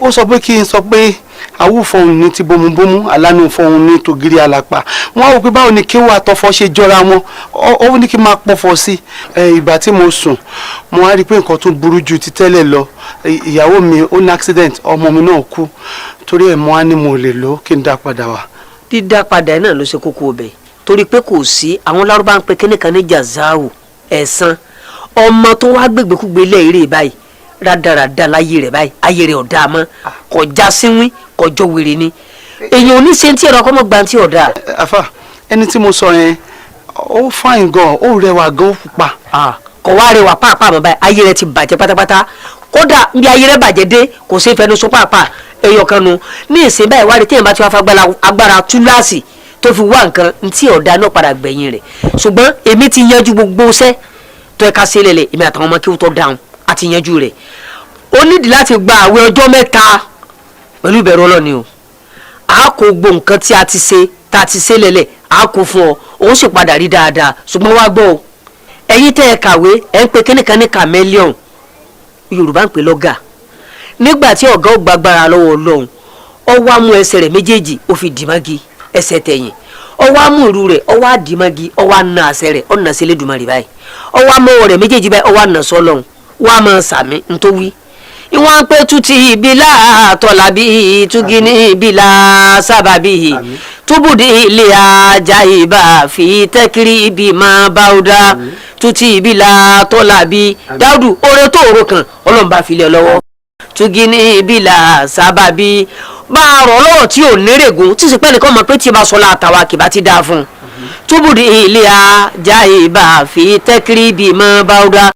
C: ó sọ pé kí n sọ pé àwùfọ̀hún ní ti bomubomu, alánú fọ̀hún ní tògiri àlàpà. Wọ́n á wò pé báwo ni kéwà àtọ̀fọ̀ ṣe jọra wọn. Ó ní kí n máa pọ̀fọ̀ sí i. Ìgbà tí mo sùn, mo wá rí i pé nǹkan tó burú ju ti tẹ́lẹ̀ lọ. Ìyàwó mi ó ní accident, ọmọ mi náà kú. Torí ẹ̀ mo á ní mo lè lò ó, kí n dá padà wá.
S: Dídá padà náà ló ṣe kókó ọbẹ̀, torí pé kò sí àwọn lárúbá ń pe kíní kan ní jazahu, ẹ̀san. Ọmọ tó wá gbègbèkúgbè lẹ́ẹ̀rẹ́ báyìí, rádaràda láyé rẹ̀ báyìí, ayé rẹ̀ ọ̀dà mọ́, kọjá sínwín, kọjọ wèrè ni. Èèyàn ò ní ṣe tí ẹ̀rọ akọ́mọ gba tí ọ̀dà.
C: Àfà, ẹni tí mo sọ yẹn, ó fine gan, ó rẹwà gan, ó pupa.
S: Kò wá rẹwà pàápàá mọ́ báyìí, ayé rẹ̀ ti bàjẹ́ pátápátá. Kódà níbi ayé rẹ̀ bàjẹ́ dé, kò sí fẹnu sọ pàápàá. Ẹyọ kan nu ní ìsìn báyìí, wá rí téèyàn bá ti wá fagbára agbára túláàsì tó fi wá nǹkan ntí ọ̀dà náà padà gbẹ̀yìn rẹ̀. Ṣùgbọ́n èmi ti yanjú gbogbo iṣẹ́ tó ẹ̀ka sí lẹ̀lẹ̀, èmi àtàwọn ọmọ kí wọ́n tó dáhùn àti yanjú rẹ̀. Ó nídìí láti gba àwẹ̀ ọjọ́ 3 pẹ̀lú ìbẹ̀rù Ọlọ́ni o. A kò gbọ́ nǹkan tí a ti ṣe, tá a ti ṣe lẹ̀lẹ̀, a kò fún ọ, òun sì padà rí dáadáa. Ṣùgbọ́n wá gbọ́ o, ẹ̀yin tẹ́ ẹ kàwé, ẹ̀ ń pe kíníkan ní chameleon, Yorùbá ń pè lọ́gà. Nígbà tí ọ̀gá ó gbàgbára lọ́wọ́ Ọlọ́run, ó wá mú ẹsẹ̀ rẹ̀ méjèèjì, ó fi dìmági ẹsẹ̀ tẹ̀yìn, ó wá mú ìrù rẹ̀, ó wá dìmági, ó wá na àṣẹ rẹ̀, ó nà sí Elédùmarè báyìí, ó wá mú ọwọ́ rẹ̀ méjèèjì báyìí, ó wá nà sọ́lọ́run, wá máa sàmì ntówí. Ìwọ̀n pé tútì ìbílà tọ́lábí túgínní ìbílà sábàbí túbùdí ilé ajá ìbá fi tẹ́kiri ibi máa bá ó dá tútì ìbílà tọ́lábí. Dáúdù, oore tó òro kan, Ọlọ́run bá fi lé ọ lọ́wọ́. Túgínní ìbílà sábàbí bá a rọ̀ lọ́rọ̀ tí ò nérègùn tí sì pẹ́ nìkan mọ̀ pé tí bá sọ látàwa kì bá ti dáa fún un. Túbùdí ilé ajá ìbá fi tẹ́kiri ibi máa bá ó dá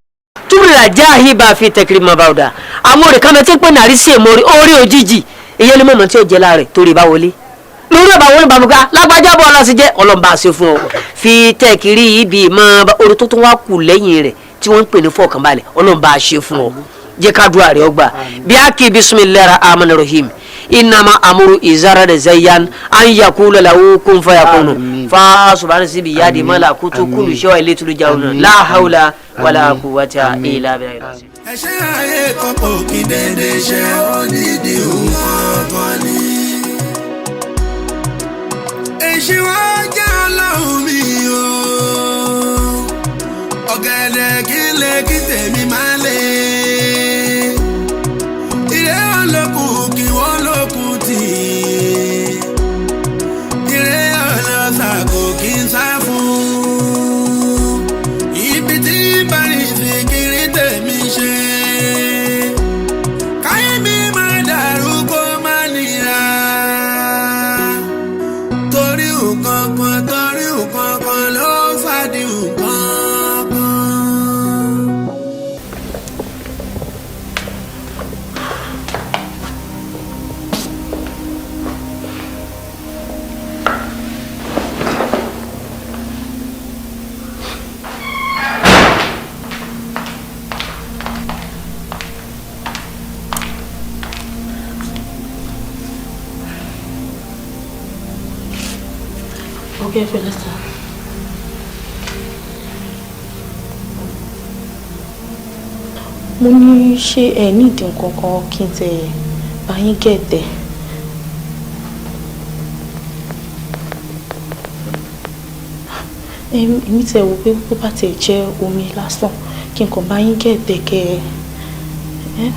S: túbúrà jáhìbá fi tẹkiri mọ báwùdà. Àwọn òrè kan mẹtí pé nàrí sí èmo orí òjijì, èyí ni mọ̀mọ́ tí ó jẹ láàrẹ̀ torí bá wọlé lórí ọba wọlé bàmúgá lágbájá bọ́ ọlọ́sìn jẹ́ ọlọ́mọba ṣe fún ọ fi tẹkiri ibi mọ́ orí tó tún wá kù lẹ́yìn rẹ̀ tí wọ́n ń pè ní fọkànbalẹ̀, ọlọ́mọba ṣe fún ọ. Jẹ́ ká dúrà rẹ̀ ọgbà bí a kì í bismillahir rahmanir rahim innama amuru izara da zayyan an yakula lahu kun fayakunu fa subhana sibi yadi malakutu kullu shay'in ilayhi turja'un la hawla wala quwwata illa billah.
A: Ẹ̀ṣẹ̀ ayé kan kò kí dédé ṣe, onídìí nǹkan ni. Èṣù wa jẹ́ ọlọ́run mi o, ọ̀gẹ̀dẹ̀ kí lè kí tèmi máa lè. Ilé olókùn kí wọ́n lókun tì í, ilé ọlọ́sà kò kí n sá fún. Ibi tí bari sí kiri tèmi ṣe, káyé mi máa dàrú kó má nira. Torí nǹkan kan, torí nǹkan kan ló fàdí nǹkan kan.
G: Okay, Felista. Mo ní ṣé ẹ nídìí nǹkan kan kí n tẹ bá yín gẹ̀tẹ̀. Èmi tẹ wò pé bó bá tẹ̀ jẹ́ omi lásán kí n kàn bá yín gẹ̀tẹ̀ kẹ́ ẹ.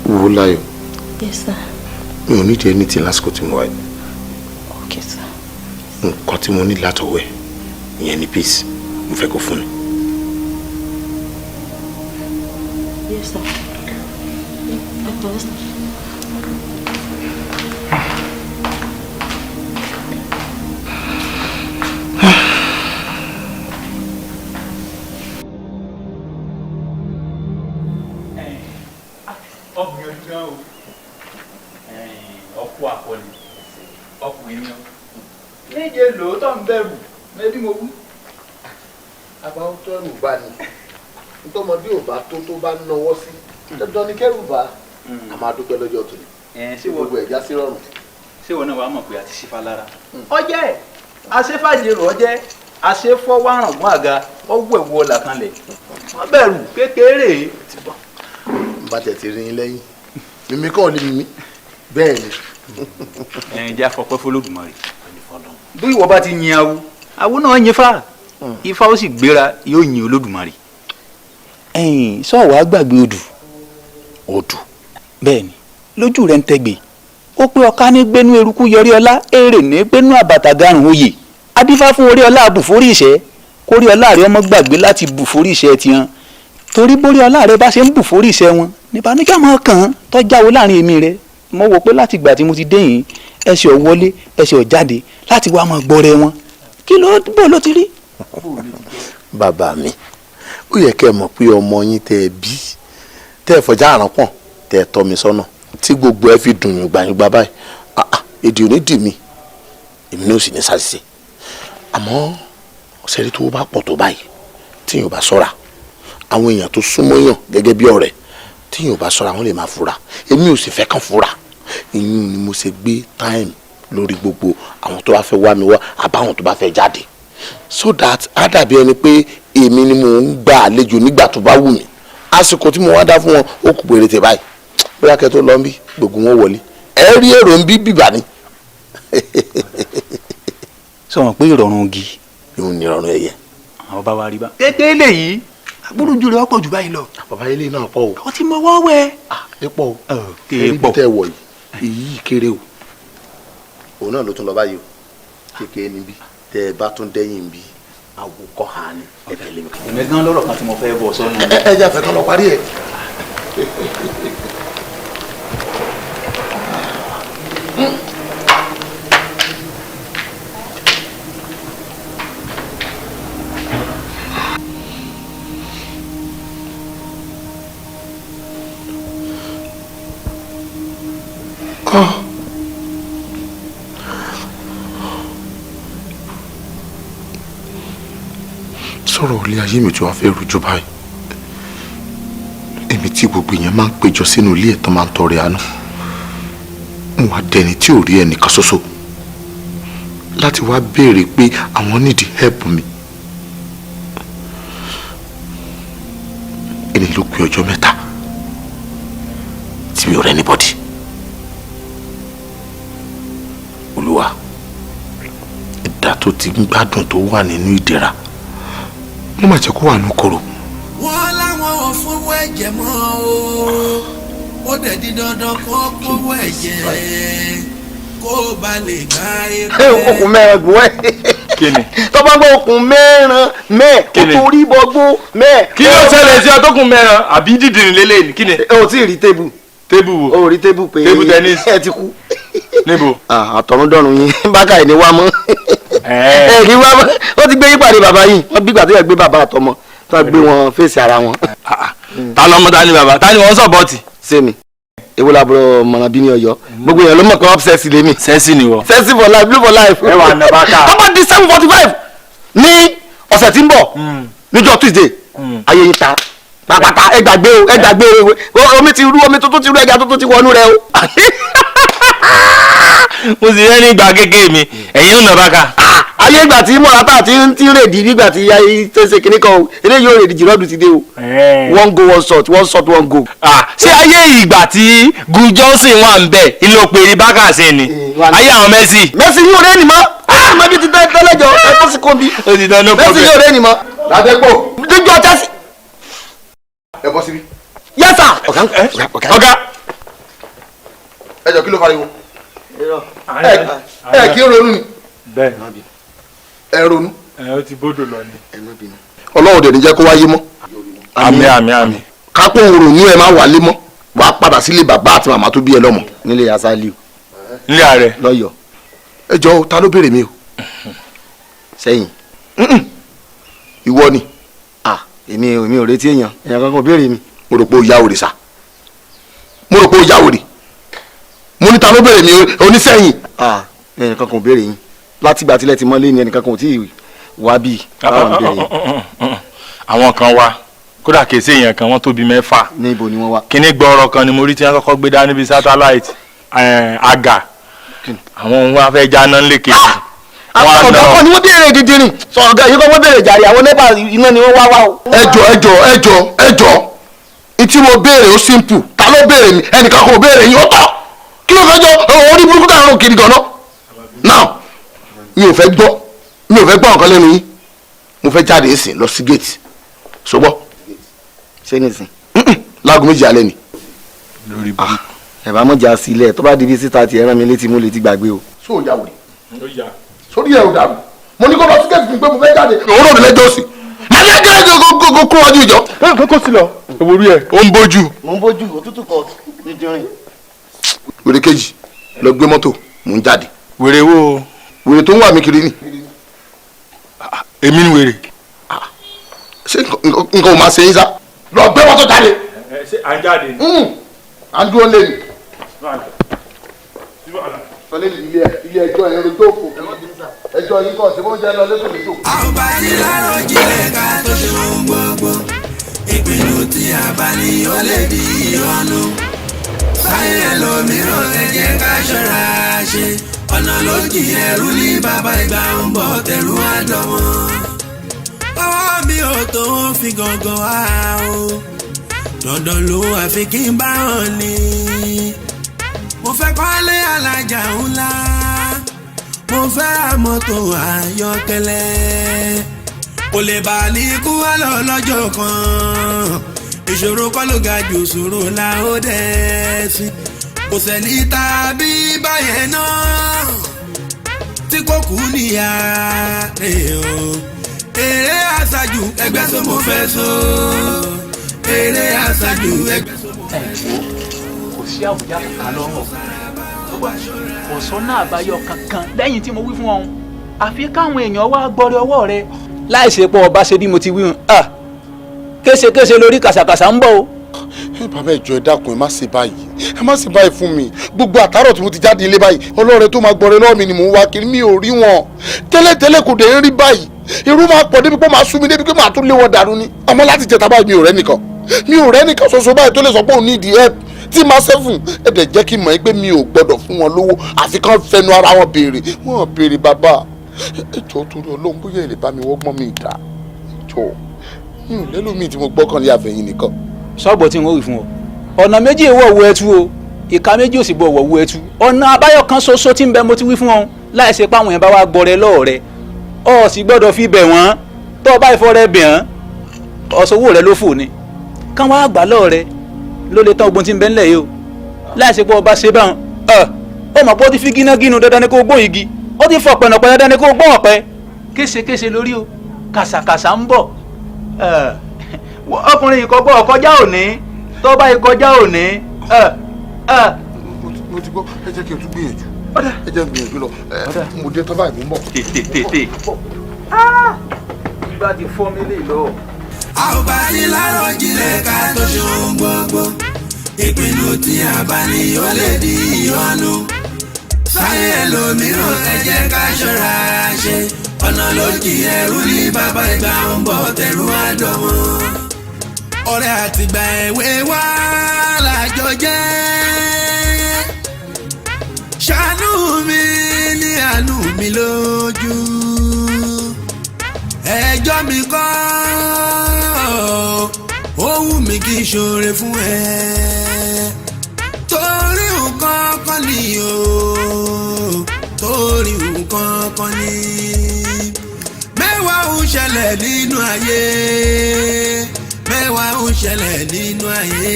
F: Wo Láyọ̀.
G: Yes, sir.
F: Mi ò nídìí anything lásìkò tí mo wáyé.
T: Okay, sir.
F: Nǹkan tí mo ní látọwọ́ ẹ̀ ìyẹn ni peace mo fẹ́ kó fún mi.
T: Yes, sir. Okay, sir.
M: Ọkùnrin ojú gan o, ọkọ àkọlù ọkùnrin ni ọ. Níje lóòótọ́ ń bẹ̀rù mẹ́bí mo wí.
D: Àbá ó tó ẹrù bá ní ntọ́mọdé ò bá tó tó bá náwó sí dandan ni kẹ́rù bá a máa dúpẹ́ lọ́jọ́ tó ní gbogbo ẹ̀já sí rọrùn.
M: Ṣé ìwọ náà wàá mọ̀ pé a ti ṣífà lára. Ọjẹ́ àṣefàjèrò ọjẹ́ àṣefọ́wárangún àga ọwọ́ ẹ̀wù ọ̀là kanlẹ̀ wọ́n bẹ̀rù kékeré.
D: Bá tẹ̀ ti rin lẹ́yìn mímí kàn lè mímí bẹ́ẹ̀ ni.
M: Ẹ jẹ́ àfọpẹ́ f'Olódùmarè. Bí ìwọ bá ti yin awo, awo náà yin Ifá, Ifá ó sì gbéra yóò yin Olódùmarè. Ẹ̀yin sọ wàá gbàgbé odù.
D: Odù.
M: Bẹ́ẹ̀ni, lójú rẹ̀ ń tẹ̀gbẹ́ ó pé ọ̀ká ní gbénú eruku yọrí ọlá, èrè ní gbénú àbàtà garùn oyè, adífá fún orí ọlá àbùfórí ìṣẹ́, kórí ọlá rẹ̀ ọmọ gbàgbé láti bùfórí ìṣẹ́ tiwọn, torí bórí ọlá rẹ bá ṣe ń bùfórí ìṣẹ́ wọn níbànújẹ́ àmọ́ kàn án tọ́jáwó láàrin èmi rẹ. Mo wò pé láti ìgbà tí mo ti dé yìí ẹsẹ̀ ò wọlé ẹsẹ̀ ò jáde láti wá máa gbọ́rẹ̀ wọn, kí ló bó ló ti rí.
D: Bàbá mi, ó yẹ kẹ́ ẹ mọ̀ pé ọmọ yín tẹ́ ẹ bí tẹ́ ẹ fọjá àrán pọ̀n tẹ́ ẹ tọ́ mi sọ́nà tí gbogbo ẹ fi dùn yùngbàyùngbà báyìí, èdè ò ní dì mí, èmi ní ò sì ní ṣàṣìṣe. Àmọ́ ṣẹ́rí tó bá pọ̀ tó báyìí tí yóò bá ṣọ́ra, àwọn èèyàn tó súnmọ́ yàn gẹ́gẹ́ bí ọ̀rẹ́ tí yóò bá ṣọ́ra wọ́n lè máa fura, èmi ò sì fẹ́ kàn fura. Ìyún ni mo ṣe gbé time lórí gbogbo àwọn tó bá fẹ́ wá mi wá àbáwọn tó bá fẹ́ jáde, so that á dàbí ẹni pé èmi ni mò ń gba àlejò nígbà tó bá wù mí. Àsìkò tí mo wá dá fún wọn ó kù péréte báyìí, bóyá kẹ́ tó lọ ń bí gbogbo wọn wọlé, ẹ rí èrò ń bí bìbà ni.
M: Sọ wọn pé ìrọ̀rùn igi.
D: Ìhun ni ìrọ̀rùn ẹyẹ.
M: Àwọn bá wa rí bá. Kékeré lèyí agbódùjú rẹ ọ̀pọ̀ jù báyìí lọ.
D: Bàbá ilé náà pọ̀ o.
M: Ó ti mọ wọ́wẹ́.
D: Ẹ pọ̀ o.
M: Kéè pọ̀.
D: Tẹ́ wọ̀ yìí èyí kéré o, òun náà ló tún lọ báyìí o, kékeré níbí tẹ́ ẹ bá tún dẹ́yìn bí àwòkọ́ ha ni ẹ tẹ̀lé mi.
M: Èmi gan lọ́rọ̀ kan tí mo fẹ́ bọ̀ sọ́nù.
D: Ẹ jẹ́ àfẹ́ kan lọ parí ẹ̀. Sọ̀rọ̀ ilé ayé mi tí wàá fẹ́ rújú báyìí, èmi tí gbogbo èèyàn máa ń péjọ sínú ilé ẹ̀tàn máa ń tọrẹ àánú, mo wá dẹni tí ò rí ẹnìkan ṣoṣo láti wá béèrè pé àwọn nídìí help mi. Ẹni ló pé ọjọ́ mẹ́ta tí mi ò rẹ́ anybody. Olúwa, ẹ̀dá tó ti ń gbádùn tó wà nínú ìdẹ̀ra, mo máa jẹ́ kó wà ní koro.
A: Wọ́n láwọn ò fowó ẹ̀jẹ̀ mọ́ o, ó dẹ̀ di dandan kó kówó ẹ̀jẹ̀ kó ba lè gbá ẹgbẹ́.
E: Okùn mẹ́rin gùn ẹ́.
M: Kíni.
E: Tó bá gbọ́ okùn mẹ́rin mẹ́ẹ̀ kó torí bọgbó mẹ́ẹ̀.
M: Kí ló ṣẹlẹ̀ sí ọtọ́kùn mẹ́rin àbí dídìrín lélẹ̀ ni kíni.
E: O tí ì rí tébù.
M: Tébù wo.
E: O rí tébù pé
M: tébù tennis.
E: Ẹ ti kú.
M: Níbo.
E: Àtọ̀rundọ̀run yín bákà ẹ̀ ní wá mọ́. Ẹ ní wá mọ́, ó ti gbé yín pàdé bàbá yìí, wọ́n bí gbàdúrà gbé bàbá àtọmọ tó gbé wọn fèsì ara wọn.
M: Ta lọmọ ta ni bàbá ta ni wọ́n sọ̀bọ̀tì.
E: Sẹ́mi èwo làbúrò mọ̀nàbí ní Ọ̀yọ́, gbogbo èèyàn ló mọ̀ pé obsess lèmi.
M: Sẹ́sì ni wọ.
E: Sẹ́sì for life, blue for life.
M: Ẹ wà nàbàkà.
E: Tó bá di 7:45 ní ọ̀sẹ̀ tí ń bọ̀ níjọ́ Tuesday, ayé yín ta pàpàtà, ẹ gbàgbé o, ẹ gbàgbé o, omi ti rú, omi tuntun ti rú, ẹja tuntun ti wọnú rẹ o.
M: Mo sì rẹ́ nígbà kékeré mi, ẹ̀yin ò nàbàkà.
E: Ayé ìgbà tí mọ̀rátà ti ń rèdí nígbà tí ayé tó ṣe kinní kan o, eléyìí ò rèdí jìrọ́dù ti dé o. One go one shot, one shot one go.
M: Ṣé ayé ìgbà tí Gu Johnson wà ń bẹ̀ ilé òpèrè bákà sí ni ayé àwọn Messi.
E: Messi yóò rẹ́ ni mọ́, mọ́ bí ti tẹ́lẹ̀jọ ẹ tó sì kó bí. Messi yóò rẹ́ ni mọ́.
D: Ládẹ́pọ̀.
E: Díjọ Chelsea.
D: Ẹ bọ́ síbí.
E: Yes sir.
D: Ọ̀gá.
M: Ọ̀gá.
D: Ẹ jọ kí ló fariwo. Ẹ kí ń ronú ni.
Q: Bẹ́ẹ̀.
D: Ẹ ronú.
Q: Ẹ ó ti bódò lọ ni.
D: Ọlọ́run dẹ̀ ní jẹ́ kó wáyé mọ́.
Q: Àmín, àmín, àmín.
D: Kápò òrònú ẹ má wálé mọ́, wàá padà sílé bàbá àti màmá tó bí ẹ lọ́mọ.
E: Nílé Asaliu.
Q: Nílé ààrẹ.
E: Lọ́yọ̀ọ́.
D: Ẹ jọ, ta ló béèrè mi o?
E: Sẹ́yìn.
D: Ìwọ ni.
E: Ah, èmi ò retí èèyàn, èèyàn kankan ò béèrè mi.
D: Mo rò pé o ya òrì sá, mo rò pé o ya òrì. Mo ní ta ló béèrè mi, onísẹ́yìn.
E: Ah, ẹnìkan kan ò béèrè yín látìgbà tílẹ̀ ti mọ́lé ni, ẹnìkan kan ò tí ì wá bí báwọn béèrè yín.
Q: Àwọn kan wá, kódà kìí ṣe èèyàn kan, wọ́n tó bí 6.
E: Níbo ni wọ́n wá?
Q: Kíní gbọ́rọ̀ kan ni mo rí tí wọ́n kọ́kọ́ gbé dání bíi satellite àgà, àwọn ohun wa fẹ́ jáná lékejì.
E: Àwọn ọ̀gá kan ni wọ́n béèrè dídìrín sọ, ọ̀gá yìí kọ́ wọ́n béèrè jàre, àwọn NEPA iná ni wọ́n wá wá o.
D: Ẹ jọ, ẹ jọ, ẹ jọ, ẹ jọ, ìtí mo béèrè ó simple. Ta ló béèrè mi? Ẹnìkan kò béèrè yín, ó tọ́. Kí ló fẹ́ jọ orí burúkú tá à ń rò kiri gan-an náà? Mi ò fẹ́ gbọ́, mi ò fẹ́ gbọ́ nǹkan lẹ́nu yín. Mo fẹ́ jáde ìsìn lọ sí gate ṣùgbọ́n.
E: Ṣé nìsín?
D: Láago 2 alẹ́ ni.
Q: Lórí burúkú.
E: Ẹ bá mọ̀jà sílẹ̀, tó bá di bí síta tiẹ̀ rán mi létí, mo lè ti gbàgbé o.
D: Sóò ya wèrè, sórí ẹ̀ ò dàrú. Mo ní kó lọ sí gate fún pé mo fẹ́ jáde. Òun rò mí lẹ́jọ́ sí, màá ní ẹgbẹ́ kó wájú ìjọ.
Q: Kó sí lọ ewúrú ẹ, ó ń bójú.
E: Mo ń bójú, òtútù kọ nídìrín.
D: Wèrè kejì, lọ gbé mọ́tò, mò ń jáde.
Q: Wèrè wo?
D: Wèrè tó ń wà mí kiri ni.
Q: Èmi ni wèrè.
D: Ṣé nǹkan ò máa ṣe yín sá? Lọ gbé mọ́tò jáde.
Q: Ṣé à ń jáde ni?
D: À ń dúró lé ni. Sọlé ilé ẹjọ́ ẹ̀rọ tó kù. Ẹjọ́ yín kọ̀ ṣé bó ń jẹ́ lọ lẹ́kọ̀ọ́ lẹ́kọ̀ọ́.
A: Àwọn bá ní lárọ̀ jinlẹ̀ ká tó ṣe ohun gbogbo. Ìpinnu tí a bá ní ó lè di ìyọnu. Sáyé ẹlòmíràn, ẹ jẹ́ ká ṣọ́ra ṣe. Ọ̀nà lójì ẹrú ní bàbá, ìgbà ń bọ̀ tẹ̀rù àdánwò. Ọwọ́ mi ò tó ń fi gangan wá o. Dandan ló àfi kí n bá hàn ní. Mo fẹ́ kọ́lé alájà ńlá. Mo fẹ́ ra mọ́tò ayọ́kẹ́lẹ́. Kò lè bá ní kú wá lọ lọ́jọ́ kan. Ìṣòro kọ́ ló ga jù, ṣòro la ó dẹ̀ sí. Kò sẹ́ni tàbí báyẹn náà tí kò kú níyà rẹ̀ o. Eré àṣàjù ẹgbẹ́ tó mo fẹ́ so. Eré àṣàjù ẹgbẹ́ tó mo fẹ́ so.
M: Kò sí àbújá kankan lọ́rùn, kò sọ́nà àbáyọ kankan lẹ́yìn tí mo wí fún ọ, àfi káwọn èèyàn wá gbọ́rẹ ọwọ́ rẹ. Láì ṣe pé ọba ṣe bí mo ti wí hàn, kéṣekéṣe lórí kàṣàkàṣà ń bọ̀ o.
D: Ẹ bàbá, ìjọ, ẹ dákun, ẹ má ṣe báyìí, ẹ má ṣe báyìí fún mi. Gbogbo àtàrọ̀ tí mo ti jáde ilé báyìí, ọlọ́rẹ tó máa gbọ́rẹ lọ́wọ́ mi ni mò ń wá kiri, mi ò rí wọn. Tẹ́lẹ̀tẹ́lẹ̀ kò dé ń rí báyìí, irú máa pọ̀ débi pé máa sú mi, débi pé máa tún lé wọn dànù ni. Àmọ́ láti jẹta báyìí, mi ò rẹ́ nìkan, mi ò rẹ́ nìkan ṣoṣo báyìí tó lè sọ pé òun need help tí máa ṣe fún. Ẹ dẹ̀ jẹ́ kí n mọ̀ pé mi ò gbọ́dọ̀ fún wọn lówó àfi kán fẹnu ara wọn béèrè. Wọn béèrè, bàbá, ẹ jọ̀ọ́, torí Ọlọ́run, bóyá ẹ lè bá mi wọ́gbọ́n mi dà. Ẹ jọ̀ọ́, mi ò lẹ́lòmíì tí mo gbọ́kàn lé àfẹ̀yìn nìkan.
M: Sọ́gbọ̀ tí n ó wí fún ọ, ọ̀nà méjì èèwọ̀ wo ẹtú o, ìka méjì ò sì gbọ́ wọ̀ wo ẹtú. Ọ̀nà àbáyọ kan ṣoṣo tí ń bẹ mo ti wí fún ọ, láì ṣe páwọn yẹn bá wá gbọrẹ lọ́ọ̀ rẹ, ọ sì gbọ́dọ̀ fi bẹ̀ wọ́n. Tó o bá ìfọ́ rẹ bẹ̀ wọ́n, ọ̀ṣọ́wó rẹ ló fò ni kán wá gbà lọ́ọ̀ rẹ ló lè tán ogun tí ń bẹ ńlẹ̀ yìí o. Láì ṣe pé ọba ṣe báwọn, ọ mọ̀ pé ó ti fi gínágínu, dandan ni kó gbóhùn igi, ó ti fọ pẹ̀nàpẹ̀, dandan ni kó gbóhùn ọ̀pẹ. Kéṣekéṣe lórí o, kàṣàkàṣà ń bọ̀. Ọkùnrin ìkọgbọ́ ọkọjá òní, tó bá ìkọjá òní.
D: Mo ti gbọ́, ẹ jẹ́ kí n tún gbìyànjú, ẹ jẹ́ n gbìyànjú lọ. Mo dé tán báyìí, mo ń bọ̀.
M: Tètè ìgbà ti fọ́ mi lè lọ.
A: A ò bá ní lárọ̀ jinlẹ̀ ká tó ṣe ohun gbogbo. Ìpinnu tí a bá ní ó lè di ìyọnu. Sáyé ẹlòmíràn, ẹ jẹ́ ká ṣọ́ra ṣe. Ọ̀nà lójì ẹrú ní bàbá, ìgbà ń bọ̀ tẹ̀rù àdánwò. Ọ̀rẹ́ àtìgbà èwe wá lájọ jẹ́. Ṣàánú mi ní àánú mi lójú. Ẹjọ́ mi kọ́, ó wù mí kí n ṣoore fún ẹ. Torí nǹkan kan ni o, torí nǹkan kan ni. Mẹ́wàá ń ṣẹlẹ̀ nínú ayé, mẹ́wàá ń ṣẹlẹ̀ nínú ayé.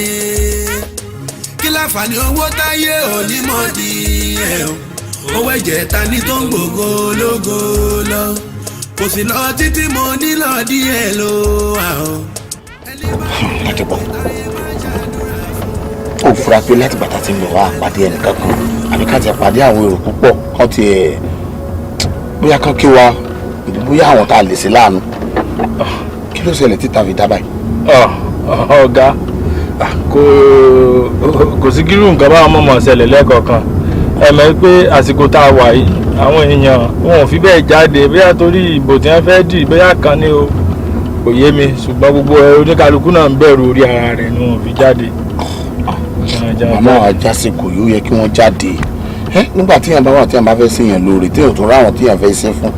A: Kí láǹfààní owó táyé onímọ̀dí ẹ̀ o? Owó ẹ̀jẹ̀ ta ní tó ń gbògo lógo lọ. Kò sì lọ títí mo nílò díẹ̀ ló wà o.
D: Ládìpọ̀, ó fura pé láti bàtà tí ń lọ wá pàdé ẹnìkan kan àbí ká tiẹ̀ pàdé àwọn èrò púpọ̀ kán tiẹ̀ bóyá kán kí wa, bóyá àwọn tá a lè ṣe láàánú. Kí ló ṣẹlẹ̀ títa fi dá báyìí?
Q: Ọ̀gá, kò sí kírú nǹkan báwọn mọ̀mọ́ ṣẹlẹ̀ lẹ́ẹ̀kọ̀ọ̀kan. Ẹ mọ̀ pé àsìkò tá a wà yìí, àwọn èèyàn wọn ò fi bẹ́ẹ̀ jáde, bóyá torí ìbò tí wọ́n fẹ́ dì, bóyá kan ní o, kò yé mi, ṣùgbọ́n gbogbo oníkálukú náà ń bẹ̀rù orí ara rẹ̀ ni wọn ò fi jáde.
D: Àmọ́ àjàsìkò yóò yẹ kí wọ́n jáde nígbà tíyàn bá wà, tíyàn bá fẹ́ sí yàn lóore, tíyàn tó ráwọn tíyàn fẹ́ ṣe fún.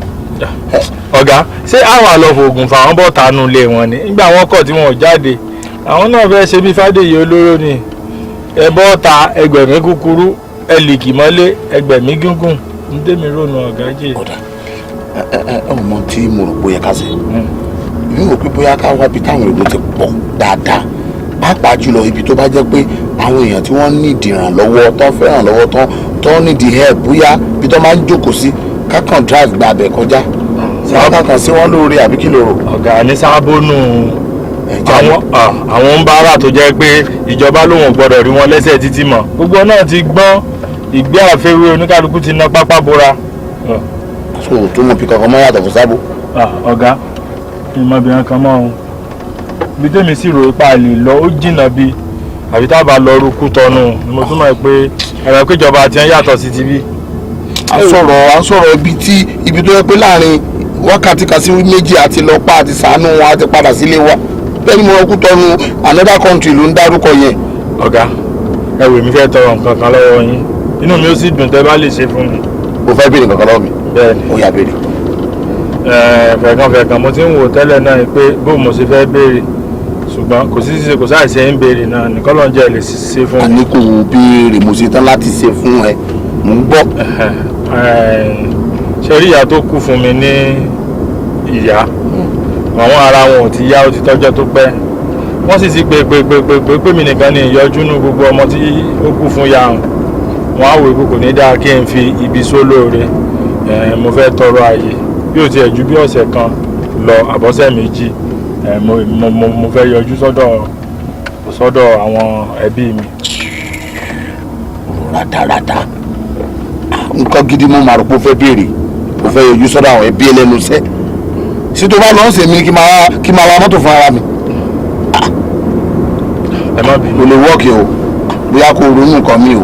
Q: Ọ̀gá, ṣé àwọn àlọ́fọ̀ oògùn fáwọn bọ̀ tánú ilé wọn ni nígbà wọn kọ̀ tí wọn ò jáde? Àwọn náà fẹ́ ṣe bí Fádèyí olóró ni, ẹ bọ́ ta ẹgbẹ̀mí kúkúrú, ẹ lìkì mọ́lé ẹgbẹ̀mí gígùn ń tèmi rònú ọ̀gá jì.
D: Ọ̀dà, ẹ ẹ ọmọ tí mo rò bóyá ká ṣe, èmi rò pé bóyá ká wá ibi táwọn èrò ti pọ̀ dáadáa, pàápàá jùlọ ibi tó bá jẹ́ pé àwọn èèyàn tí wọ́n ní ìdìrànlọ́wọ́ tó fẹ́ rànlọ́wọ́ tó ní the help, bóyá ibi tó máa ń jókòó sí, kákan drive gba abẹ kọjá, sábà kan sí wọn lóore, àbí kí ló rò?
Q: Ọ̀gá, ní sábónú àwọn ń bára tó jẹ́ pé ìjọba lòun ò gbọ́dọ̀ rí wọn lẹ́sẹ̀ títí mọ́, gbogbo náà ti gbọ́n ìgbé àfẹ́wé, oníkálukú ti ná pápá bora.
D: So tó mọ bí kankan mọ́ yàtọ̀ fún sábò.
Q: Ọ̀gá, ìmọ̀bìnrin kan mọ́ òun ibi tẹ́mi sì rò ipa lè lọ, ó jìnnà bí àbí tá a bá lọ rúkú tọnu ni mo túmọ̀ pé ẹ̀rọ péjọba ti ń yàtọ̀ sí ti bí.
D: À ń sọ̀rọ̀ ibi tí ibi tó yẹ pé láàrin wákàtí kan sí 2 àti lọ pa àti ṣàánú wọn àti padà sílé wa. Bẹ́ẹ̀ ni mo rọkú tọnu, another country ló ń dárúkọ yẹn.
Q: Ọ̀gá, ẹ wò, mi fẹ́ tọrọ nǹkan kan lọ́wọ́ yín, inú mi ó sì dùn tẹ́ bá lè ṣe fún mi.
D: O fẹ́ béèrè nǹkan kan lọ́wọ́ mi?
Q: Bẹ́ẹ̀ni.
D: Ó yá, béèrè.
Q: Fẹ̀kan fẹ̀kan mo ti ń wò tẹ́lẹ̀ náà pé bó mo ṣe fẹ́ béèrè, ṣùgbọ́n kò sí ṣe kò sáì ṣe ń béèrè náà nìkan ló ń jẹ́ lè ṣe fún mi.
D: Àní kò béèrè, mo ṣe tán láti ṣe fún ẹ, mò ń gbọ́.
Q: Ṣe rí ìyá tó kú fún mi ní ìyá, àwọn ara wọn ò ti yá, ó ti tọ́jọ́ tó pẹ́, wọ́n sì ti pè pè pè pè pè pé mi nìkan ni ìyọjú nú gbogbo ọmọ tí ó kú fún ya hàn. Wọn á wò pé kò ní dáa kí n fi ibi sólóore. Mo fẹ́ tọrọ àyè, bí ó tiẹ̀ ju bí ọ̀sẹ̀ kan lọ àbọ̀sẹ̀ 2, mo fẹ́ yọjú sọ́dọ̀ àwọn ẹbí mi.
D: Rádaràda, nǹkan gidi mo máa rò pé o fẹ́ béèrè. O fẹ́ yọjú sọ́dọ̀ àwọn ẹbí ẹlẹ́nu iṣẹ́ sí, tó bá lọ́ọ́ sèmi kí máa wa mọ́tò fún ara mi.
Q: Ẹ má bínú.
D: Kò lè wọ́ọ̀kì o, bóyá kò ronú nǹkan mi o.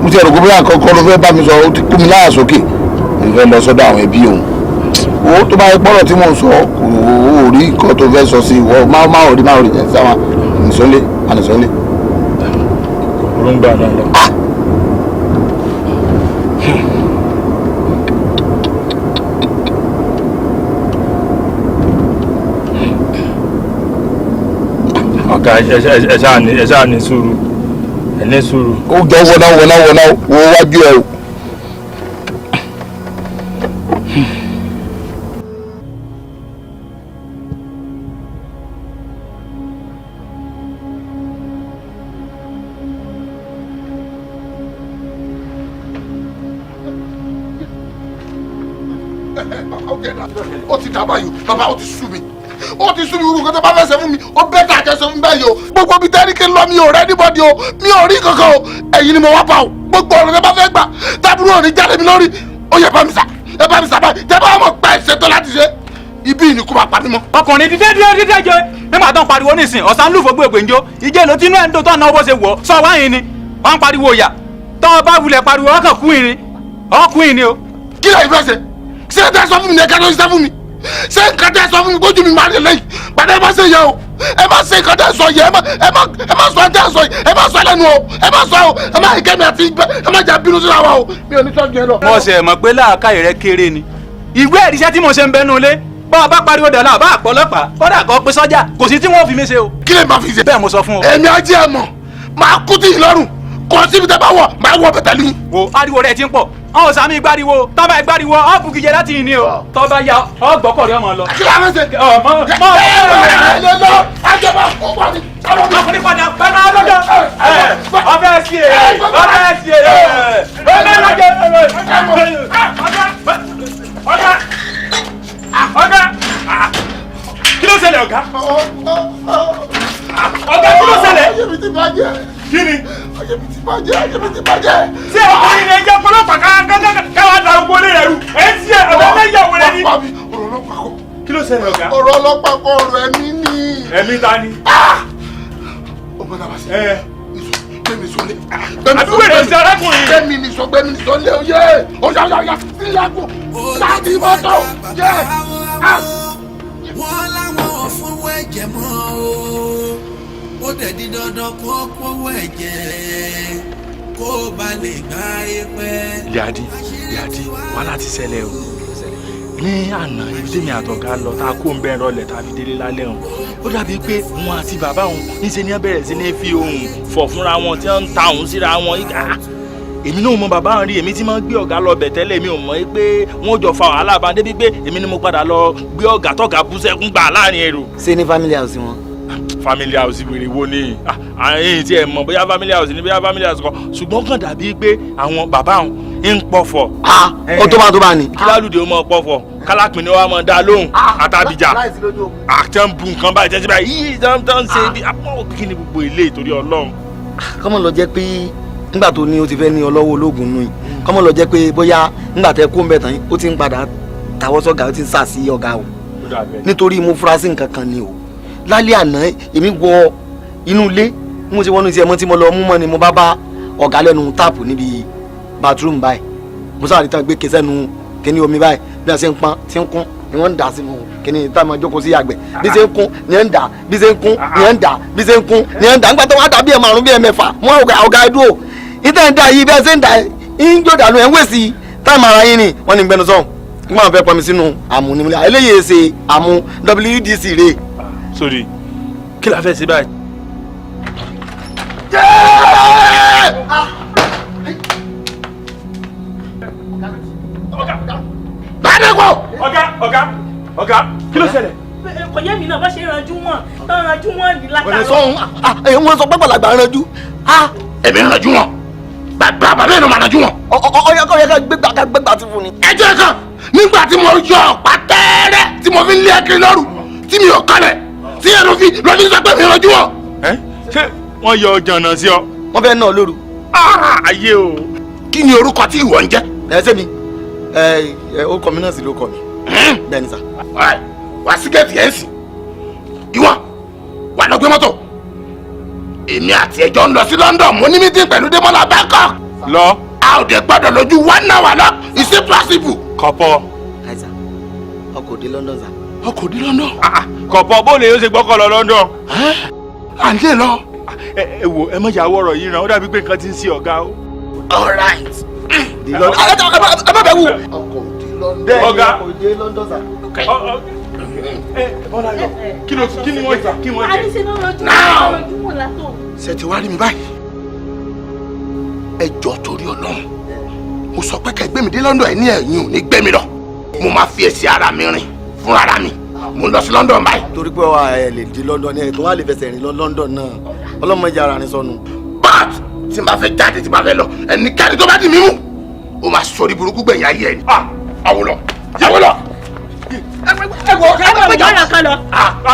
D: Mo ti rò pé bóyá nǹkan kọ́ ló fẹ́ bá mi sọ, ó ti kú mi láyà sókè. Mo fẹ́ lọ sọ́dọ̀ àwọn ẹbí òun owó tó bá yẹ pọ́rọ̀ tí mò ń sọ, kò rí nǹkan tó fẹ́ sọ sí ìwọ. Má má rí, má rí ẹ̀ sáwọn ànìsọ́lé ànìsọ́lé.
Q: Kò burú, ń gbà náà lọ. Ọ̀gá, ẹ ṣáà ní sùúrù, ẹ ní sùúrù.
D: Ó jọ wọná wọná wọná wo wájú ẹ o. Ó ti dábàá yìí bàbá, ó ti sú mi, ó ti sú mi. Gbogbo nǹkan tó bá fẹ́ ṣe fún mi, ó better kẹ́ ṣe fún mi báyìí o. Gbogbo ibi tẹ́rí kí n lọ, mi ò rẹ́ anybody o, mi ò rí kankan o. Ẹ̀yin ni mo wá bá o. Gbogbo ọ̀rọ̀ tẹ́ bá fẹ́ gbà tábúrò ò ní jáde mi lórí, ó yẹ bá mi sà, ẹ bá mi sà báyìí. Tẹ́ bá mọ̀ pé ẹ ṣetán láti ṣe ibi ìní kó máa pa mí mọ́.
M: Ọkùnrin, dídé dúró, dídé jẹ nígbà tó ń pariwo nísìn ọ̀sán lùfọ̀ gbé ògbéǹjó ìjẹ́ ló tinú ẹ̀ ń dùn tó ń náwó bó ṣe wọ̀ sọ wáyìn ni wọ́n ń pariwo ìyà tó o bá wulẹ̀ pariwo ọkàn kú ìrìn ọkùn ìrìn o.
D: Kí lè fẹ́ ṣe? Ṣé ẹ tẹ́ sọ fún mi ní ẹ̀ka tó ṣiṣẹ́ fún mi? Ṣé nǹkan tẹ́ sọ fún mi kójú mi máa lè lẹ́yìn padà? Ẹ má ṣe yẹ o, ẹ má ṣe nǹkan tẹ́ sọ yẹ, ẹ má sọ tẹ́ sọ yẹ, ẹ má sọ lẹ́nu o, ẹ má sọ o, ẹ má ìkẹ́mi àti ìgbẹ́, ẹ má jà bínú síra wa o, mi ò ní sọ́jú ẹ lọ.
M: Mo ṣe mọ̀ pé làákàyè rẹ kéré ni. Ìwé ẹ̀ríṣẹ́ tí mo ṣe ń bẹnu ilé, bá a bá pariwo dọ̀là, bá a pọ̀ ọlọ́pàá, kódà kó pé sọ́jà, kò sí tí wọ́n fi mí ṣe o.
D: Kí lè máa fi ṣe?
M: Bẹ́ẹ̀ mo sọ fún ọ.
D: Èmi á jẹ́ ẹ mọ̀, máa kú tí ì lọ́rùn, kò síbi tẹ́ bá wọ̀, máa wọ bẹ̀tẹ̀ lù.
M: Wo, ariwo rẹ ti ń pọ̀. Ọ̀hún sàmì gbáriwo tọ́ba ìgbáriwo ọ̀bù kìjẹ láti yìn ní o tọ́ba ya ọgbọ́kọ̀ rẹ ọmọ lọ.
D: Kí ló ń ṣe?
M: Ọmọ mọ
D: ọkùnrin
M: padà bẹ́ẹ̀ lọ́jọ́ ọbẹ̀ sí ẹ̀ ọbẹ̀ sí ẹ̀ ọbẹ̀ lọ́jọ́
Q: ọ̀gá ọ̀gá kí ló ṣẹlẹ̀ ọ̀gá ọ̀gá kí ló ṣẹlẹ̀?
D: Ayé mi ti bàjẹ́.
Q: Kí ni?
D: Ayé mi ti bàjẹ́, ayé mi ti bàjẹ́.
Q: Ṣé ọkùnrin rẹ̀ jẹ́ ọlọ́pàá káwá da ogun olè rẹ̀ rú? Ẹ ti ṣe ọ̀gá fẹ́ yà wọlé ní.
D: Ọ̀rọ̀ ọlọ́pàá kọ́.
Q: Kí ló ṣẹlẹ̀ ọ̀gá?
D: Ọ̀rọ̀ ọlọ́pàá kọ́, ọ̀rọ̀ ẹ̀mí ni.
Q: Ẹ̀mí ta ni?
D: Ọmọ náà bá ṣe. Gbẹ̀mí sọlé.
Q: Àbúrò rẹ̀ ṣe arákùnrin.
D: Gbẹ̀mí ni sọ gbẹ̀mí ni sọlé oyè. Ọ̀yà ọ̀yà ọ̀yà sílẹ̀kùn. Sáàdì mọ́tò. Yẹ.
A: Wọ́n láwọn ò fowó ẹ̀jẹ̀ mọ́ o, ó dẹ̀ di dandan kó kówó ẹ̀jẹ̀ kó ba lè gbá ẹpẹ́.
Q: Yàdí yàdí wàhálà ti ṣẹlẹ̀ o. Ní àná ibi tèmi àtọ̀gá lọ tá a kó ń bẹ́ẹ̀ rọlẹ̀ tá a fi délé lálẹ́ hàn, ó dàbí pé wọn àti bàbá òun níṣẹ́ ni wọ́n bẹ̀rẹ̀ sí ní fi ohùn fọ̀ fúnra wọn tí wọ́n ń ta òun síra wọn. Èmi náà mọ bàbá òun rí, èmi tí máa ń gbé ọ̀gá lọ bẹ̀ tẹ́lẹ̀, mi ò mọ̀ pé wọ́n jọ fa wàhálà bá débi pé èmi ni mo padà lọ gbé ọ̀gá tọ̀gá bú sẹ́kún gbà láàrin èrò.
E: Ṣé ní family house wọn?
Q: Family house wèrè wo ni? Àyìn tí ẹ mọ̀ bóyá family house ni bóyá family house kan, ṣùgbọ́n kàn dàbí pé àwọn bàbá òun ń pọ̀fọ̀.
E: Ó tó bá tó bá ní.
Q: Kí lálùdé ó mọ pọ̀fọ̀ kálápìnrin wa mọ dá lóhùn àtàbíjà àti ń bu nǹkan báyìí jẹ́sí báyìí yìí tó ń ṣe bí apá kí ni gbogbo ilé ìtorí Ọlọ́run.
E: Kọ́mọ lọ jẹ́ pé nígbà tó ní o ti fẹ́ ní ọlọ́wọ́ ológun nù yìí, kọ́mọ lọ jẹ́ pé bóyá nígbà tẹ kó ń bẹ̀ tán ó ti ń padà tàwọ́ sọ́gà, ó ti ń sà sí ọ̀gá o, nítorí mo fura sí nǹkan kan ni o. Lálẹ́ àná èmi wọ inú ilé, mo ti wọnú iṣẹ́ mọ́ tí mo lọ mú mọ́ ni mo bá bá ọ̀gá lẹ́nu táàpù níbi bathroom báyìí. Mo sáré tán gbé kesẹ́nu kíní omi báyìí, bí a ṣe ń pọn tí ń kún ni wọ́n ń dà sínú kíní tá a máa jókòó sí àgbẹ̀, bí ṣe ń kún ni ẹ̀ ń dà, bí ṣe ń kún ni ẹ̀ ń dà, bí ṣe ń kún ni ẹ̀ ń dà. Nígbà tó wá dà bí ẹ̀ márùn bí ẹ̀ mẹ́fà, mo ọ̀gá ẹ̀dúró ìtẹ̀ ń dà yìí, bí ẹ ṣe ń dà ń jò dànù ẹ̀ ń wèsì táìmù ara yín ni wọ́n ní gbẹnu sọ̀hún. Nígbà wọn fẹ́ pọnmi sínú àmú ni mo ní eléyìí ṣe àmú WDC rè.
Q: Sórí kí la fẹ́ ṣe báyìí?
D: Gbadegbo.
Q: Ọ̀gá ọ̀gá ọ̀gá kí ló ṣẹlẹ̀?
H: Kò yé mi náà bá ṣe ranjú wọn tán ranjú wọn ní látàrọ.
E: Ọ̀rẹ́ sọ̀hún èyí wọ́n sọ pé gbàlagbà ranjú.
D: Èmi ń ranjú wọn, bàbá bàbá mi máa ranjú wọn.
E: Ọyọ kọ́ yẹ ká gbégbá ká gbégbá ti fún ni.
D: Ẹ jẹ́ kan nígbà tí mo yọ ọ̀pá tẹ́ẹ́rẹ́ tí mo fi ń lé ẹkiri lọ́rù tí mi ò kalẹ̀ tí ẹnu fi lọ́dún sọ pé mi ranjú wọn.
Q: Ṣé wọ́n yọ jàǹnà sí ọ?
E: Wọ́n fẹ́ ná ọ lóru.
Q: Ayé o.
D: Kí ni orúkọ tí ìwọ ń jẹ́?
E: Ẹ ṣé mi ẹ ó kọ mi náà sí ló kọ mi. Bẹ́ẹ̀ ni sà.
D: Wá sí gẹ̀ẹ́tì ẹ̀ ń sìn. Ìwọ wà lọ gbé mọ́tò. Èmi àti ẹjọ́ ń lọ sí London, mo ní meeting pẹ̀lú Démọ́lá Bangkok.
Q: Lọ.
D: A ò dé gbọ́dọ̀ lójú 1 hour lọ, is it possible?
Q: Kọ̀pọ̀.
E: Àìsà ọkọ̀ òde London sà.
D: Ọkọ̀ òde London.
Q: Kọ̀pọ̀ bó lè yóò ṣe gbọ́kọ̀ lọ London.
D: À ń lè lọ.
Q: Ẹ wo ẹ mọ̀jà wọ̀rọ̀ yìí ràn, ó dàbí pé nǹkan ti ń ṣe ọ̀gá o.
D: All right.
E: Ẹ má bẹ̀ wù.
D: Ọkọ̀ òde London.
Q: Ọ̀gá.
E: Ọkọ̀ òde London sà.
Q: Bọ́lá yọ kí ló kí ni wọ́n jẹ kí wọ́n jẹ.
H: Àdìsẹ́ náà ranjú wọn ranjú wọn látò.
D: Ṣé ti wá rí mi báyìí? Ẹ jọ̀ọ́ torí Ọlọ́run, mo sọ pé kẹ́ gbé mi dé London, ẹ ní ẹ̀yin ò ní gbé mi lọ. Mo máa fi ẹsẹ̀ ara mi rìn fún ara mi. Mo ń lọ sí London báyìí.
E: Torí pé wà ẹ lè dé London ni ẹ tó wà lè fẹsẹ̀ rìn lọ London náà, ọlọ́mọ ìjà ara rìn sọnù.
D: But tí n bá fẹ́ jáde tí n bá fẹ́ lọ, ẹnikẹ́ni tó bá dì mí mú, ó máa sọ ní burúkú gbẹ̀yìn ayé ẹ̀ ni. Àwọn lọ, àwọn lọ.
E: Ẹ wọ ẹ
H: Ẹ wọ ọ̀rọ̀ kan lọ.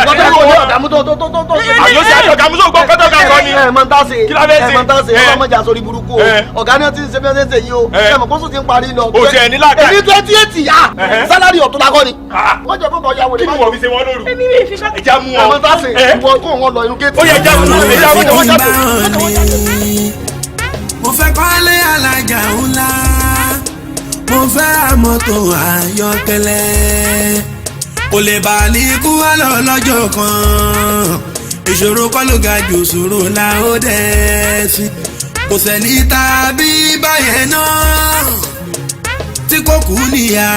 E: Lọ́dọ̀ kò ní ọ̀gá mú tó tó tó tó.
Q: Àyọ̀ sí àjọ̀gá mú sóògbọ́n kọ́tọ̀ kan kọ́ ni.
E: Ẹ mọ̀ n tá ṣe.
Q: Kí la fẹ́ ṣe?
E: Ẹ mọ̀ n tá ṣe. Ọlọ́mọ ìjà sórí burúkú o. Ọ̀gá ni wọ́n ti ń ṣe bí wọ́n ṣe ń ṣe yìí o. Ẹ mọ̀ kóṣù ti ń parí lọ.
Q: O tiẹ̀ ní làákàyè.
E: Èmi 28 yá. Sálárì ọ̀tún la kọ́ ni. Wọ́n jẹ́ kókò ya wèrè.
Q: Kí ni wọ́n fi ṣe wọ́n lóru?
H: Èmi mi fi kọ́.
Q: Ẹja mú
E: Ẹ
Q: wọn.
E: mọ̀ n tá ṣe. Ìwọ kó wọn lọ inú géètì.
Q: Ó yẹ ẹja mú wọn. Ẹja mú wọn.
A: Mo fẹ́ kọ́lé alájà ńlá, mo fẹ́ mọ́tò ayọ́kẹ́lẹ́, kò lè bá ní kú wá lọ lọ́jọ́ kan. Ìṣòro kọ́ ló ga jù, ṣòro la ó dẹ̀ sí. Kò sẹ́ni tàbí báyẹn náà tí kò kú níyà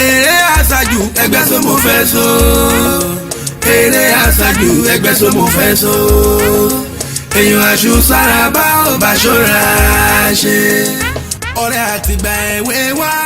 A: eré àṣàjù ẹgbẹ́ sọ mo fẹ́ so, eré àṣàjù ẹgbẹ́ sọ mo fẹ́ so. Èèyàn aṣù sára bá ò bá ṣọ́ra ṣe. Àtìgbà èwe wa.